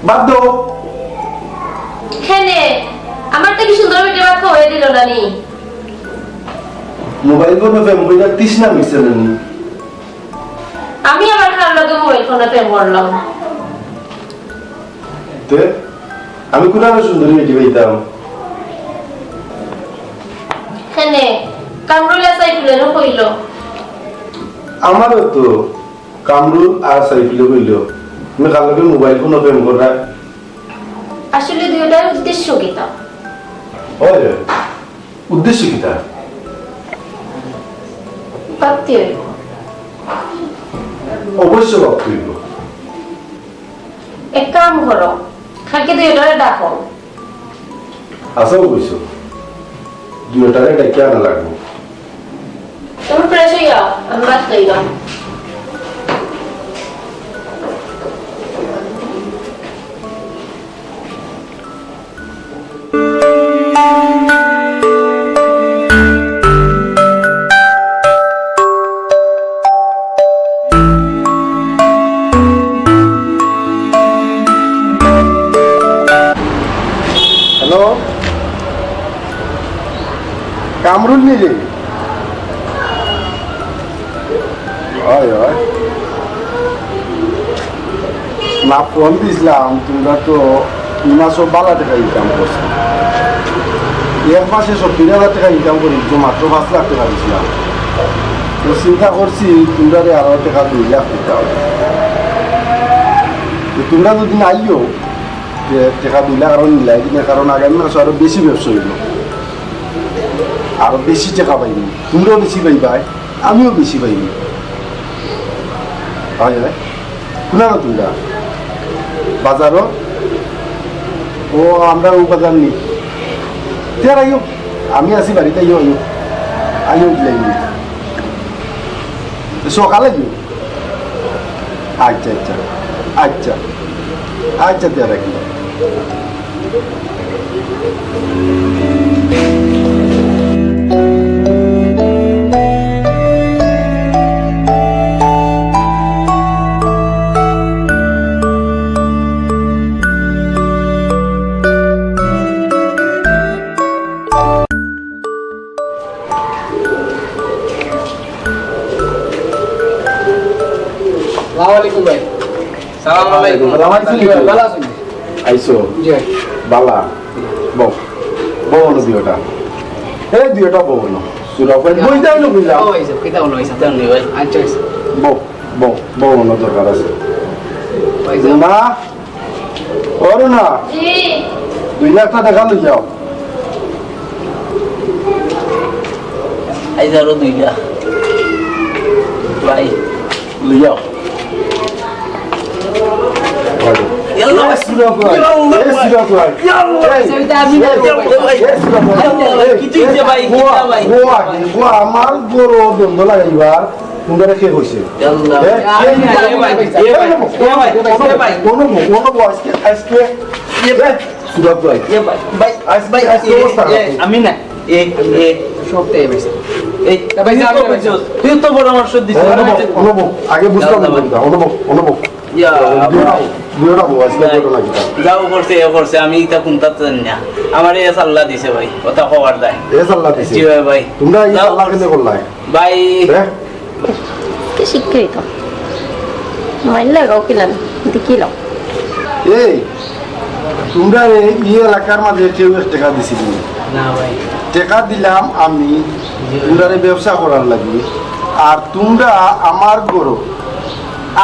বাদ দেও। কেনে, আমার থাকি সুন্দর মেয়েটা বাদ খাওয়াই দিল না নি? মোবাইল ফোনে প্রেম কইরা তৃষ্ণা মিটছে না নি? আমি আবার কার লগে মোবাইল ফোনে প্রেম করলাম? তে, আমি কুনানো সুন্দরী বেটি পাইতাম? কেনে, কামরুল আর সাইফুলে না কইল? আমারও তো কামরুল আর সাইফুলে কইল, তুমি কার লগে মোবাইল ফোনে প্রেম কররা? আসলে দুইটার উদ্দেশ্য কিতা? ওই, উদ্দেশ্য কিতা? ভাবতে অইব। অবশ্য ভাবতে অইব। এক কাম করো, কালকে দুইটারে ডাকো। আচ্ছা, অবশ্য দুইটারে ডাকিয়া আনা লাগবো। তুমি ফ্রেশ অইয়া, আমি ভাত খাইলাম। হ্যালো, কামরুল নি রে? অয়, অয়। না, ফোন দিছিলাম, তুমরা তো ই মাসো বালা টেকা ইনকাম করছো। এক মাসে সত্তইর হাজার টেকা ইনকাম করি, তো মাত্র পাঁচ লাখ টেকা দিছিলাম। তো চিন্তা করছি, তুমরারে আরো টেকা দুই লাখ দিতাম। তো তুমরা যদি আইও, তে টেকা দুই লাখ আরো মিলাই দিমু, কারণ আগামী মাসো আরো বেশি ব্যবসা অইব, আরো বেশি টেকা পাইমু, তুমরাও বেশি পাইবায়, আমিও বেশি পাইমু। অয়, অয়। কুনানো তুমরা? বাজারো? ও, আমরা অউ বাজার নি। তে আর আইও, আমি আছি বাড়িত, আইও, আইও। আইও, দিলাই নি। সকালে আইও। আচ্ছা, আচ্ছা, আচ্ছা, আচ্ছা, দিয়া রাখি। আসসালামু আলাইকুম ভাই। সালাম আলাইকুম। ভালা আছইন নি? আইছো? জি ভাই। বালা। বও। বও অনো দুইওটা। এই দুইওটা বও অনো। সুরা কই বই যাই না বুঝলাম। ও, এই যে, কিতা অনো, এই যে, জানি ভাই। আচ্ছা, আচ্ছা। বও, বও, বও অনো দরকার আছে। ভাই, যাও। না। অরুণা, জি। দুই লাখ টেকা লই যাও। এই যে আরো দুইটা। ভাই। লই যাও। ইয়াল্লা। এই সুরত ভাই, ইয়াল্লা এই ভাই। সুরত ভাই। ইয়াল্লা। এই, এই, এই সুরত ভাই। ইয়াল্লা ভাই, এই, কিতা অইছে ভাই, বোয়া, কিতা ভাই? বোয়া, বোয়া, আমার ঘরো দ্বন্দ্ব লাগাইবার। তুমরারে কে কইছে? আল্লাহ। এ, কে কইছে? এ ভাই, এ ভাই, এ ভাই, এ ভাই। অনুভব, অনুভব, আজকে, আজকে, এ ভাই, সুরত ভাই। এ ভাই, ভাই, আজকে, ভাই, আজকে এ, অবস্থা এ, খারাপ। আমি না। এ, এ। সব তো এ ভাই। এই, এ ভাই, তুই তো যাবে, কইছস, তুই তো পরামর্শ দিছস। অনুভব, অনুভব, আগে বুঝতাম না, অনুভব, অনুভব। ইয়া, দুইটা, ভাই। দুইটা বউ, আজকে ভাই। দুইটা লাগি। যাও করছে, এ করছে, আমি ইতা কুনতা জানি না। আমারে এ সাল্লা দিছে ভাই, কথা কওয়ার দায়। এ সাল্লা দিছে? জি ভাই, ভাই। তুমরা এই যাও সাল্লা করছে। কেনে করলায়? ভাই। হ্যাঁ? কে শিক্ষিত? মাইর লাগাও কিলা না? দেখি লাও। এই, তুমরারে ই এলাকার মাঝে কেউ এক টেকা দিছিল নি? না ভাই। টেকা দিলাম আমি, জি ভাই। তুমরারে ব্যবসা করার লাগি। আর তুমরা আমার ঘরো,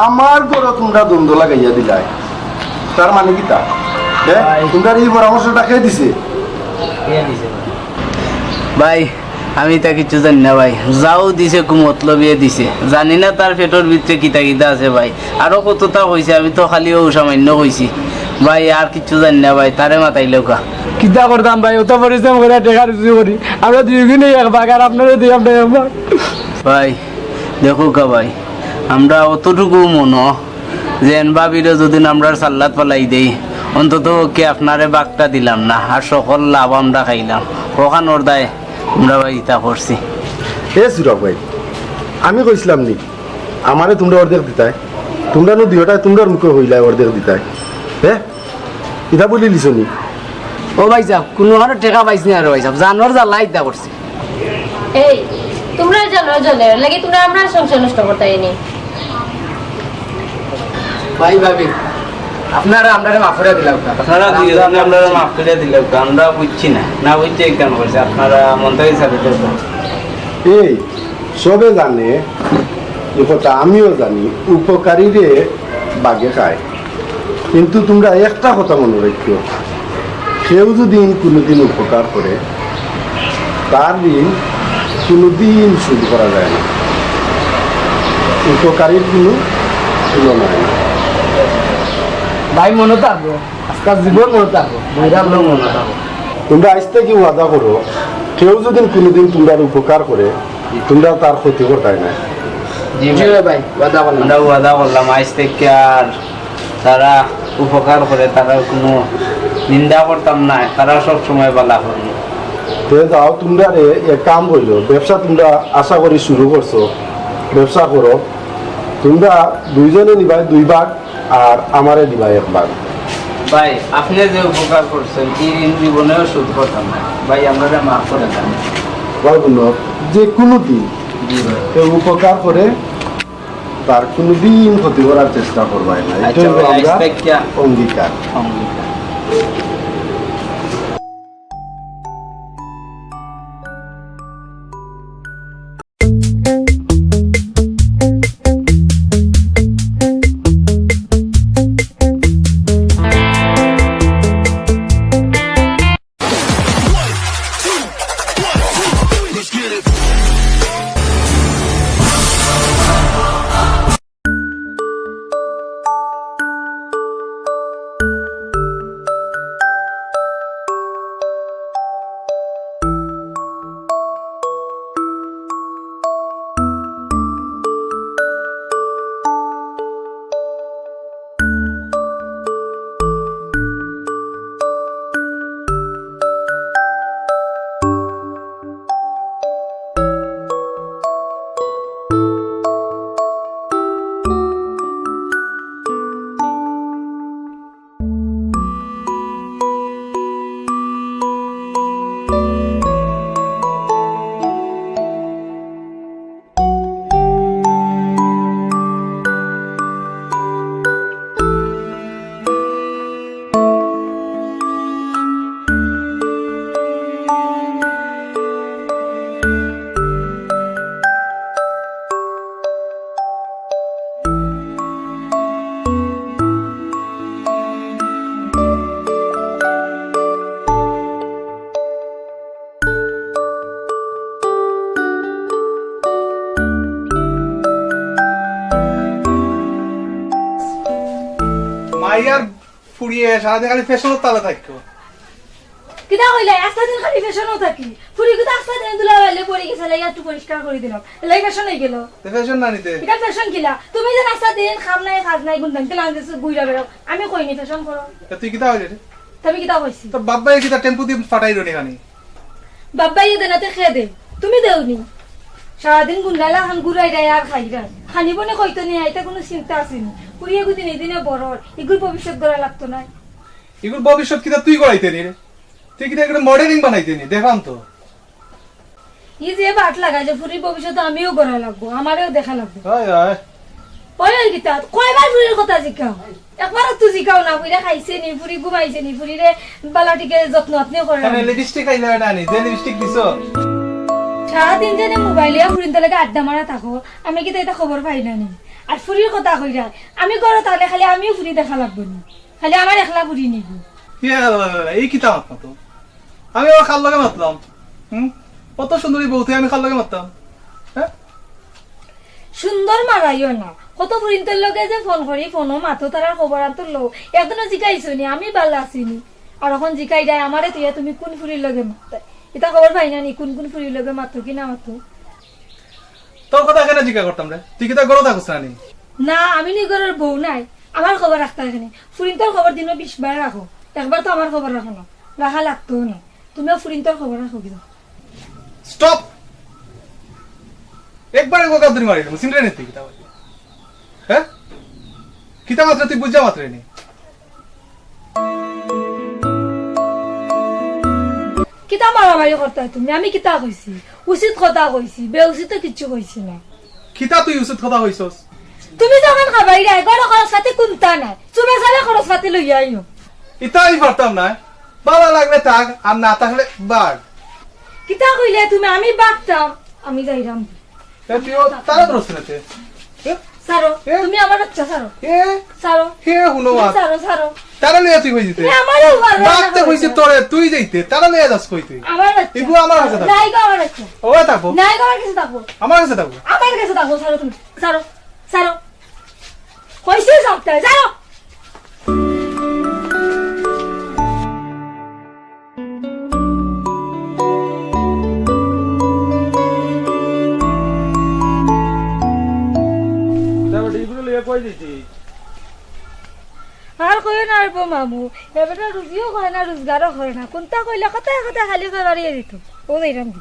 আমার ঘরো তুমরা দ্বন্দ্ব লাগাইয়া দিলায়। তার মানে কিতা? হ্যাঁ? ভাই। তুমরারে ই পরামর্শটা কে দিছে? কে দিছে ভাই? ভাই, আমি ইতা কিচ্ছু জানি না ভাই। যাউ দিছে, কুমতলবিয়ে দিছে। জানি না তার পেটর ভিতরে কিতা কিতা আছে ভাই। আরো কততা কইছে, আমি তো খালি অউ সামাইন্য কইছি। ভাই, আর কিচ্ছু জানি না ভাই, তারে মাতাইলাউক্কা। কিতা করতাম ভাই, অত পরিশ্রম করি টেকা রুজি করি। আমরা দুইগুনে এক ভাগ, আর আপনারে দুই, আমরা এক ভাগ। ভাই, দেখউক্কা ভাই, আমরা অতটুকু মনো যেন ভাবিরে যুদি আমরার সাল্লাত ফালাই দেই, অন্তত কি আপনারে বাগটা দিলাম না, আর সকল লাভ আমরা খাইলাম। অখানর দায় আমরা ভাই ইতা করছি। এ সুরক ভাই, আমি কইছিলাম নি, আমারে তুমরা অর্ধেক দিতায়? তুমরা নু দুইওটায় তুমরার মুখে কইলায় অর্ধেক দিতায়। হে, ইতা বুলিলিছো নি? ও ভাইসাব, কুনুখানো টেকা পাইছি না রে ভাইসাব, জানোর জ্বালা ইতা করছি। এই, তুমরা জানো, জানো, লাগি তুমরা আমরার সংসার নষ্ট করতায় নি। ভাই, ভাবি, আপনারা আমরারে মাফ করিয়া দিলাউক্কা। আপনারা দুইজনে আমরারে মাফ করিয়া দিলাউক্কা, আমরা বুঝছি না, না বুঝছি এই কাম করছি, আপনারা মন থাকি ছাড়ি দেউক্কা। এই, সবে জানে, ই কথা আমিও জানি, উপকারীরে বাঘে খায়। কিন্তু তুমরা একটা কথা মনো রাখিও, কেউ যুদি কুনুদিন উপকার করে, তার ঋণ কুনুদিন শোধ করা যায় না। উপকারীর কুনু তুলনা নাই। ভাই, মনো থাকবো, আজকাল জীবন মনো থাকবো, মইরা আমরার মনো থাকবো। তুমরা আইজ থাকি ওয়াদা করো, কেউ যুদি কুনুদিন তুমরার উপকার করে, তুমরা তার ক্ষতি করতায় না। জি জি ভাই। ভাই, ওয়াদা করলাম। আমরা ওয়াদা করলাম, আইজ থাকি আর তারা উপকার করে, তারার কুনু নিন্দা করতাম না, তারা সব সময় বালা করবো। তে যাও, তুমরারে এক কাম কইলো, ব্যবসা তুমরা আশা করি শুরু করছো, ব্যবসা করো, তুমরা দুইজনে নিবায় দুই ভাগ, আর আমারে দিবায় এক ভাগ। ভাই, আপনে যে উপকার করছইন, ই ঋণ জীবনেও শোধ করতাম না। ভাই, আমরারে মাফ করি দেন। ভাই, হুনো, যে কুনুদিন জি ভাই। কেউ উপকার করে, তার কুনুদিন ক্ষতি করার চেষ্টা করবায় না। আচ্ছা ইটাই ভাই, আমরার আইজ থাকি অঙ্গীকার। অঙ্গীকার। মাইয়ার ফুড়িয়ে সারাদিন খালি ফ্যাশনর তালে থাকতো। কিতা কইলা? আস্তা দিন খালি ফ্যাশনও থাকি। ফুড়ি কিতা আস্তা দিন ধুলা বাললে পড়ি গেছে, লাগি একটু পরিষ্কার করি দিলাম। এলাই ফ্যাশন অই গেল। তে ফ্যাশন না নিতে? ইটা ফ্যাশন কিলা? তুমি যে আস্তা দিন কাম নাই, কাজ নাই, গুন্ডান কিলা আনতেছো, ঘুরা বেড়াও। আমি কইনি ফ্যাশন করো। তা তুই কিতা কইলে রে? তে আমি কিতা কইছি? তোর বাপ ভাইয়ে কিতা টেম্পু দি ফাটাই রনি খানি? বাপ ভাইয়ে দেনা তে কে দে? তুমি দেও নি? সারাদিন গুন্ডালা খান ঘুরাই দেয় আর খাই দেয়। খানি বনে কইতো নি, আইতা কুনু চিন্তা আছে নি। ফুড়ি এগু দিনে দিনে বড়, ইগুর ভবিষ্যৎ গড়া লাগতো নায়। ইগুর ভবিষ্যৎ কিতা তুই গড়াইতে নি রে? তুই কিতা এগুলো মডেলিং বানাইতে নি? দেখাম তো। ই যে বাট লাগা যে ফুড়ির ভবিষ্যৎ আমিও গড়া লাগবো, আমারেও দেখা লাগবো। হয়, হয়। ওই, ওই কিতা, কয়বার ফুড়ির কথা জিকাও? একবারও তো জিকাও না, ফুড়িরে খাইছে নি, ফুড়ি ঘুমাইছে নি, ফুড়িরে বালা টিকে যত্ন আত্নি করে কেন না। লিপস্টিক আইলে না নি? যে লিপস্টিক দিছো? সারাদিন যেন মোবাইলে ফুড়িন্তর লগে আড্ডা মারা থাকো, আমি কিতা ইতা খবর পাই না নি? আর ফুড়ির কথা কইরা, আমি ঘরো তাহলে খালি আমিও ফুড়ি দেখা লাগবো নি? খালি আমার একলা ফুড়ি নিবি? ইয়া, এই কিতা মাত মাতো? আমি আবার কার লগে মাতলাম? হুম? কত সুন্দরী বউ তুই, আমি কার লগে মাততাম? হ্যাঁ? সুন্দর মারাইও না। কত ফুড়িন্তর লগে যে ফোন করি, ফোনও মাতো, তারার খবর আনতো লও। একদিনও জিকাইছো নি, আমি বালা আছি নি। আর অখন জিকাই দেয়, আমারে তুই, তুমি কুন ফুড়ির লগে মাততায়? ইতা খবর পাই না নি, কুন কুন ফুড়ির লগে মাতো কি না মাতো? তোর কথা কেনে জিকা করতাম রে? তুই কিতা ঘরো থাকস না নি? না, আমি নি ঘরর বউ নায়। আমার খবর রাখতা কেনে? ফুরিন্তর খবর দিনো বিশ বার রাখো, একবার তো আমার খবর রাখো না, রাখা লাগতো না। তুমিও ফুরিন্তর খবর রাখো কিতা? স্টপ! একবারে গোকা ধরি মারি দেবো, চিনরে নিতে কিতা বললি? হ্যাঁ? কিতা মাত্র তুই বুঝা মাত্র নি? কিতা মারামারি করতায় তুমি? আমি কিতা কইছি? উচিত কথা কইছি, বেউচিত তো কিচ্ছু কইছি না। কিতা তুই উচিত কথা কইছস? তুমি যখন খাবাইরায়, ঘরো খরচ পাতি কুন্তা নাই, চুপে চাপে খরচ পাতি লইয়া আইও। ইতা আমি পারতাম না। বালা লাগলে থাক, আর না থাকলে বাগ। কিতা কইলে তুমি? আমি বাগতাম, আমি যাইরাম। এ, তুই ও তারা ধরছ না তে? এ? ছাড়ো, এ? তুমি আমার বাচ্চা, ছাড়ো। এ? ছাড়ো। হে, হুনো তুমি মা। ছাড়ো, ছাড়ো। তারা লইয়া তুই কই দিতে? তুমি আমারে উবার করো না বাগতে কইছি কইছো। তোরে, তুই যাইতে। তারা লইয়া যাস কই তুই? আমার বাচ্চা। ইগু আমার কাছে থাকবো। নাই গো আমার বাচ্চা। ও থাকবো। নাই গো আমার কাছে থাকবো। আমার কাছে থাকবো। আমার কাছে থাকবো, ছাড়ো তুমি। ছাড়ো, ছাড়ো। কইছি সবটাই, ছাড়ো। তারপরে এগুলো লইয়া কই দিছি? আর কইও না রে মামু, এ বেটা রুজিও করে না, রোজগারও করে না, কোনটা কইলে কথায় কথায় খালি কই বাড়িয়ে দিত। ও যাইরাম দি।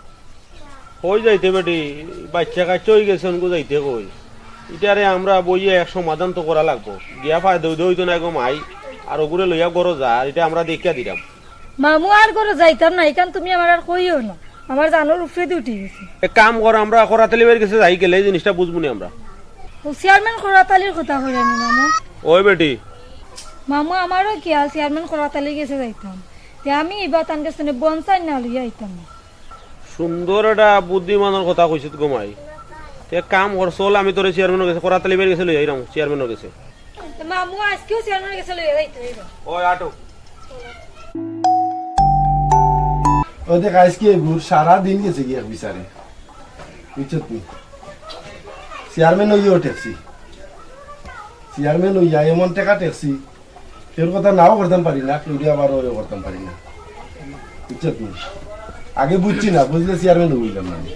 কই যাইতে বেটি, বাচ্চা কাচ্চা অই গেছে, অনকু যাইতে কই? ইটারে আমরা বইয়া এক সমাধান তো করা লাগবো। গিয়া ফায়দা উদা অইতো না গো মাই, আর ওগুরে লইয়া ঘরো যা, আর ইটা আমরা দেখিয়া দিলাম। মামু আর ঘরো যাইতাম না, ইখান তুমি আমার আর কইও না, আমার জানোর উপরেদি উঠি গেছে। এক কাম কর, আমরা করাতালি ভাইর গেছে যাই, গেলে এই জিনিসটা বুঝবো নি আমরা। ও চেয়ারম্যান করাতালির কথা কইরা নি মামু? ওই বেটি। মামু আমারও খেয়াল চেয়ারম্যান করাতালির গেছে যাইতাম, তে আমি ইবা তান গেছে বনসাই না লইয়া আইতাম না। সুন্দর একটা বুদ্ধিমানর কথা কইছত গো মাই। তে এক কাম কর, চল আমি তোরে চেয়ারম্যানর গেছে, করাতালি ভাইর গেছে লইয়া আইরাম, চেয়ারম্যানর গেছে। মামু আজকেও চেয়ারম্যানর গেছে লইয়া যাইতে হইব। ওই আটো। ও দেখ, আজকে বুর সারা দিন গেছে গিয়া বিচারে, বুঝছত নি? চেয়ারম্যান অইয়াও ঠেকছি, চেয়ারম্যান অইয়া এমন টেকা ঠেকছি, কেউর কথা নাও করতাম পারি না, কেউরে আবার ওইও করতাম পারি না। বুঝছো তুমি? আগে বুঝছি না, বুঝলে চেয়ারম্যান অইলাম না আমি।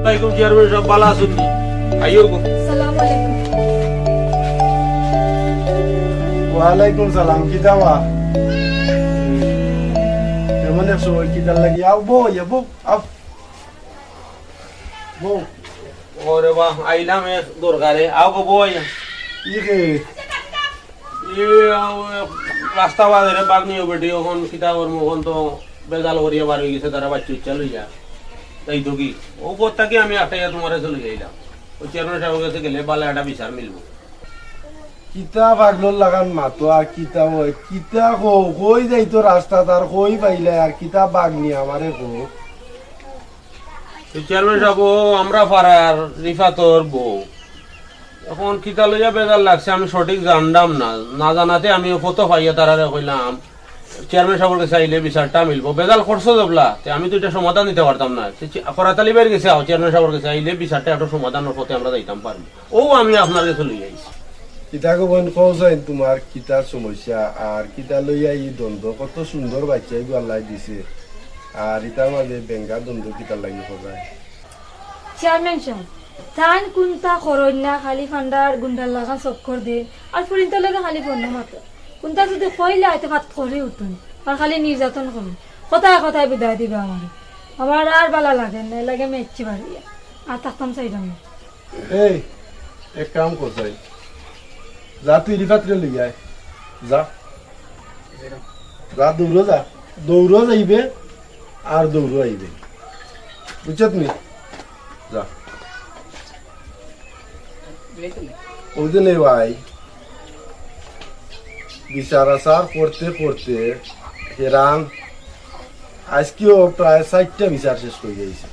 আসসালামু আলাইকুম চেয়ারম্যান সাব, ভালা আছইন নি? আইও গো। আসসালামু আলাইকুম। ওয়ালাইকুম সালাম, কিতা বা? এমন এক সময় কিতার লাগি? আও বও, ইয়া বও, আও। বও। ওরে বা, আইলাম এক দরকারে। আও গো, বও আইয়া। ই কে? ই, আও, রাস্তা বাজারে বাগ নিও বেটি, অখন কিতা করমু, অখন তো বেজাল করিয়া বার অই গেছে, তারা বাচ্চা উচ্চা লইয়া। তাই তো কি? ও পথ থাকি আমি আটাইয়া তোমার কাছে লইয়া আইলাম। ও চেয়ারম্যান সাবর গেছে গেলে বালা একটা বিচার মিলবো। কিতা পাগলর লাখান মাতো আর কিতা অয়, কিতা কও, কই যাইতো রাস্তাত আর কই পাইলায় আর কিতা বাগনি আমারে কও। তো চেয়ারম্যান সাব, ও আমরা পাড়ার রিফাতর বউ। অখন কিতা লইয়া বেজাল লাগছে আমি সঠিক জানলাম না, না জানাতে আমি ফটো পাইয়া তারারে কইলাম, চেয়ারম্যান সাবর গেছে আইলে বিচারটা মিলবো। বেজাল করছো জবলা, তে আমি তো ইটা সমাধান দিতাম পারতাম না। তে চে-, করাতালি ভাইর গেছে আও, চেয়ারম্যান সাবর গেছে আইলে বিচারটা একটা সমাধানর পথে আমরা যাইতাম পারমু। ও আমি আপনার গেছে লইয়া আইছি। কিতা গো বইন, কও চাইন তুমার কিতা সমস্যা আর কিতা লইয়া ই দ্বন্দ্ব? কত সুন্দর বাচ্চা ইগু আল্লায় দিছে, আর ইতার মাঝে বেঙ্গা দ্বন্দ্ব কিতার লাগি কররায়? চেয়ারম্যান সাব, তাইন কুন্তা করইন না, খালি ফান্ডার গুন্ডার লাখান চক্কর দেইন, আর ফুরিন্তর লগে খালি ফোনো মাতইন। কুন্তা যুদি কইলে আইতে ফাত করি উঠইন, আর খালি নির্যাতন করইন। কথায় কথায় বিদায় দিবা আমারে। আমার আর বালা লাগে না, এর লাগি আমি আইচ্ছি বাড়ি। আর থাকতাম চাইরাম না। এই, এক কাম কর চাই, যা তুই রিফাতরে লই আয়, যা, যা দৌড়ো যা, দৌড়ো যাইবে আর দৌড়ো আইবে, বুঝছত নি? যা। ওই যে নে ভাই, বিচার আচার করতে করতে হেরান, আইজকেও প্রায় চাইরটা বিচার শেষ করি আইছি।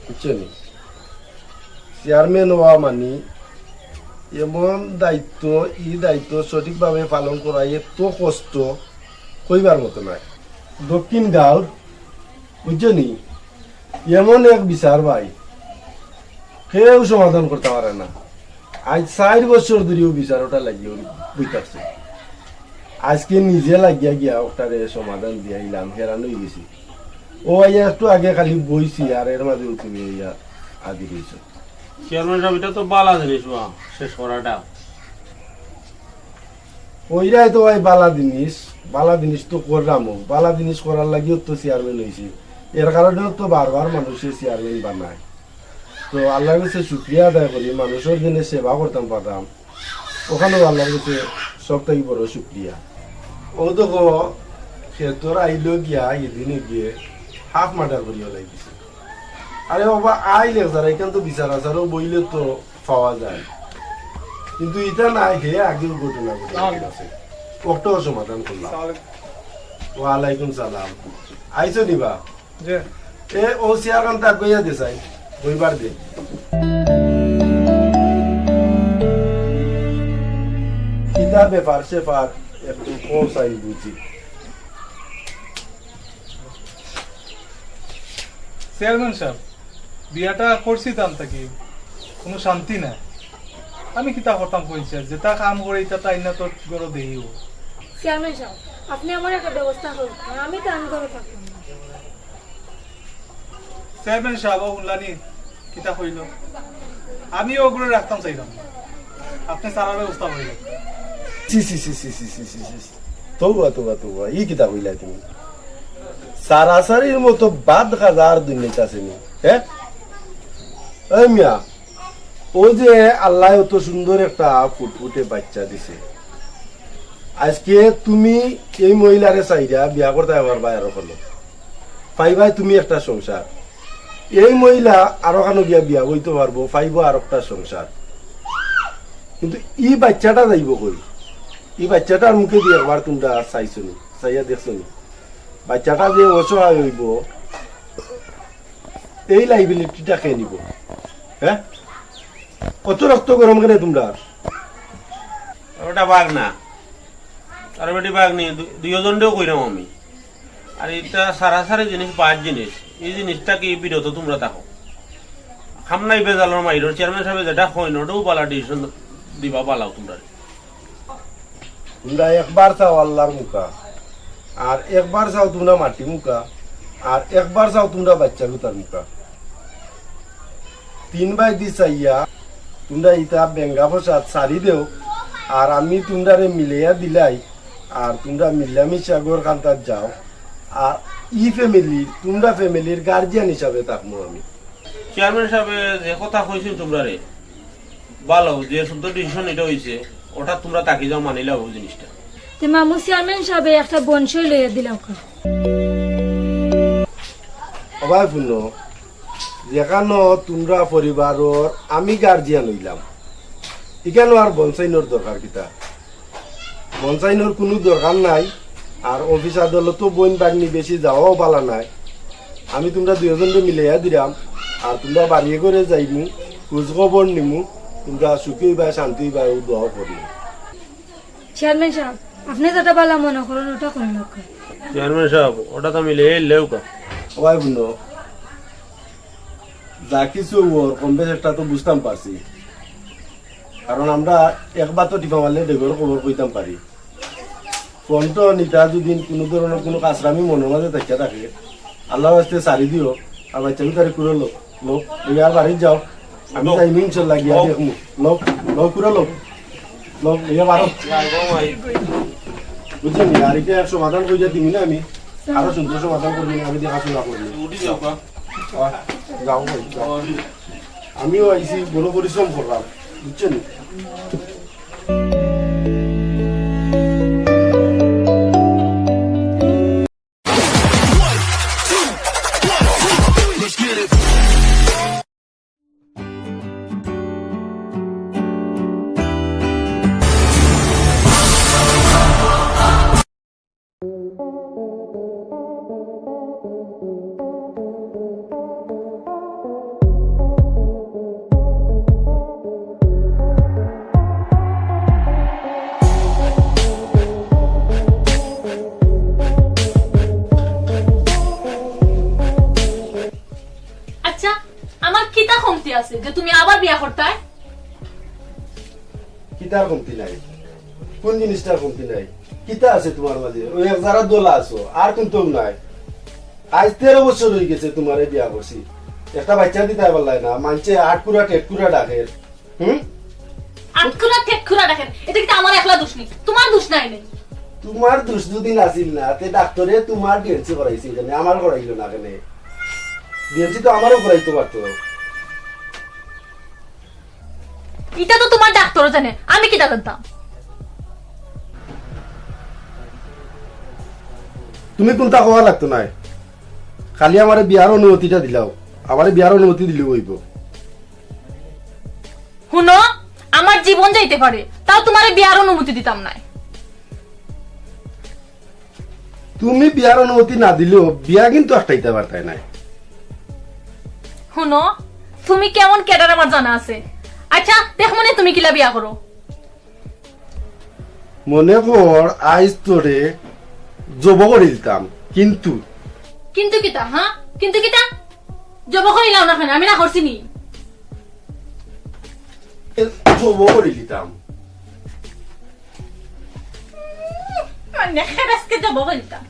বুঝছো নি? চেয়ারম্যান অওয়া মানি এমন দায়িত্ব, ই দায়িত্ব সঠিকভাবে পালন করা এত কষ্ট, কইবার মতো নায়। দক্ষিণ গাঁওর, বুঝছো নি, এমন এক বিচার ভাই, কেউ সমাধান করতা পারে না। আইজ চাইর বছর ধরি অউ বিচার ওটা লাগিয়া বই থাকছে। আইজকে নিজে লাগিয়া গিয়া ওটারে সমাধান দিয়া আইলাম, হেরান অই গেছি। ও আইয়া একটু আগে খালি বইছি, আর এর মাঝে তুমি আইয়া হাজির হইছো। চেয়ারম্যান সাহেব, এটা তো বালা জিনিস বা, শেষ করাটা। ওইটাই তো ভাই বালা জিনিস, বালা জিনিস তো করলাম, ও বালা জিনিস করার লাগিও তো চেয়ারম্যান হইছি। এর কারণেও তো বারবার মানুষের চেয়ারম্যান বানায়। তো আল্লাহর কাছে শুকরিয়া আদায় করি, মানুষের জন্য সেবা করতাম পারতাম, ওখানেও আল্লাহর কাছে সব থেকে বড় শুকরিয়া। ও দেখো, খেতর আইলো গিয়া, এদিনে গিয়ে হাফ মার্ডার করিয়া লাগিছে। আরে বাবা, আইলে যারা এখান তো বিচার আচারও বইলে তো পাওয়া যায়, কিন্তু এটা নাই। হে আগেও ঘটনা ঘটে আছে, ওটাও সমাধান করলাম। ওয়ালাইকুম সালাম। আইছো নিবা? এ, ও চেয়ার খান তাক গইয়া দে চাই, বইবার দে। কিতা ব্যাপার স্যাপার একটু কও চাই বুঝি। চেয়ারম্যান সাহেব, বিয়াটা করছি তান থাকি, কোনো শান্তি নাই। আমি কিতা করতাম কইছি, আর যেটা কাম করে এটা তাই না তোর গরো দেইও। চেয়ারম্যান সাহেব, আপনি আমার একটা ব্যবস্থা করুন, আমি তো আমি করে থাকতাম না। চেয়ারম্যান সাহেব, ও হুনলানি কিতা কইল? আমি ওগুলো রাখতাম চাইলাম না। আপনি সারার ব্যবস্থা করে দেন। ছি, ছি, ছি, ছি। তৌবা, তৌবা, তৌবা। ই কিতা কইলা তুমি? সারাসারির মতো বাদ খাজার দুনিয়াত আছে নি? হ্যাঁ? এই মিয়া, ও যে আল্লাহ অত সুন্দর একটা ফুটফুটে বাচ্চা দিছে, আজকে তুমি এই মহিলারে চাইরা বিয়া করতে পারবা আরো কোনো? পাইবায় তুমি একটা সংসার। এই মহিলা আরো কানো গিয়া বিয়া বইতে পারবো, পাইবো আর একটা সংসার। কিন্তু ই বাচ্চাটা যাইবো কই? ই বাচ্চাটার মুখে দিয়ে একবার তোমরা চাইছো নি, চাইয়া দেখছো নি? বাচ্চাটা যে অসহায় হইবো, এই লাইবিলিটিটা কে নিব? হ্যাঁ, কত রক্ত গরম কেনে তোমরা? ওটা বাঘ না, আর বেটি বাঘ নেই, দু- দুইজনরেও কইরাম আমি। আর এটা সারাসারি জিনিস, বাদ জিনিস, এই জিনিসটা কি বিরত তোমরা থাকো। খামনাই বেজালর মাইরর চেয়ারম্যান সাহেব যেটা কইন, ওটাও বালা ডিসিশন দিবা, বালাও তোমরা। তোমরা একবার চাও আল্লাহর মুখা, আর একবার চাও তোমরা মাটি মুখা, আর একবার চাও তোমরা বাচ্চা গুতার মুখা। তিন বাই দি চাইয়া তোমরা ইতা বেঙ্গা ফসাদ সারি দেও, আর আমি তোমরারে মিলাইয়া দিলাই, আর তোমরা মিলামিশা ঘর খান্তাত যাও। আর ই ফ্যামিলি, তোমরা ফ্যামিলির গার্জিয়ান হিসাবে থাকমু আমি। চেয়ারম্যান সাহেব যে কথা কইছেন তোমরারে, ভালো, যে শুদ্ধ ডিসিশন এটা হইছে, ওটা তোমরা তাকি যাও মানিলাও ওই জিনিসটা। তে মামু চেয়ারম্যান সাহেব একটা বংশই লইয়া দিলাম। ও ভাই হুনো, যেখানো তোমরা পরিবারর আমি গার্জিয়ান হইলাম, এখানো আর বনসাইনর দরকার কিতা? বনসাইনর কোনো দরকার নাই। আর অফিস আদালতও বইন বাগনি বেশি যাওয়াও বালা নাই। আমি তোমরা দুইজনরে মিলাইয়া দিলাম, আর তোমরা বাড়িয়ে করে যাইমু, খোঁজ খবর নিমু, তোমরা সুখী হইবা, শান্তি হইবা, ও দোয়াও করি। চেয়ারম্যান সাহেব, আপনি যেটা বালা মনে করেন ওটা করেন। চেয়ারম্যান সাহেব, ওটা তো মিলে লেউকা। ও ভাই হুনো, যা কিছু ওর কম বেশ একটা তো বুঝতাম পারছি, কারণ আমরা একবার তো টিপা মারলে ডেগর খবর কইতাম পারি। ফোন তো নিতা যদি কোনো ধরনের কোনো কাজরামি মনের মাঝে থাকিয়া থাকে, আল্লাহর ওয়াস্তে সারি দিও, আর বাচ্চা ভিতরে কুড়ো লোক, লোক, এই আর বাড়িত যাও, আমি যাই ইনশাল্লাহ গিয়া দেখমু। লোক, লোক কুড়ো লোক, লোক, এই বারো। বুঝছেন নি? আর এটা এক সমাধান কইয়া দিবি না আমি, আরো সুন্দর সমাধান করবি না, আমি দেখাশোনা করবি। উঠি যাও, বা। আহ, যাও ভাই, যাও। আমিও আইছি, বড় পরিশ্রম করলাম, বুঝছেন? আচ্ছা, আমার কিতা কমতি আছে যে তুমি আবার বিয়া করতায়? কিতার কমতি নাই? কোন জিনিসটার কমতি নাই? কিতা আছে তোমার মাঝে? ওই এক যারা দোলা আছো, আর কিন্তু নাই। আইজ তেরো বছর অইগেছে তুমারে বিয়া করছি, একটা বাইচ্চা দিতায় পারলায় না, মানষে আটকুরা টেটকুরা ডাকের। হুম? আটকুরা টেটকুরা ডাকের, ইটা কিতা আমার একলা দুষ নি? তুমার দুষ নায় নি? তুমার দুষ যুদি নাছিল না, তে ডাক্তরে তুমার ডিএনসি করাইছিল কেনে, আমার করাইলো না কেনে? ডিএনসি তো আমারও করাইতো পারতো। ইটা তো তুমার ডাক্তরও জানে, আমি কিতা জানতাম? তুমি কুনতা কওয়া লাগতো নায়, খালি আমারে বিয়ার অনুমতিটা দিলাও, আমারে বিয়ার অনুমতি দিলেউ অইবো। হুনো, আমার জীবন যাইতে পারে, তাও তুমারে বিয়ার অনুমতি দিতাম নায়। তুমি বিয়ার অনুমতি না দিলেও বিয়া কিন্তু আটকাইতা পারতায় নায়। হুনো, তুমি কেমন ক্যাডার আমার জানা আছে। আচ্ছা, দেখমুনে তুমি কিলা বিয়া করো। মনে কর, আইজ তোরে জবো করিলিতাম, কিন্তু কিন্তু কিতা, হ্যাঁ? কিন্তু কিতা? জবো করিলাও না কেনে? আমি না করছি নি? জবো করিলিতাম। মানে, খেরাজকে জবো করিলিতাম।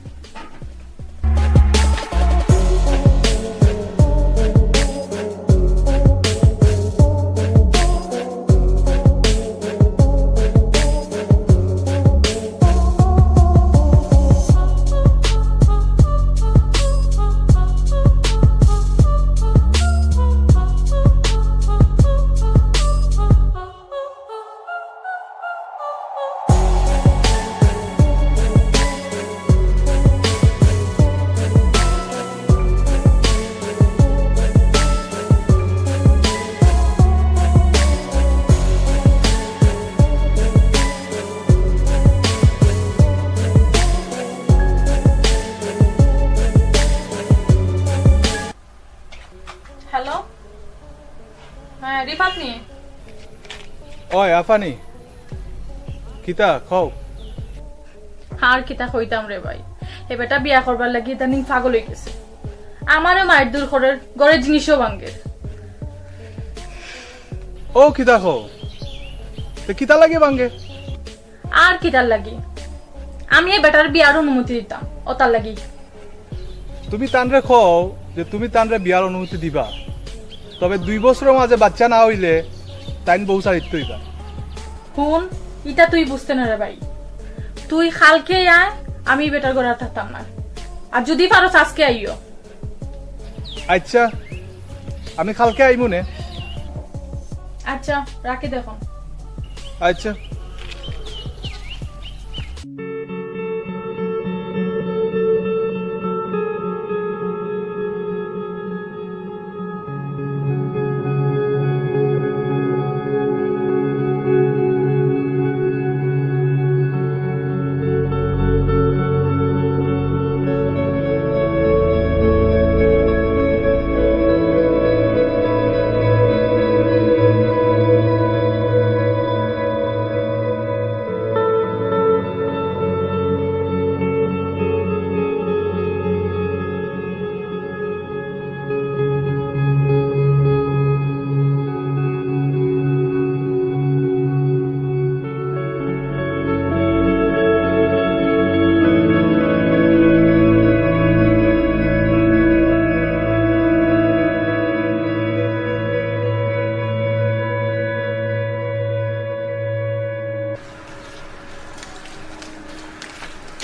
হ্যালো, হ্যাঁ, রিফাত নি? ওই, আফানি, কিতা, কও। আর কিতা কইতাম রে ভাই, হে বেটা বিয়া করবার লাগি ইদানিং পাগল অইগেছে। আমারেও মাইর দূর করের, ঘরর জিনিসও ভাঙ্গের। ও কিতা কও, তে কিতা লাগি ভাঙ্গে? আর কিতার লাগি? আমি হে বেটার বিয়ার অনুমতি দিতাম, অতার লাগি। তুমি তানরে কও যে তুমি তানরে বিয়ার অনুমতি দিবা, তবে দুই বছরর মাঝে বাইচ্চা না অইলে তাইন বউ ছাড়িত অইবা। হুন, ইটা তুই বুঝতে না রে ভাই। তুই কালকে আয়, আমি বেটার ঘরো আর থাকতাম না। আর যুদি পারস আইজকে আইও। আচ্ছা, আমি কালকে আইমু নে। আচ্ছা, রাখি দেখো। আচ্ছা।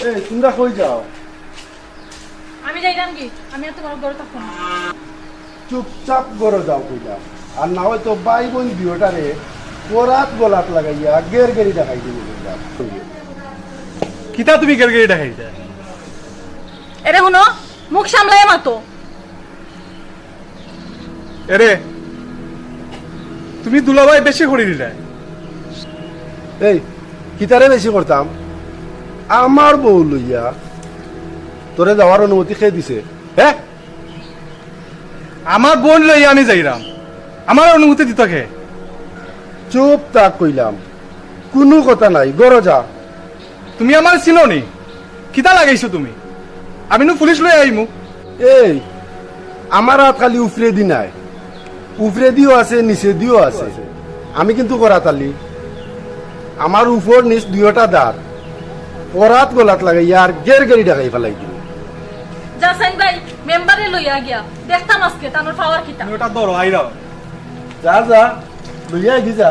এই, তুমরা কই যাও? আমি যাইরাম গি, আমি আর তুমার ঘরো থাকতাম না। চুপচাপ ঘরো যাও কইলাম, আর না অয় তো ভাই বইন দুইওটারে করাত গলাত লাগাইয়া গেরগেরি দেখাই দিমু কইলাম। কিতা তুমি গেরগেরি দেখাইতা? এরে হুনো, মুখ সামলাইয়া মাতো। এরে, তুমি দুলাভাই বেশি করি দিলায়। এই, কিতারে বেশি করতাম? আমার বউ লইয়া তোরে যাওয়ার অনুমতি কে দিছে? হে? আমার বইন লইয়া আমি যাইরাম, আমার অনুমতি দিতো কে? চুপ থাক কইলাম, কুনু কথা নাই, ঘরো যা। তুমি আমারে চিনো নি? কিতা লাগাইছো তুমি? আমি নু পুলিশ লইয়া আইমু। এই, আমার আত খালি উফরেদি নায়, উফরেদিও আছে, নিচেদিও আছে। আমি কিন্তু করাত আলি, আমার উপর নিচ দুইওটা দাঁত করাত গলাত লাগাইয়া আর গেরগেরি দেখাই ফালাই দিমু। যা সাইন ভাই, মি লইয়া গিয়া দেখতাম আজকে তানোর পাওয়ার কিতা। তুমি ওটা ধরো, আইরাও। যা, যা, লইয়া গি যা।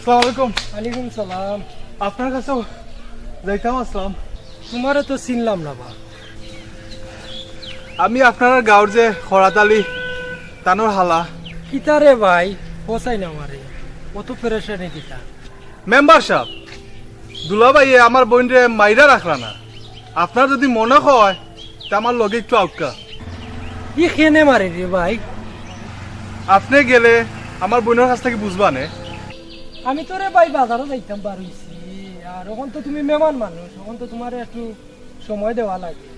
আসসালামু আলাইকুম। ওয়ালাইকুম সালাম। আপনার কাছে যাইতাম আসলাম। তোমারে তো চিনলাম না বা। আমি আপনার গাঁওর যে খরাত আলী, তানোর হালা। কিতা রে ভাই, বসাই না আমারে, অত পেরেশানি কিতা? মেম্বার সাব, দুলাভাইয়ে আমার বইনরে মাইরা রাখরা না। আপনার যদি মনে হয়, তে আমার লগে একটু আউক্কা। ই কেনে মারে রে ভাই? আপনে গেলে আমার বইনর কাছ থাকি বুঝবা নে। আমি তো রে ভাই বাজারো যাইতাম বার অইছি, আর অখন তো তুমি মেহমান মানুষ, অখন তো তোমারে একটু সময় দেওয়া লাগে।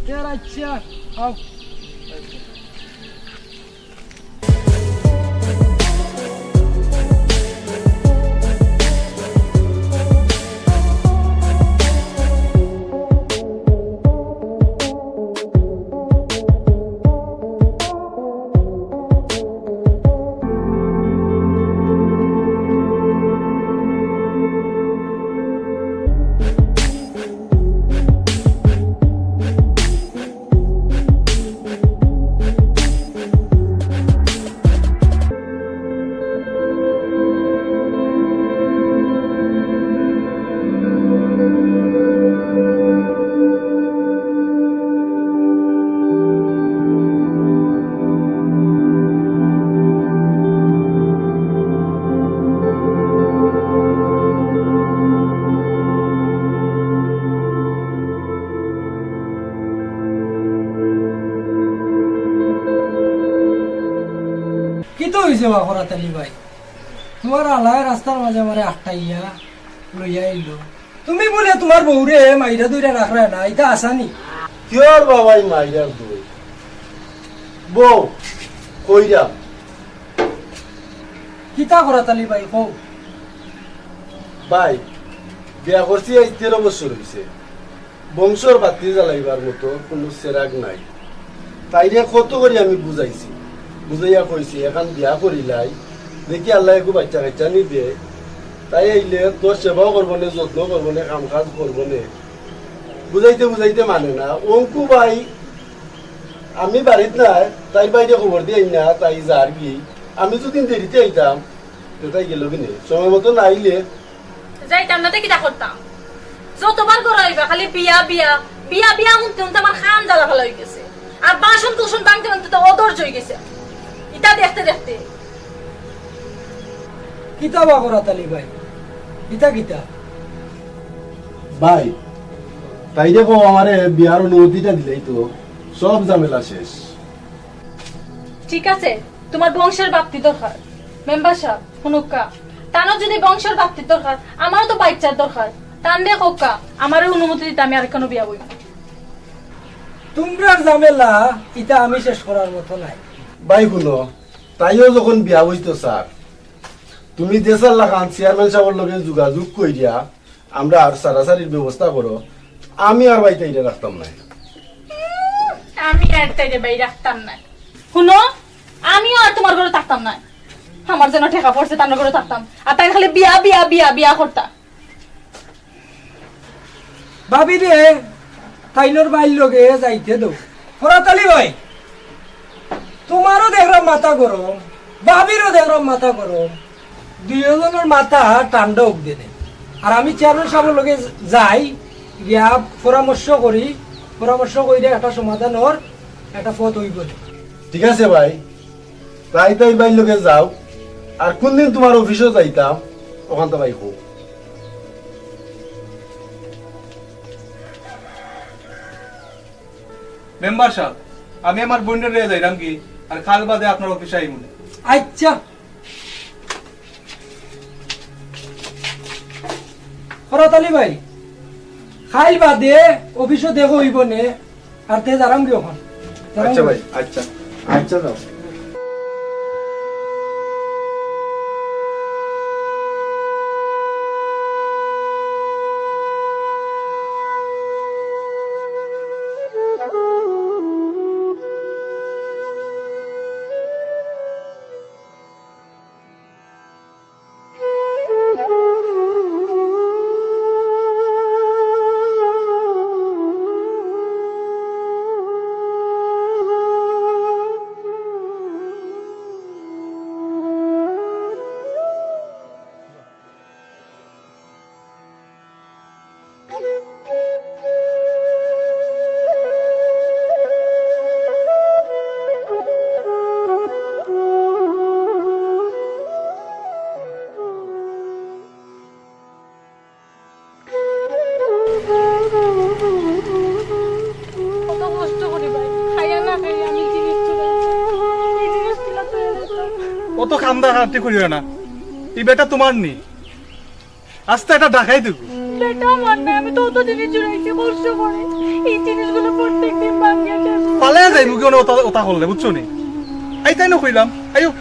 তে আর আচ্ছা, আও। কিতা অইছে বা খরাত আলী ভাই? তোমার হালায় রাস্তার মাঝে আমারে আটকাইয়া লইয়া আইলো। তুমি বুলে তোমার বউরে মাইরা ধইরা রাখরায় না, ইতা আসানি? কিয়র বাবাই মাইরার দই? বউ, কইরাম। কিতা খরাত আলী ভাই, কও। ভাই, বিয়া করছি আইজ তেরো বছর অইছে। বংশর বাতি জ্বালাইবার মতো কুনু চেরাগ নাই। তাইরে কত করি আমি বুঝাইছি, বুঝাইয়া কইছি, এখান বিয়া করিলাই, দেখি আল্লায় একটু বাইচ্চা কাইচ্চা নি দে। তাই আইলে তোর সেবাও করবো নে, যত্ন করবো নে, কাম কাজ করবো নে। বুঝাইতে বুঝাইতে মানে না। অঙ্কু ভাই, আমি বাড়িত নাই, তাইর বাইরে খবর দিয়া আইন না, তাই যার কি। আমি যদি দেরিতে আইতাম, তে তাই গেল কি নে? সময় মতো না আইলে যাইতাম না, তে কিতা করতাম? যতবার ঘরো আইবা, খালি বিয়া, বিয়া, বিয়া, বিয়া হুনতে হুনতে আমার কান জ্বালা ফালা অই গেছে। আর বাসন কুসন ভাঙতে ভাঙতে তো অধৈর্য অই গেছে। ইতা দেখতে দেখতে। কিতা বা খরাত আলী ভাই? ইতা কিতা? ভাই, তাইরে কও আমারে বিয়ার অনুমতিটা দিলাই তো সব ঝামেলা শেষ। ঠিক আছে, তোমার বংশর বাপ্তি দরকার। মেম্বার সাব, হুনুক্কা, তানর যদি বংশর বাপ্তির দরকার, আমারও তো বাইচ্চার দরকার। তানরে কউক্কা, আমারে অনুমতি দিতা, আমি আরেকখানো বিয়া বইমু। তুমরার ঝামেলা ইতা আমি শেষ করার মতো নাই। ভাই হুনো, তাইও যখন বিয়া বইতো চার, তুমি যে চার লাখান চেয়ারম্যান সাবর লগে যোগাযোগ কইরা আমরার সারাসারির ব্যবস্থা করো, আমি আর ভাই তাইরে রাখতাম না। আমি আর তাইরে ভাই রাখতাম না। হুনো, আমিও আর তুমার ঘরো থাকতাম না। আমার যেন ঠেকা পড়ছে তান ঘরো থাকতাম, আর তাইন খালি বিয়া, বিয়া, বিয়া, বিয়া করতা। ভাবি রে, তাইনর ভাইর লগে যাইতে দেও। ফরাত আলী ভাই, তুমারও দেখরাম মাথা গরম, ভাবিরও দেখরাম মাথা গরম, দুইওজনর মাথা ঠান্ডা অউক দেনে। আর আমি চেয়ারম্যান সাবর লগে যাই, গিয়া পরামর্শ করি, পরামর্শ করিয়া একটা সমাধান অর, একটা পথ অইবো নে। ঠিক আছে ভাই, তাই তাই ভাইর লগে যাও, আর কুনদিন তুমার অফিসো যাইতাম, অখানতা ভাই কও। মেম্বার সাব, আমি আমার বইনরে লইয়া যাইরাম গি, আর কাইল বাদে আপনার অফিসো আইমু নে। আচ্ছা। ফরাত আলী ভাই, কাইল বাদে অফিসো দেখা অইবো নে, আর তে যাইরাম গি অখন। যাইরাম আচ্ছা গি। ভাই, আচ্ছা, আচ্ছা যাও। কত কষ্ট করি ভাই, খাইয়া না খাইয়া আমি জিনিস চুরাইছি। এই জিনিস তুলা তো এনে তো অত কান্দা কাটি করিও না, ই বেটা তুমার নি। আস্তা এটা ডাকাই দিব। বেটা আমার না, আমি তো অত জিনিস চুরাইছি কষ্ট করে। এই জিনিসগুলো প্রত্যেকদিন ভাঙিয়া শেষ করি। পালাইয়া যাইমু গি অনে অতা, অতা করলে, বুঝছো নি? আইতাই না কইলাম, আইও।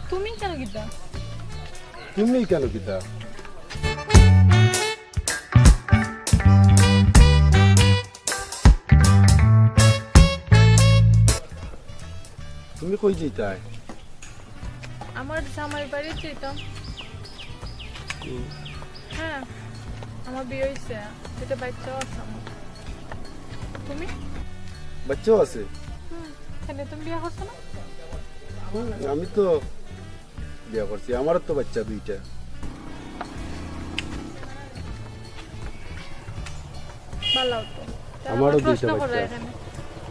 তুমি কেন কিতা? তুমি কেন কিতা? তুমি কই যাইতায়? আমার জামাই বাড়ি যাইতাম। হুম। হ্যাঁ, আমার বিয়া অইছে, দুইটা বাচ্চাও আছে আমার। তুমি? বাচ্চাও আছে? হুম। কেনে, তুমি বিয়া করছো না? হুম, আমি তো বিয়া করছি, আমারও তো বাচ্চা দুইটা। ভালো তো। তাহলে আমারও আমার দুইটা প্রশ্ন বাচ্চা করলে আছে। এখানে।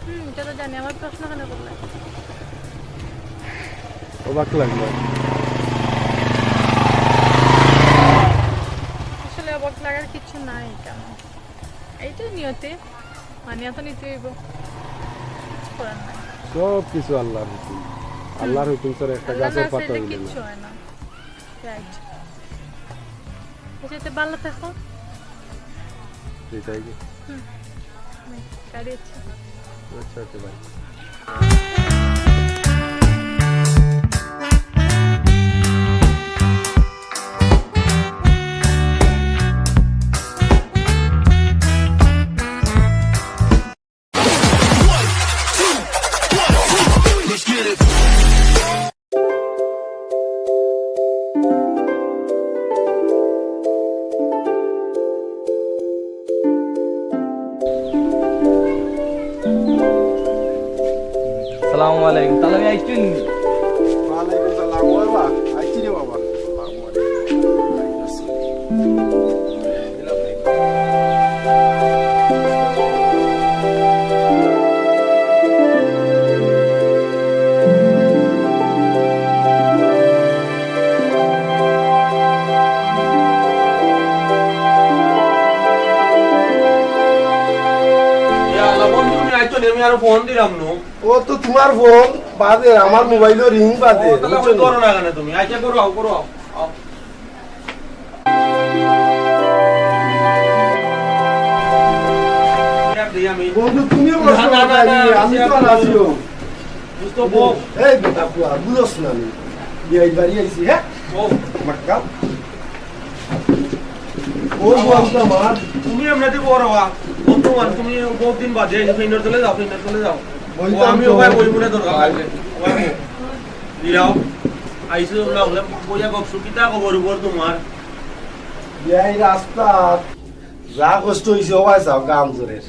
হুম, এটা তো জানি, আমার প্রশ্ন কেন করলে? অবাক লাগলো। আসলে অবাক লাগার কিছু নাই কেন, এইটাই নিয়তি, মানে, এখন নিতে হইব, কিছু করার নাই। সব কিছু আল্লাহর হুকুম। হুম। আল্লাহর হুকুম ছাড়া একটা আল্লাহ গাছও না পাতা চাইলে হইলে না। কিচ্ছু হয় না। রাইট। আচ্ছা, তো ভালো থাকো। এটাই কি? হুম। হুম, গাড়ি আছে। আচ্ছা, আচ্ছা, ভাই। সালামু আলাইকুম। তাহলে আমি আইসছেন নি? ওয়ালাইকুম সালাম। ও বাবা, আইছি রে বাবা। ইয়া আল্লাহ, বন্ধু, তুমি আইছো নি? আমি আরো ফোন দিলাম নু। ও তো তোমার ফোন বাজে, আমার মোবাইলও রিং বাজে, ও, তাহলে বুঝছো নি? ধরো না কেন তুমি? আচ্ছা, করো, আও, করো, আও, আও। বন্ধু, তুমিও কষ্ট না, না, করো না, না, না, আমি তো আর আসিও। দোস্ত, বউ। এই বেটা, পুয়া, বুঝোস না নি? বিয়াই বাড়ি আইছি, হ্যাঁ? বউ। মাক্কা। ও বন্ধু আমার। তুমি এমনিতে বড় হওয়া। বন্ধু আমার, তুমি বহুত দিন বাদে আইছো, ফিন্ডর চলে যাও, ফিন্ডর চলে যাও। ও, আমি ওখানে বই মনে দরকার আছে। ওখানে বই। লিয়াও। আইছো না হলে বইয়া গপ সুকিতা খবর উপর তোমার। এই রাস্তা যা কষ্ট হইছে, ও ভাই সাহেব, গাম জোরের।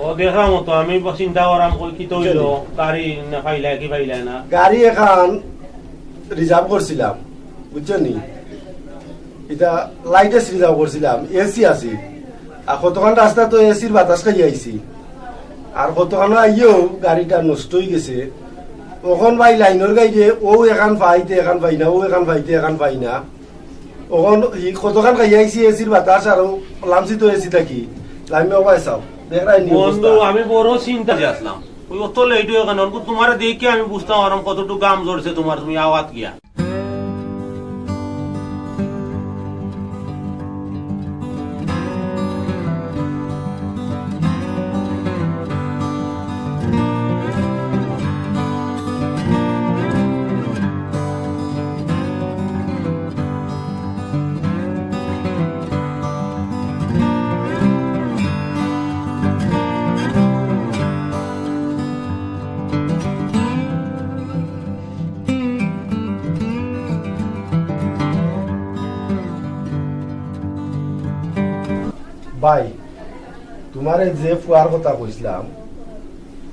ও দেখলাম তো, আমি ব-, চিন্তা করাম কই কিতা অইলো, গাড়ি না পাইলা কি পাইলা না। গাড়ি এখান রিজার্ভ করছিলাম, বুঝছো নি? এটা লাইটেস রিজার্ভ করছিলাম, এসি আছি। আর কতখান রাস্তা তো এসির বাতাস খাই আইছি। আর কতখানো আইয়েও গাড়িটা নষ্ট হই গেছে। অখন ভাই লাইনর গাড়িয়ে ও এখান পাইতে এখান পাই না, ও এখান পাইতে এখান পাই না। অখন ই কতখান খাই আইছি এসির বাতাস আর ও লামছি তো এসি থাকি। লামিয়া ভাই সাহেব, দেখরায় নি বন্ধু, অবস্থা। আমি বড় চিন্তা আছলাম। ওই অত লেট হয়ে কেন? অখন তোমারে দেখি আমি বুঝতাম পারলাম কতটুকু গাম জ্বরছে তোমার, তুমি আওয়াত গিয়া। ভাই, তোমারে যে ফুয়ার কথা কইছিলাম,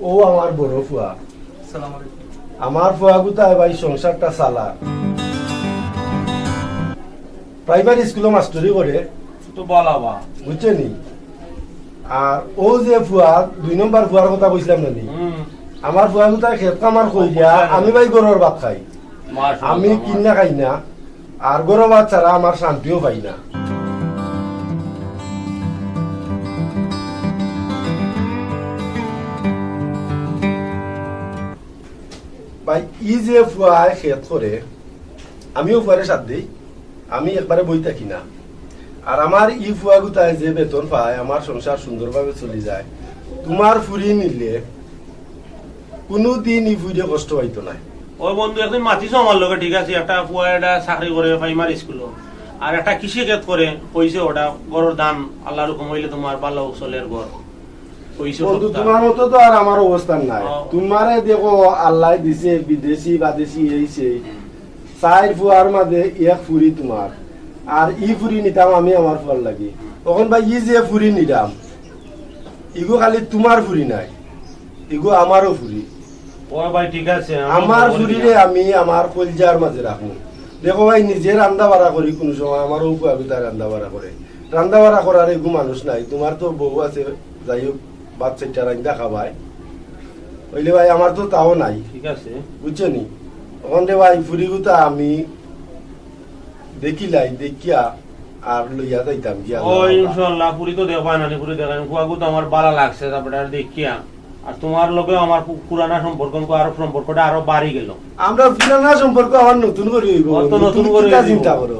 ও আমার বড় ফুয়া। সালাম আলাইকুম। আমার ফুয়া গুতায় ভাই সংসারটা চালা। প্রাইমারি স্কুলো মাস্টরি করে। তো বালা বা। বুঝছো নি? আর ও যে ফুয়া, দুই নম্বর ফুয়ার কথা কইছিলাম না নি? হুম। আমার ফুয়া গুতায় খেত কামার কই দিয়া, আমি ভাই গরুর ভাত খাই। মাশাআল্লাহ, আমি মাশাআল্লাহ। কিনা খাই না। আর গরুর ভাত ছাড়া আমার শান্তিও পাই না। ভাই, ই যে ফুয়ায় খেত করে, আমিও ফুয়ারে সাথ দেই, আমি একবারে বই থাকি না। আর আমার ই ফুয়া গুতায় যে বেতন পায়, আমার সংসার সুন্দরভাবে চলি যায়। তোমার ফুরি নিলে কুনুদিন ই ফুইরে কষ্ট পাইতো নায়। ওই বন্ধু, একদিন মাতিছো আমার লগে, ঠিক আছে, একটা ফুয়া এটা চাকরি করে প্রাইমারি স্কুলো, আর একটা কৃষি খেত করে, কইছে ওটা ঘরর ধান, আল্লাহর হুকুম হইলে তোমার ভালো চলের ঘর। কইছে বন্ধু, কথা। তোমার মতো তো আর আমার অবস্থা নাই। হ্যাঁ। তোমারে দেখো, আল্লাহ দিছে, বিদেশি, বাদেশি, এই সেই। চাইর ফুয়ার মাঝে এক ফুরি তুমার, আর ই ফুরি নিতাম আমি আমার ফুয়ার লাগি। অখন ভাই, ই যে ফুরি নিলাম, ইগু খালি তুমার ফুরি নায়, ইগু আমারও ফুরি। ও ভাই, ঠিক আছে, আমি আমার বলবো ফুরিরে না। আমি আমার কলজার মাঝে রাখমু। দেখো ভাই, নিজে রান্দা বাড়া করি কুনু সময়, আমার অউ ফুয়া তাই রান্দা বাড়া করে, রান্দা বাড়া করার এগু মানুষ নাই। তুমার তো বউ আছে, যাই হোক, বাচ্চাটা রান্দা খাবায়। অইলে ভাই, আমার তো তাও নাই। ঠিক আছে। বুঝছো নি? অখন রে ভাই, ফুরিগুতা আমি দেখিলাই, দেখিয়া আর লইয়া যাইতাম গিয়া। ও, ইনশাআল্লাহ, ফুরি তো দেখবায় না, ফুরি দেখাই। ফুয়াগু তো আমার বালা লাগছে, তারপরে আর দেখিয়া। আর তুমার লগে আমার পু-, পুরানা সম্পর্ক, আরো সম্পর্কটা আরো বাড়ি গেল। আমরা পুরানা সম্পর্ক আবার নতুন করি অইবো। অত নতুন তুমি করি কিতা অইবো। চিন্তা করো?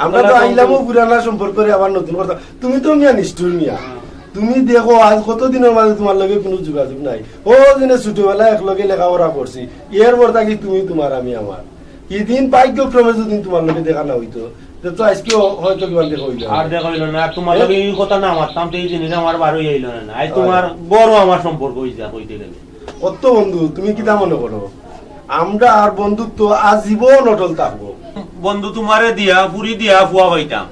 আমরা তাহলে তো তো আইলামও পুরানা সম্পর্করে আবার নতুন করতাম। তুমি তো মিয়া নিষ্ঠুর মিয়া। হ্যাঁ। তুমি দেখো, আজ কত দিনর মাঝে তুমার লগে কুনু যোগাযোগ নাই। ও দিনে ছোটবেলায় একলগে লেখাপড়া করছি, এর পর থাকি তুমি তুমার, আমি আমার। কি দিন ভাগ্যক্রমে যদি তুমার লগে দেখা না অইতো, তে তো আইজকে হয়তো কিমান দেখা অইলো। আর দেখা অইলো না, আর তুমার এ? লগে ই কথা না মাততাম, তে ই জিনিস আমার বার অইয়া আইলো না। আজ হয়। তুমার বড় আমার সম্পর্ক অইছে, কইতে গেলে। কত বন্ধু, তুমি কিতা মনে করো? আমরা আর বন্ধুত্ব আজীবন অটল থাকবো। বন্ধু, তুমারে দিয়া, ফুরি দিয়া, ফুয়া পাইতাম।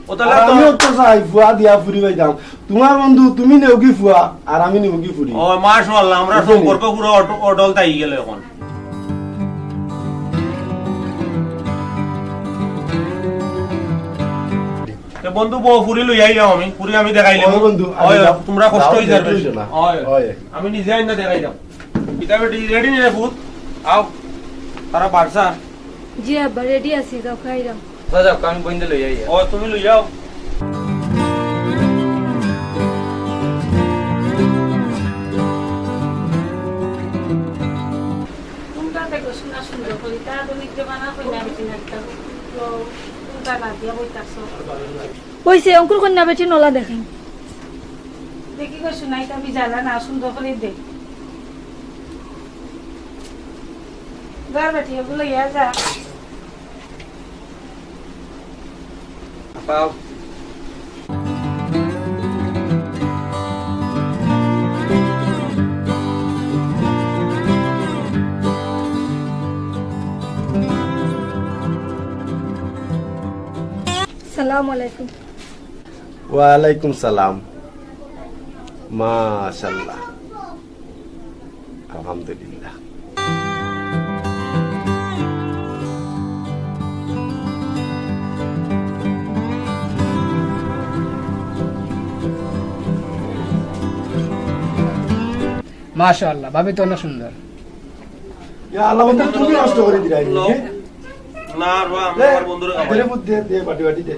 ও, তাহলে আর তো আমিও তো চাই ফুয়া দিয়া ফুরি পাইতাম। তুমার বন্ধু, তুমি নেওগি ফুয়া, আর আমি নেওগি ফুরি। ও, মাশাআল্লাহ, আমরা বুঝলি? সম্পর্ক পুরো অট-, অটল থাকি গেল অখন। তে বন্ধু, বউ ফুরি লই আইলাম আমি, ফুরি আমি দেখাইলাম। ওই বন্ধু, আমি ওই, যাও। তুমরা কষ্ট যাও, অই যার দেখতে বেশি। অইছে না। ওই, ওই। আমি নিজে আইনা দেখাইলাম। ইটা বেটি রেডি নি রে পুত? আও, তারা বারসা। জি আব্বা, রেডি আছি, যাও খাইলাম। আচ্ছা, যাও, আমি বইন্দে লই আই। ও, তুমি লই যাও। কোনটা দেখো, শোনা সুন্দর করি, তা আধুনিক জমানা কই না, বেশি না, একটা তো কোনটা না দিয়া বই থাকছো। ওই সে অঙ্কুর কন্যা বেটি নলা দেখেন। দেখি গো, শোনাই তো আমি জানা না, সুন্দর করি দেখ। ঘর বেটি, ওগুলো ইয়া যা। আপাও। সালাম আলাইকুম। ওয়ালাইকুম সালাম। মাশাআল্লাহ। আলহামদুলিল্লাহ। মাশাআল্লাহ, ভাবি তো অনেক সুন্দর। ইয়া আল্লাহ, বন্ধু, তুমি নষ্ট করি দিলা এই জিনিস, হ্যাঁ? না, রে, আমি দে, আমার বন্ধুরে দে রে খাওয়াই। পুত, দে, দে, বাটি, বাটি দে।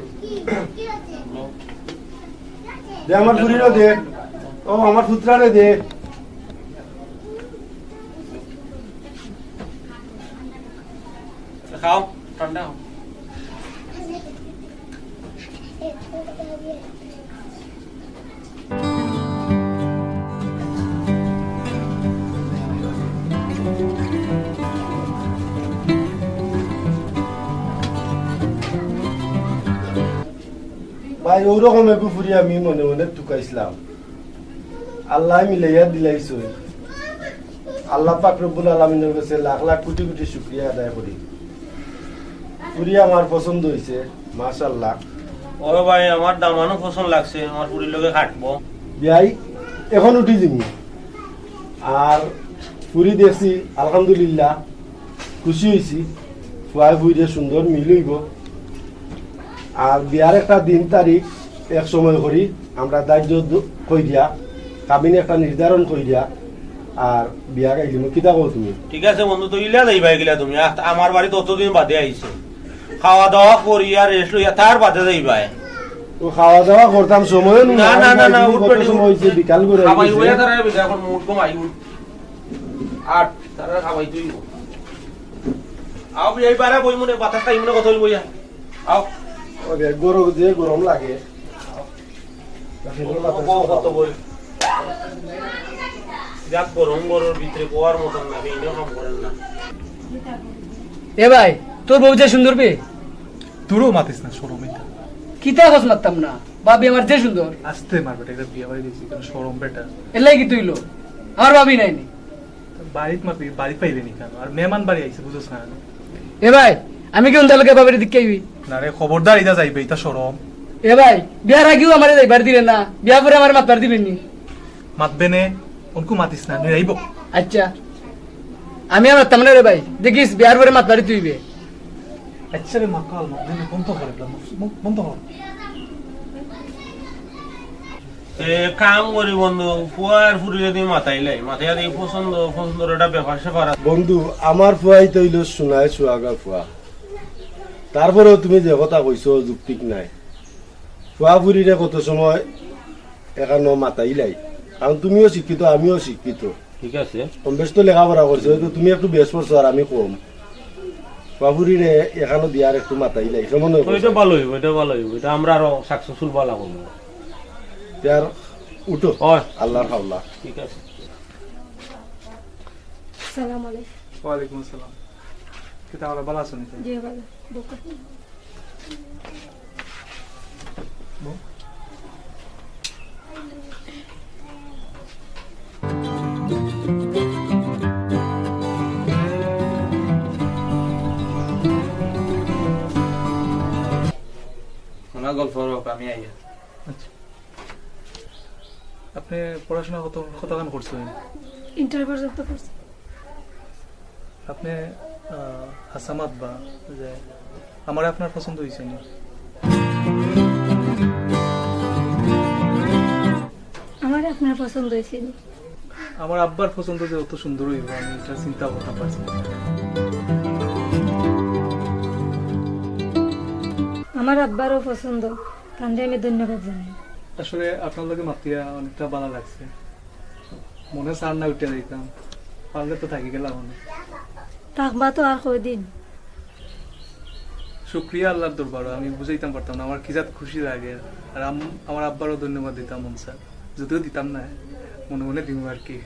দে আমার ফুরিরে দে। ও, আমার পুত্রারে দে। খাও, ঠান্ডা খাও। ভাই, অউ রকম এগু ফুরি আমি মনে মনে তুকাইছলাম। আল্লায় মিলাইয়া দিলাইছইন। আল্লাহ পাক রব্বুল আলামিনর গেছে লাখ লাখ কুটি কুটি শুকরিয়া আদায় করি। ফুরি আমার পছন্দ অইছে, মাশাআল্লাহ। ও ভাই, আমার দামানও পছন্দ লাগছে, আমার ফুরির লগে খাটবো। বিয়াই, অখন উঠি যিমু। আর ফুরি দেখছি, আলহামদুলিল্লাহ, খুশি অইছি। ফুয়ায় ফুরিরে সুন্দর মিল অইবো। আর বিয়ার একটা দিন তারিখ এক সময় করি, আমরা ধার্য দ-, কইরা, কাবিন একটা নির্ধারণ কইরা, আর বিয়া গাইলিমু। কিতা কও তুমি? ঠিক আছে বন্ধু, তো ইলা যাইবায় গিলা তুমি? আ-, আমার বাড়িত অতদিন বাদে আইছো। খাওয়া দাওয়া করিয়া rest লইয়া তার বাদে যাইবায়। ও খাওয়া দাওয়া করতাম, সময় না, না, না, না, উঠ কত বেটি, সময় উঠ। অইছে, বিকাল করে খাবাই অইছে। বইয়া তারা বিদায় কর, মুখ ঘুমাই উঠ। আর তারা খাবাই তুই। আও, এই বারে বই মনে, বাতাস তাই মনে কথা বলবো ইয়া। আও। ওরে, গরম যে গরম লাগে। ও, ও, কত বই। যা গরম, গরমর ভিতরে বওয়ার মতন লাগে, ইনো কাম করেন না। এ ভাই, তোর বউ যে সুন্দর বে। তোরও মাতিস না, শরম এটা। কিতা কস মাততাম না, ভাবি আমার যে সুন্দর। আস্তে মার বেটা, এটা বিয়া বাড়ি দিছি, কেন শরম বেটা। এলাই কি তুইলো? আমার ভাবি নাইনি। বাড়িত মারবি, বাড়ি পাইলে নি কেন? আর মেহমান বাড়ি আইছে, বুঝছ না কেন? এ ভাই, আমি কি উন্দার লগে বাবারে দিকে আইবি? না রে, খবরদার ইতা যাইবে, ইতা শরম। এ ভাই, বিয়ার আগেউ আমারে যাইবার দিলে না, বিয়ার পরে আমারে মাতবার দিবে নি? মাতবে নে, অনকু মাতিস না, নিরাইব। আচ্ছা, আমি আর মাততাম না রে ভাই, দেখিস বিয়ার পরে মাতবারি তুইবে। আচ্ছা রে মাকাল, মাতবে নে, বন্ধ কর, বন্ধ কর। এ কাম করি বন্ধু, ফুয়ার ফুরিরে দি মাতাইলাই, মাতাইয়া দি পছন্দ, পছন্দর একটা ব্যাপার স্যাপার আছে। বন্ধু, আমার ফুয়াই তো অইলো সোনায় সুহাগা ফুয়া। তারপরেও তুমি যে কথা কইছো, যুক্তিক নাই। ফুয়া ফুরিরে কত সময় এখানো মাতাইলাই, কারণ তুমিও শিক্ষিত, আমিও শিক্ষিত। ঠিক আছে। কম বেশ তো লেখাপড়া করছি, হয়তো তুমি একটু বেশ পড়ছো আর আমি কম। ফুয়া ফুরিরে এখানো দিয়ার একটু মাতাইলাই, কেমন হয়? ওইটা ভালো হইব, এটা ভালো হইব, এটা আমরা আরো সাকসেসফুল বালা করবো। তে আর উঠো। হয়। আল্লাহর হাওলা। ঠিক আছে। সালাম আলাইকুম। ওয়ালাইকুম আসসালাম। কিতা, ভালা আছো নি? জি, ভালা। বউক্কা। বউ। ওনার গল্প হোক, আমি আইয়া। আচ্ছা। আপনি পড়াশোনা কত, কতখান করছেন? ইন্টার পর্যন্ত করছি। আপনি, আহ, হাছা মাতবা যে আমারে আপনার পছন্দ হইছে নি? আমারে আপনার পছন্দ হইছে নি? আমার আব্বার পছন্দ যে অত সুন্দর হইব, আমি এটা চিন্তা করতাম পারছি না। আমার আব্বারও পছন্দ, তানরে আমি ধন্যবাদ জানাই। আসলে আপনার লগে মাতিয়া অনেকটা ভালা লাগছে। মনে চার না উঠিয়া দিতাম, পারলে তো থাকি গেলাম অনেক। থাকবা তো আর কয়দিন? শুক্রিয়া আল্লাহর দরবারও, আমি বুঝাইতাম পারতাম না আমার কি জাত খুশি লাগে। আর আম-, আমার আব্বারও ধন্যবাদ দিতাম মন চায়, যদিও দিতাম না, মনে মনে দিমু আর কি।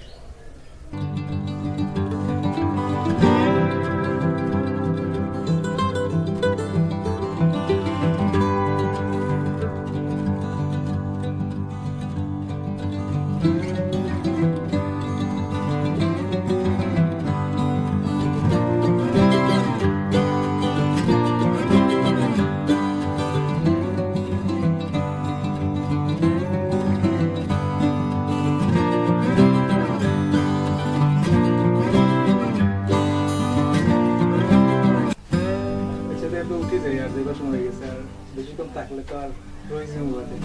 আচ্ছা, তাহলে আমরা উঠি যাই, আর যাইবার সময় হয়ে গেছে, আর বেশিক্ষণ থাকলে তো আর রয়ে যাবো বাদে।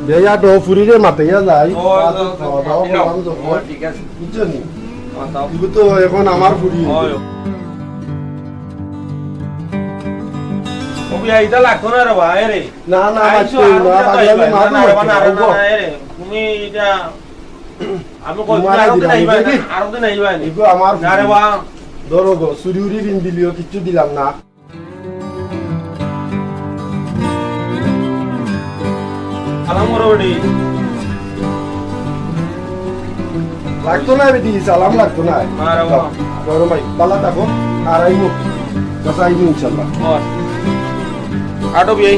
বেয়া তো ফুরিরে মাতে ইয়া যাই। ও, আর তো ও, খাওয়া দাওয়া ও, করলাম যখন। ও, ঠিক আছে। বুঝছো নি? খাওয়া দাওয়া। কিন্তু তো এখন আমার ফুরি। ও, ও। ও বিয়া, ইটা লাগতো না রে বা, এ রে। না, না, আইছো, লাগতো আর না, উঠে লাগলে যাইবা। মাথা না, না, রে বা, মারতে না, রে বা, যাবো। না, এ রে। তুমি ইটা, আমি কই, তুমি মারা আরো দিন দিলাম, আইবা দেখি। না, আরো দিন আইবা না। এগো আমার না রে ফুরি। বা। ধরো গো, চুরি উরি বিন দিলিও, কিচ্ছু দিলাম না। সালাম করো বেটি। লাগতো না বেটি, সালাম লাগতো না। না রে বাবা। ধরো ভাই, ভালা থাকো, আর আইমু। কাছে আইমু ইনশাল্লাহ। ও। আটো বিয়াই।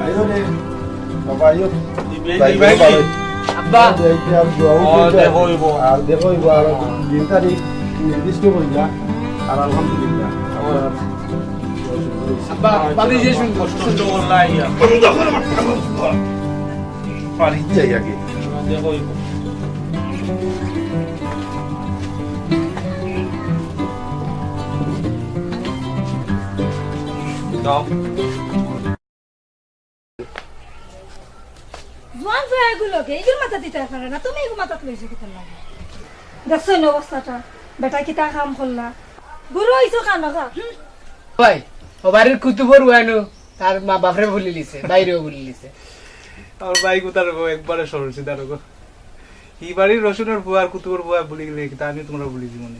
আইও রে। বাবা, আইও। জি ভাই, যাই জি ভাই। বাবা। আব্বা। যাইতে আর দোয়া ও, করতে দেখো হইবো। আর দেখো হইবো, আর দিন তারিখ নির্দিষ্ট হইয়া, আর আলহামদুলিল্লাহ। ও। আব্বা, বাড়ি যে শুন, কষ্ট হইলো, আল্লাহ ইয়া। বাড়ি যাই আগে। দেখো হইবো। দাও। জোয়ান ফুয়া এগুলোকে, এগুলো মাথা দিতে পারে না, তুমি এগুলো মাথাত লইছো কিতার লাগি? দেখছো নি অবস্থাটা? বেটা কিতা কাম করলা? বুড়ো হইছো কানো গা? হুম। ভাই, ও বাড়ির কুতুবর ওয়ানো, তার মা বাপরে ভুলি লিছে, বাইরেও ভুলি লিছে। আমার ভাই কোথার গো, একবারে সরল সিধা রোগো। এই বাড়ির রসুনের ফুয়া আর কুতুবর ফুয়া ভুলি গেলে কিতা আমি তোমরা ভুলি জীবনে।